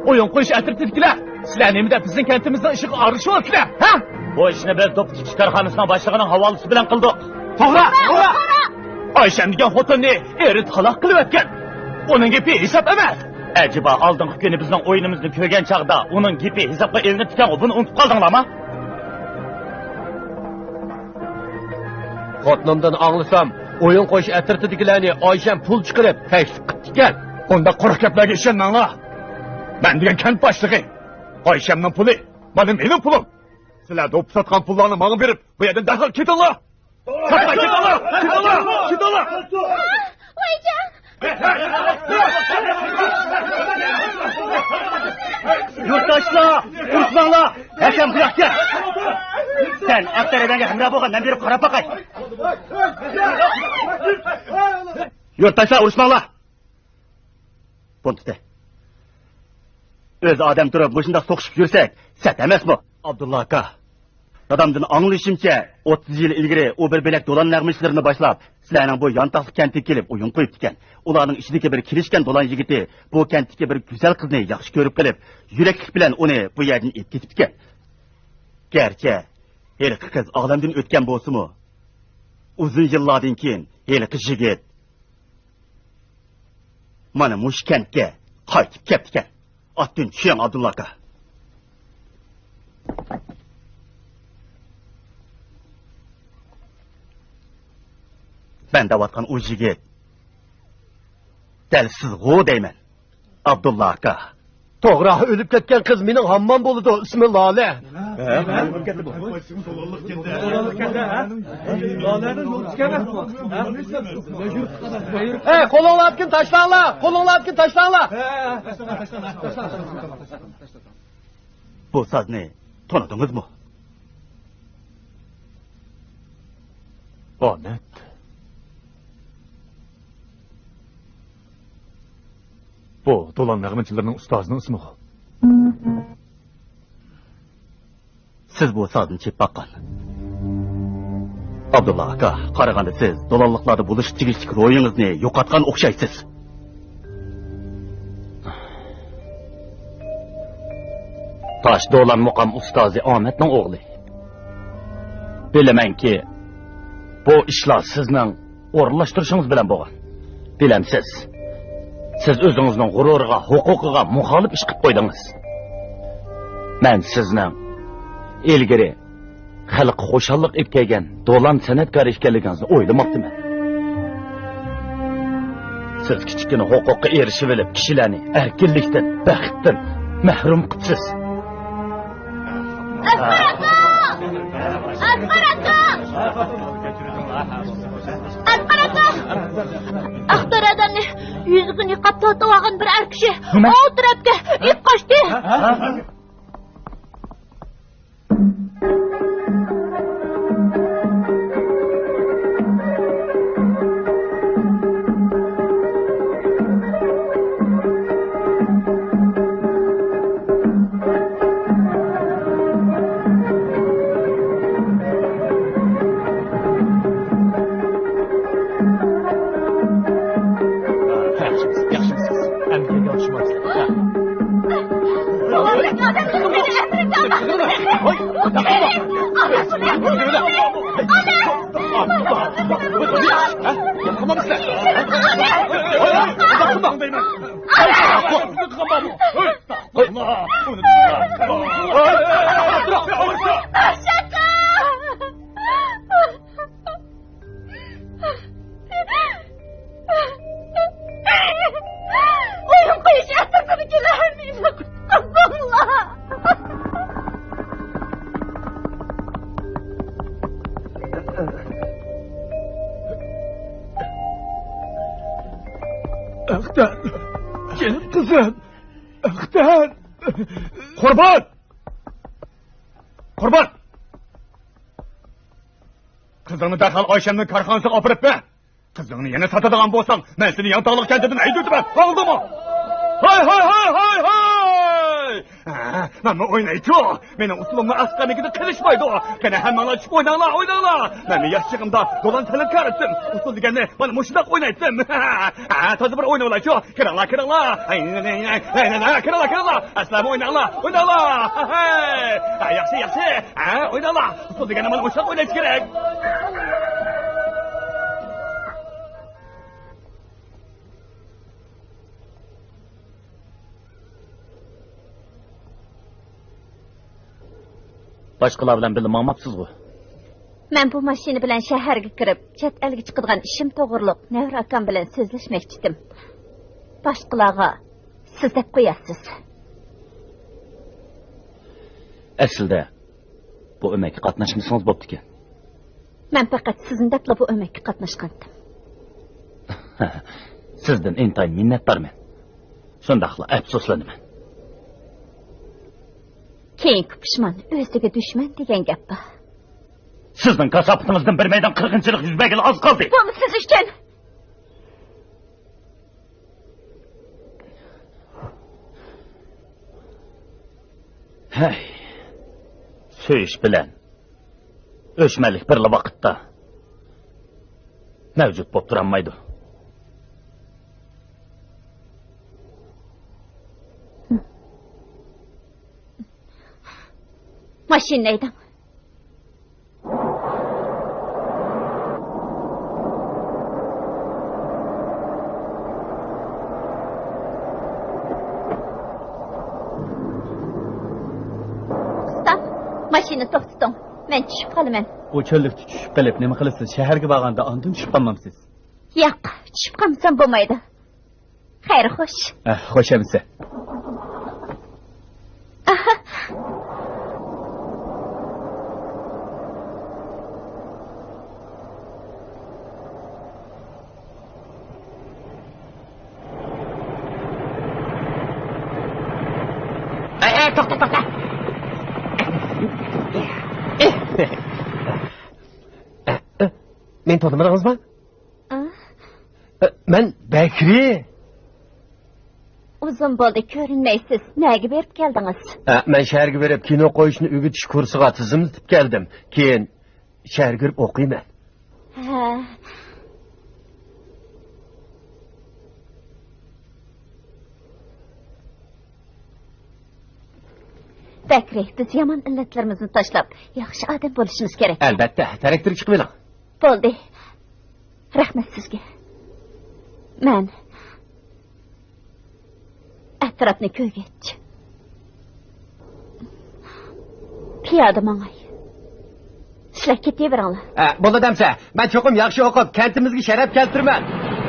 ئويۇن قويۇش ئەترىتىدىكىلەر! سىلەر نېمە دەپ بىزنىڭ كەنتىمىزنىڭ ئىشىغا ئارىلىشىۋاتىسىلەر، ھە؟ بۇ ئىشنى بىز دوپپا تىكىش كارخانىسىنىڭ باشلىقىنىڭ ھاۋالىسى بىلەن قىلدۇق. توغرا، توغرا! ئايشەم دېگەن خوتۇننى ئېرى تالاق قىلىۋەتكەن. ئۇنىڭ گېپى ھېساب ئەمەس. ئەجەبا، ئالدىنقى كۈنى بىزنىڭ ئويۇنىمىزنى كۆرگەن چاغدا ئۇنىڭ گېپى ھېسابقا ئېلىنىپتىكەنغۇ، بۇنى ئۇنتۇپ قالدىڭلارمۇ؟ خوتۇنۇمدىن ئاڭلىسام، ئويۇن قويۇش ئەترىتىدىكىلەرنى ئايشەم پۇل چىقىرىپ تەكلىپ قىپتىكەن. ئۇنداق قۇرۇق گەپلەرگە ئىشەنمەڭلار. مەن دېگەن كەنت باشلىقى. ئايشەمنىڭ پۇلى، مانا مېنىڭ پۇلۇم. سىلەر دوپپا ساتقان پۇللارنى ماڭا بېرىپ، بۇ يەردىن دەرھال كېتىڭلار! كېتىڭلار! كېتىڭلار! كېتىڭلار! ۋايجان! يۇرتداشلار، ئۇرۇشماڭلار! ھەكەم بۇياققا كەل! سەن ئات تەرەدەڭگە ھەمراھ بولغىن، مەن بېرىپ قاراپ باقاي. يۇرتداشلار، ئۇرۇشماڭلار! بۇنى تۇتە. ئۆز ئادەم تۇرۇپ مۇشۇنداق سوقۇشۇپ يۈرسەك سەت ئەمەسمۇ؟ ئابدۇللا ئاكا. دادامدىن ئاڭلىشىمچە، ئوتتۇز يىل ئىلگىرى ئۇ بىر بۆلەك دولان نەغمىچىلىرىنى باشلاپ، سىلەرنىڭ بۇ يانتاقلىق كەنتىگە كېلىپ ئويۇن قويۇپتىكەن. ئۇلارنىڭ ئىچىدىكى بىر كېلىشكەن دولان يىگىتى بۇ كەنتتىكى بىر گۈزەل قىزنى ياخشى كۆرۈپ قېلىپ، يۈرەكلىك بىلەن ئۇنى بۇ يەردىن ئېلىپ كېتىپتىكەن. گەرچە ھېلىقى قىز ئالەمدىن ئۆتكەن بولسىمۇ، ئۇزۇن يىللاردىن كېيىن ھېلىقى يىگىت مانا مۇشۇ كەنتكە قايتىپ كەپتىكەن. ئاتتىن چۈشۈڭ، ئابدۇللا ئاكا. مەن دەۋاتقان ئۇ يىگىت دەل سىزغۇ دەيمەن، ئابدۇللا ئاكا. توغرا، ئۆلۈپ كەتكەن قىز مېنىڭ ھاممام بولىدۇ، ئىسمى لالە. ھەي، قولۇڭلاردىكىنى تاشلاڭلار، قولۇڭلاردىكىنى تاشلاڭلار. بۇ سازنى تونۇدىڭىزمۇ؟ ئامەت. بۇ دولان نەغمىچىلىرىنىڭ ئۇستازىنىڭ ئىسمىغۇ؟ سىز بۇ سازنى چېلىپ باققان. ئابدۇللا ئاكا، قارىغاندا سىز دولانلىقلاردا بولۇشقا تېگىشلىك روھىڭىزنى يوقاتقان ئوخشايسىز. تاش دولان مۇقام ئۇستازى ئامەتنىڭ ئوغلى. بىلىمەنكى، بۇ ئىشلار سىزنىڭ ئورۇنلاشتۇرۇشىڭىز بىلەن بولغان. بىلەمسىز، سىز ئۆزىڭىزنىڭ غۇرۇرىغا، ھوقۇقىغا مۇخالىپ ئىش قىلىپ قويدىڭىز. مەن سىزنىڭ ئىلگىرى خەلققە خۇشاللىق ئېلىپ كەلگەن دولان سەنئەتكارى ئىكەنلىكىڭىزنى ئويلىماپتىمەن. سىز كىچىككىنە ھوقۇققا ئېرىشىۋېلىپ، كىشىلەرنى ئەركىنلىكتىن، بەختتىن مەھرۇم قىپسىز. ئەسقەر ئاكا! ئەسقەر ئاكا! ئەسقەر ئاكا! ئاق تەرەدەمنى يۈزىگە نىقاب تارتىۋالغان بىر ئەر كىشى نېمە؟ ئالدى تەرەپكە ئېلىپ قاچتى. ياخشىمىز، ياخشىمىز. ئەمدى ياخشىمىز. ئويۇن قويۇش ئەترىتىدىكىلەر، مېنى قۇتقۇزۇڭلار! ئەختەم، جېنىم قىزىم. ئەختەر! قۇربان! قۇربان! قىزىڭنى دەرھال ئايشەمنىڭ كارخانىسىغا ئاپىرىپ بەر! قىزىڭنى يەنە ساتىدىغان بولساڭ، مەن سېنى ياڭتاغلىق كەنتىدىن ھەيدىۋېتىمەن. ئاڭلىدىڭمۇ؟ ھاي، ھاي، ھاي، ھاي، ھاي! ھە، مەنمۇ ئوينايچۇ. مېنىڭ ئۇسۇلۇمنىڭ ئەسقەرلىكىدە قېلىشمايدۇ. قېنى، ھەممىڭلار چۈشۈپ ئويناڭلار، ئويناڭلار. مەنمۇ ياش چېغىمدا دولان تەلەپكار ئىدىم. ئۇسۇل دېگەننى مانا مۇشۇنداق ئوينايتتىم. ھە، تازا بىر ئويناۋالايچۇ. كىرىڭلار، كىرىڭلار. كىرىڭلار، كىرىڭلار، كىرىڭلار. ئەسلەمۇ ئويناڭلار، ئويناڭلار. ھەي. ھە، ياخشى، ياخشى. ھە، ئويناڭلار. ئۇسۇل دېگەننى مانا مۇشۇنداق ئويناش كېرەك. باشقىلار بىلەن بىللە ماڭماپسىزغۇ؟ مەن بۇ ماشىنا بىلەن شەھەرگە كىرىپ، چەت ئەلگە چىقىدىغان ئىشىم توغرۇلۇق نەۋرە ئاكام بىلەن سۆزلەشمەكچىدىم. باشقىلارغا سىز دەپ قويارسىز. ئەسلىدە بۇ ئۆمەككە قاتناشمىسىڭىز بوپتىكەن. مەن پەقەت سىزنى دەپلا بۇ ئۆمەككە قاتناشقانتىم. سىزدىن ئىنتايىن مىننەتدارمەن. شۇنداقلا ئەپسۇسلىنىمەن. كېيىنكى پۇشمان ئۆزىگە دۈشمەن دېگەن گەپ بار. سىزنىڭ كاساپىتىڭىزدىن بىر مەيدان قىرغىنچىلىق يۈز بەرگىلى ئاز قالدى. بۇمۇ سىز ئۈچۈن. ھەي، سۆيۈش بىلەن ئۆچمەنلىك بىرلا ۋاقىتتا مەۋجۇت بولۇپ تۇرالمايدۇ. ماشىنىنى ھەيدەڭ. ئۇستام، ماشىنىنى توختىتىڭ. مەن چۈشۈپ قالىمەن. ئۇ چۆللۈكتە چۈشۈپ قېلىپ نېمە قىلىسىز؟ شەھەرگە بارغاندا ئاندىن چۈشۈپ قالمامسىز؟ ياق، چۈشۈپ قالمىسام بولمايدۇ. خەير، خوش. ئە، خوش ئەمىسە. ئاھا. ئەي، ئەي، توختا، توختا. مېنى تونۇمىدىڭىزمۇ؟ ئە؟ ئە، مەن بەكرى. ئۇزۇن بولدى، كۆرۈنمەيسىز. نەگە بېرىپ كەلدىڭىز؟ ئە، مەن شەھەرگە بېرىپ، كىنو قويۇشنى ئۆگىتىش كۇرسىغا تىزىملىتىپ كەلدىم. كېيىن شەھەرگە كىرىپ ئوقۇيمەن. ھە. بەكرى، بىز يامان ئىللەتلىرىمىزنى تاشلاپ، ياخشى ئادەم بولۇشىمىز كېرەك. ئەلبەتتە، تەرەكتىرگە چىقىۋېلىڭ. بولدى. رەھمەت سىزگە. مەن ئەتراپنى كۆرگەچ، پىيادە ماڭاي. سىلەر كېتىۋېرىڭلار. ئە، بولىدۇ ئەمىسە. مەن چوقۇم ياخشى ئوقۇپ، كەنتىمىزگە شەرەپ كەلتۈرىمەن.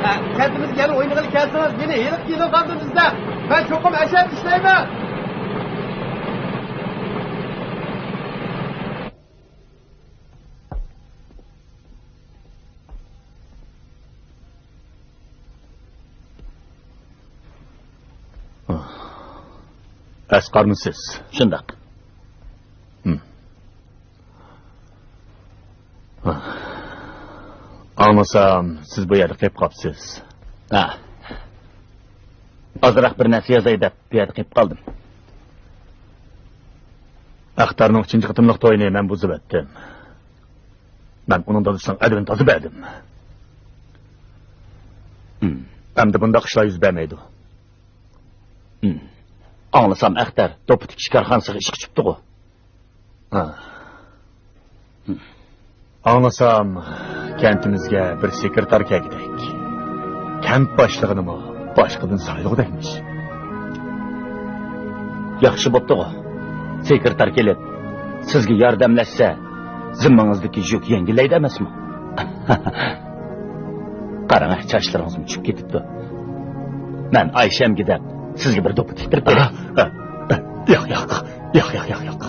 ئە، كەنتىمىزگە يەنە ئوينىغىلى كەلسىڭىز، يەنە ھېلىقى كىنوخانىدىن ئىزدەڭ. مەن چوقۇم ئەشەددە ئىشلەيمەن. ئەسقەرمۇ سىز؟ شۇنداق. ھىم. ئاڭلىسام، سىز بۇ يەردە قېلىپ قاپسىز. ھە. ئازراق بىر نەرسە يازاي دەپ بۇ يەردە قېلىپ قالدىم. ئەختەرنىڭ ئۈچىنچى قېتىملىق تويىنى مەن بۇزۇۋەتتىم. مەن ئۇنىڭ دادىسىنىڭ ئەدىپىنى تازا بەردىم. ھىم. ئەمدى بۇنداق ئىشلار يۈز بەرمەيدۇ. ھىم. ئاڭلىسام، ئەختەر دوپپا تىكىش كارخانىسىغا ئىشقا چۈشۈپتىغۇ. ھا. ھىم. ئاڭلىسام، كەنتىمىزگە بىر سېكرېتار كەلگۈدەك. كەنت باشلىقىنىمۇ باشقىدىن سايلىغۇدەكمىش. ياخشى بوپتۇغۇ. سېكرېتار كېلىپ، سىزگە ياردەملەشسە، زىممىڭىزدىكى يۈك يەڭگىللەيدۇ ئەمەسمۇ؟ قاراڭ، چاچلىرىڭىزمۇ چۈشۈپ كېتىپتۇ. مەن ئايشەمگە دەپ سىزگە بىر دوپپا تىكتۈرۈپ بېرەي. ياق، ياق، ياق، ياق، ياق، ياق.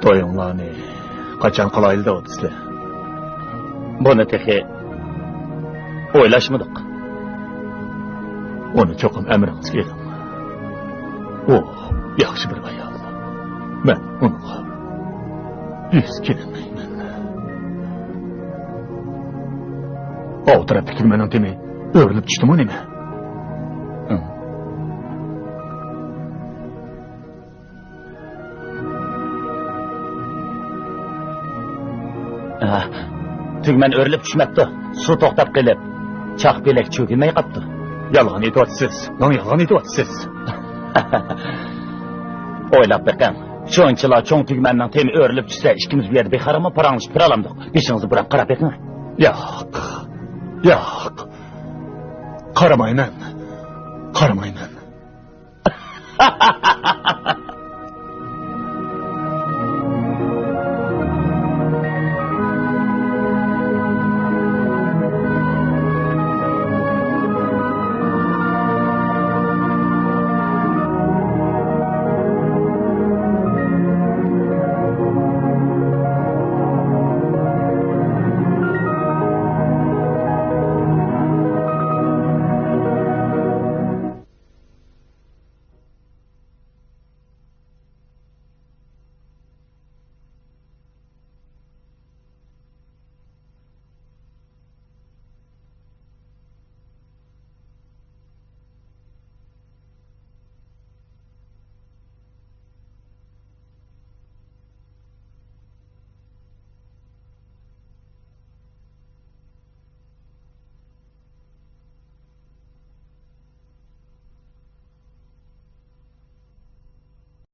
تويۇڭلارنى قاچان قىلايلى دەۋاتىسىلەر؟ بۇنى تېخى ئويلاشمىدۇق. ئۇنى چوقۇم ئەمرىڭىزگە ئېلىڭ. ئۇ ياخشى بىر ئايال. مەن ئۇنىڭغا يۈز كېلەلمەيمەن. ئاۋۇ تەرەپتىكى مېنىڭ تېمى ئۆرۈلۈپ چۈشتىمۇ نېمە؟ ئاھ، تۈگمەن ئۆرۈلۈپ چۈشمەپتۇ. سۇ توختاپ قېلىپ، چاق پېلەك چۆكۈلمەي قاپتۇ. يالغان ئېيتىۋاتىسىز. ماڭا يالغان ئېيتىۋاتىسىز. ئويلاپ بېقىڭ. شۇنچىلا چوڭ تۈگمەننىڭ تېمى ئۆرۈلۈپ چۈشسە، ئىككىمىز بۇ يەردە بىخاراممۇ پاراڭلىشىپ تۇرالامدۇق؟ بېشىڭىزنى بۇراپ قاراپ بېقىڭ. ياق. ياق. قارىمايمەن. قارىمايمەن.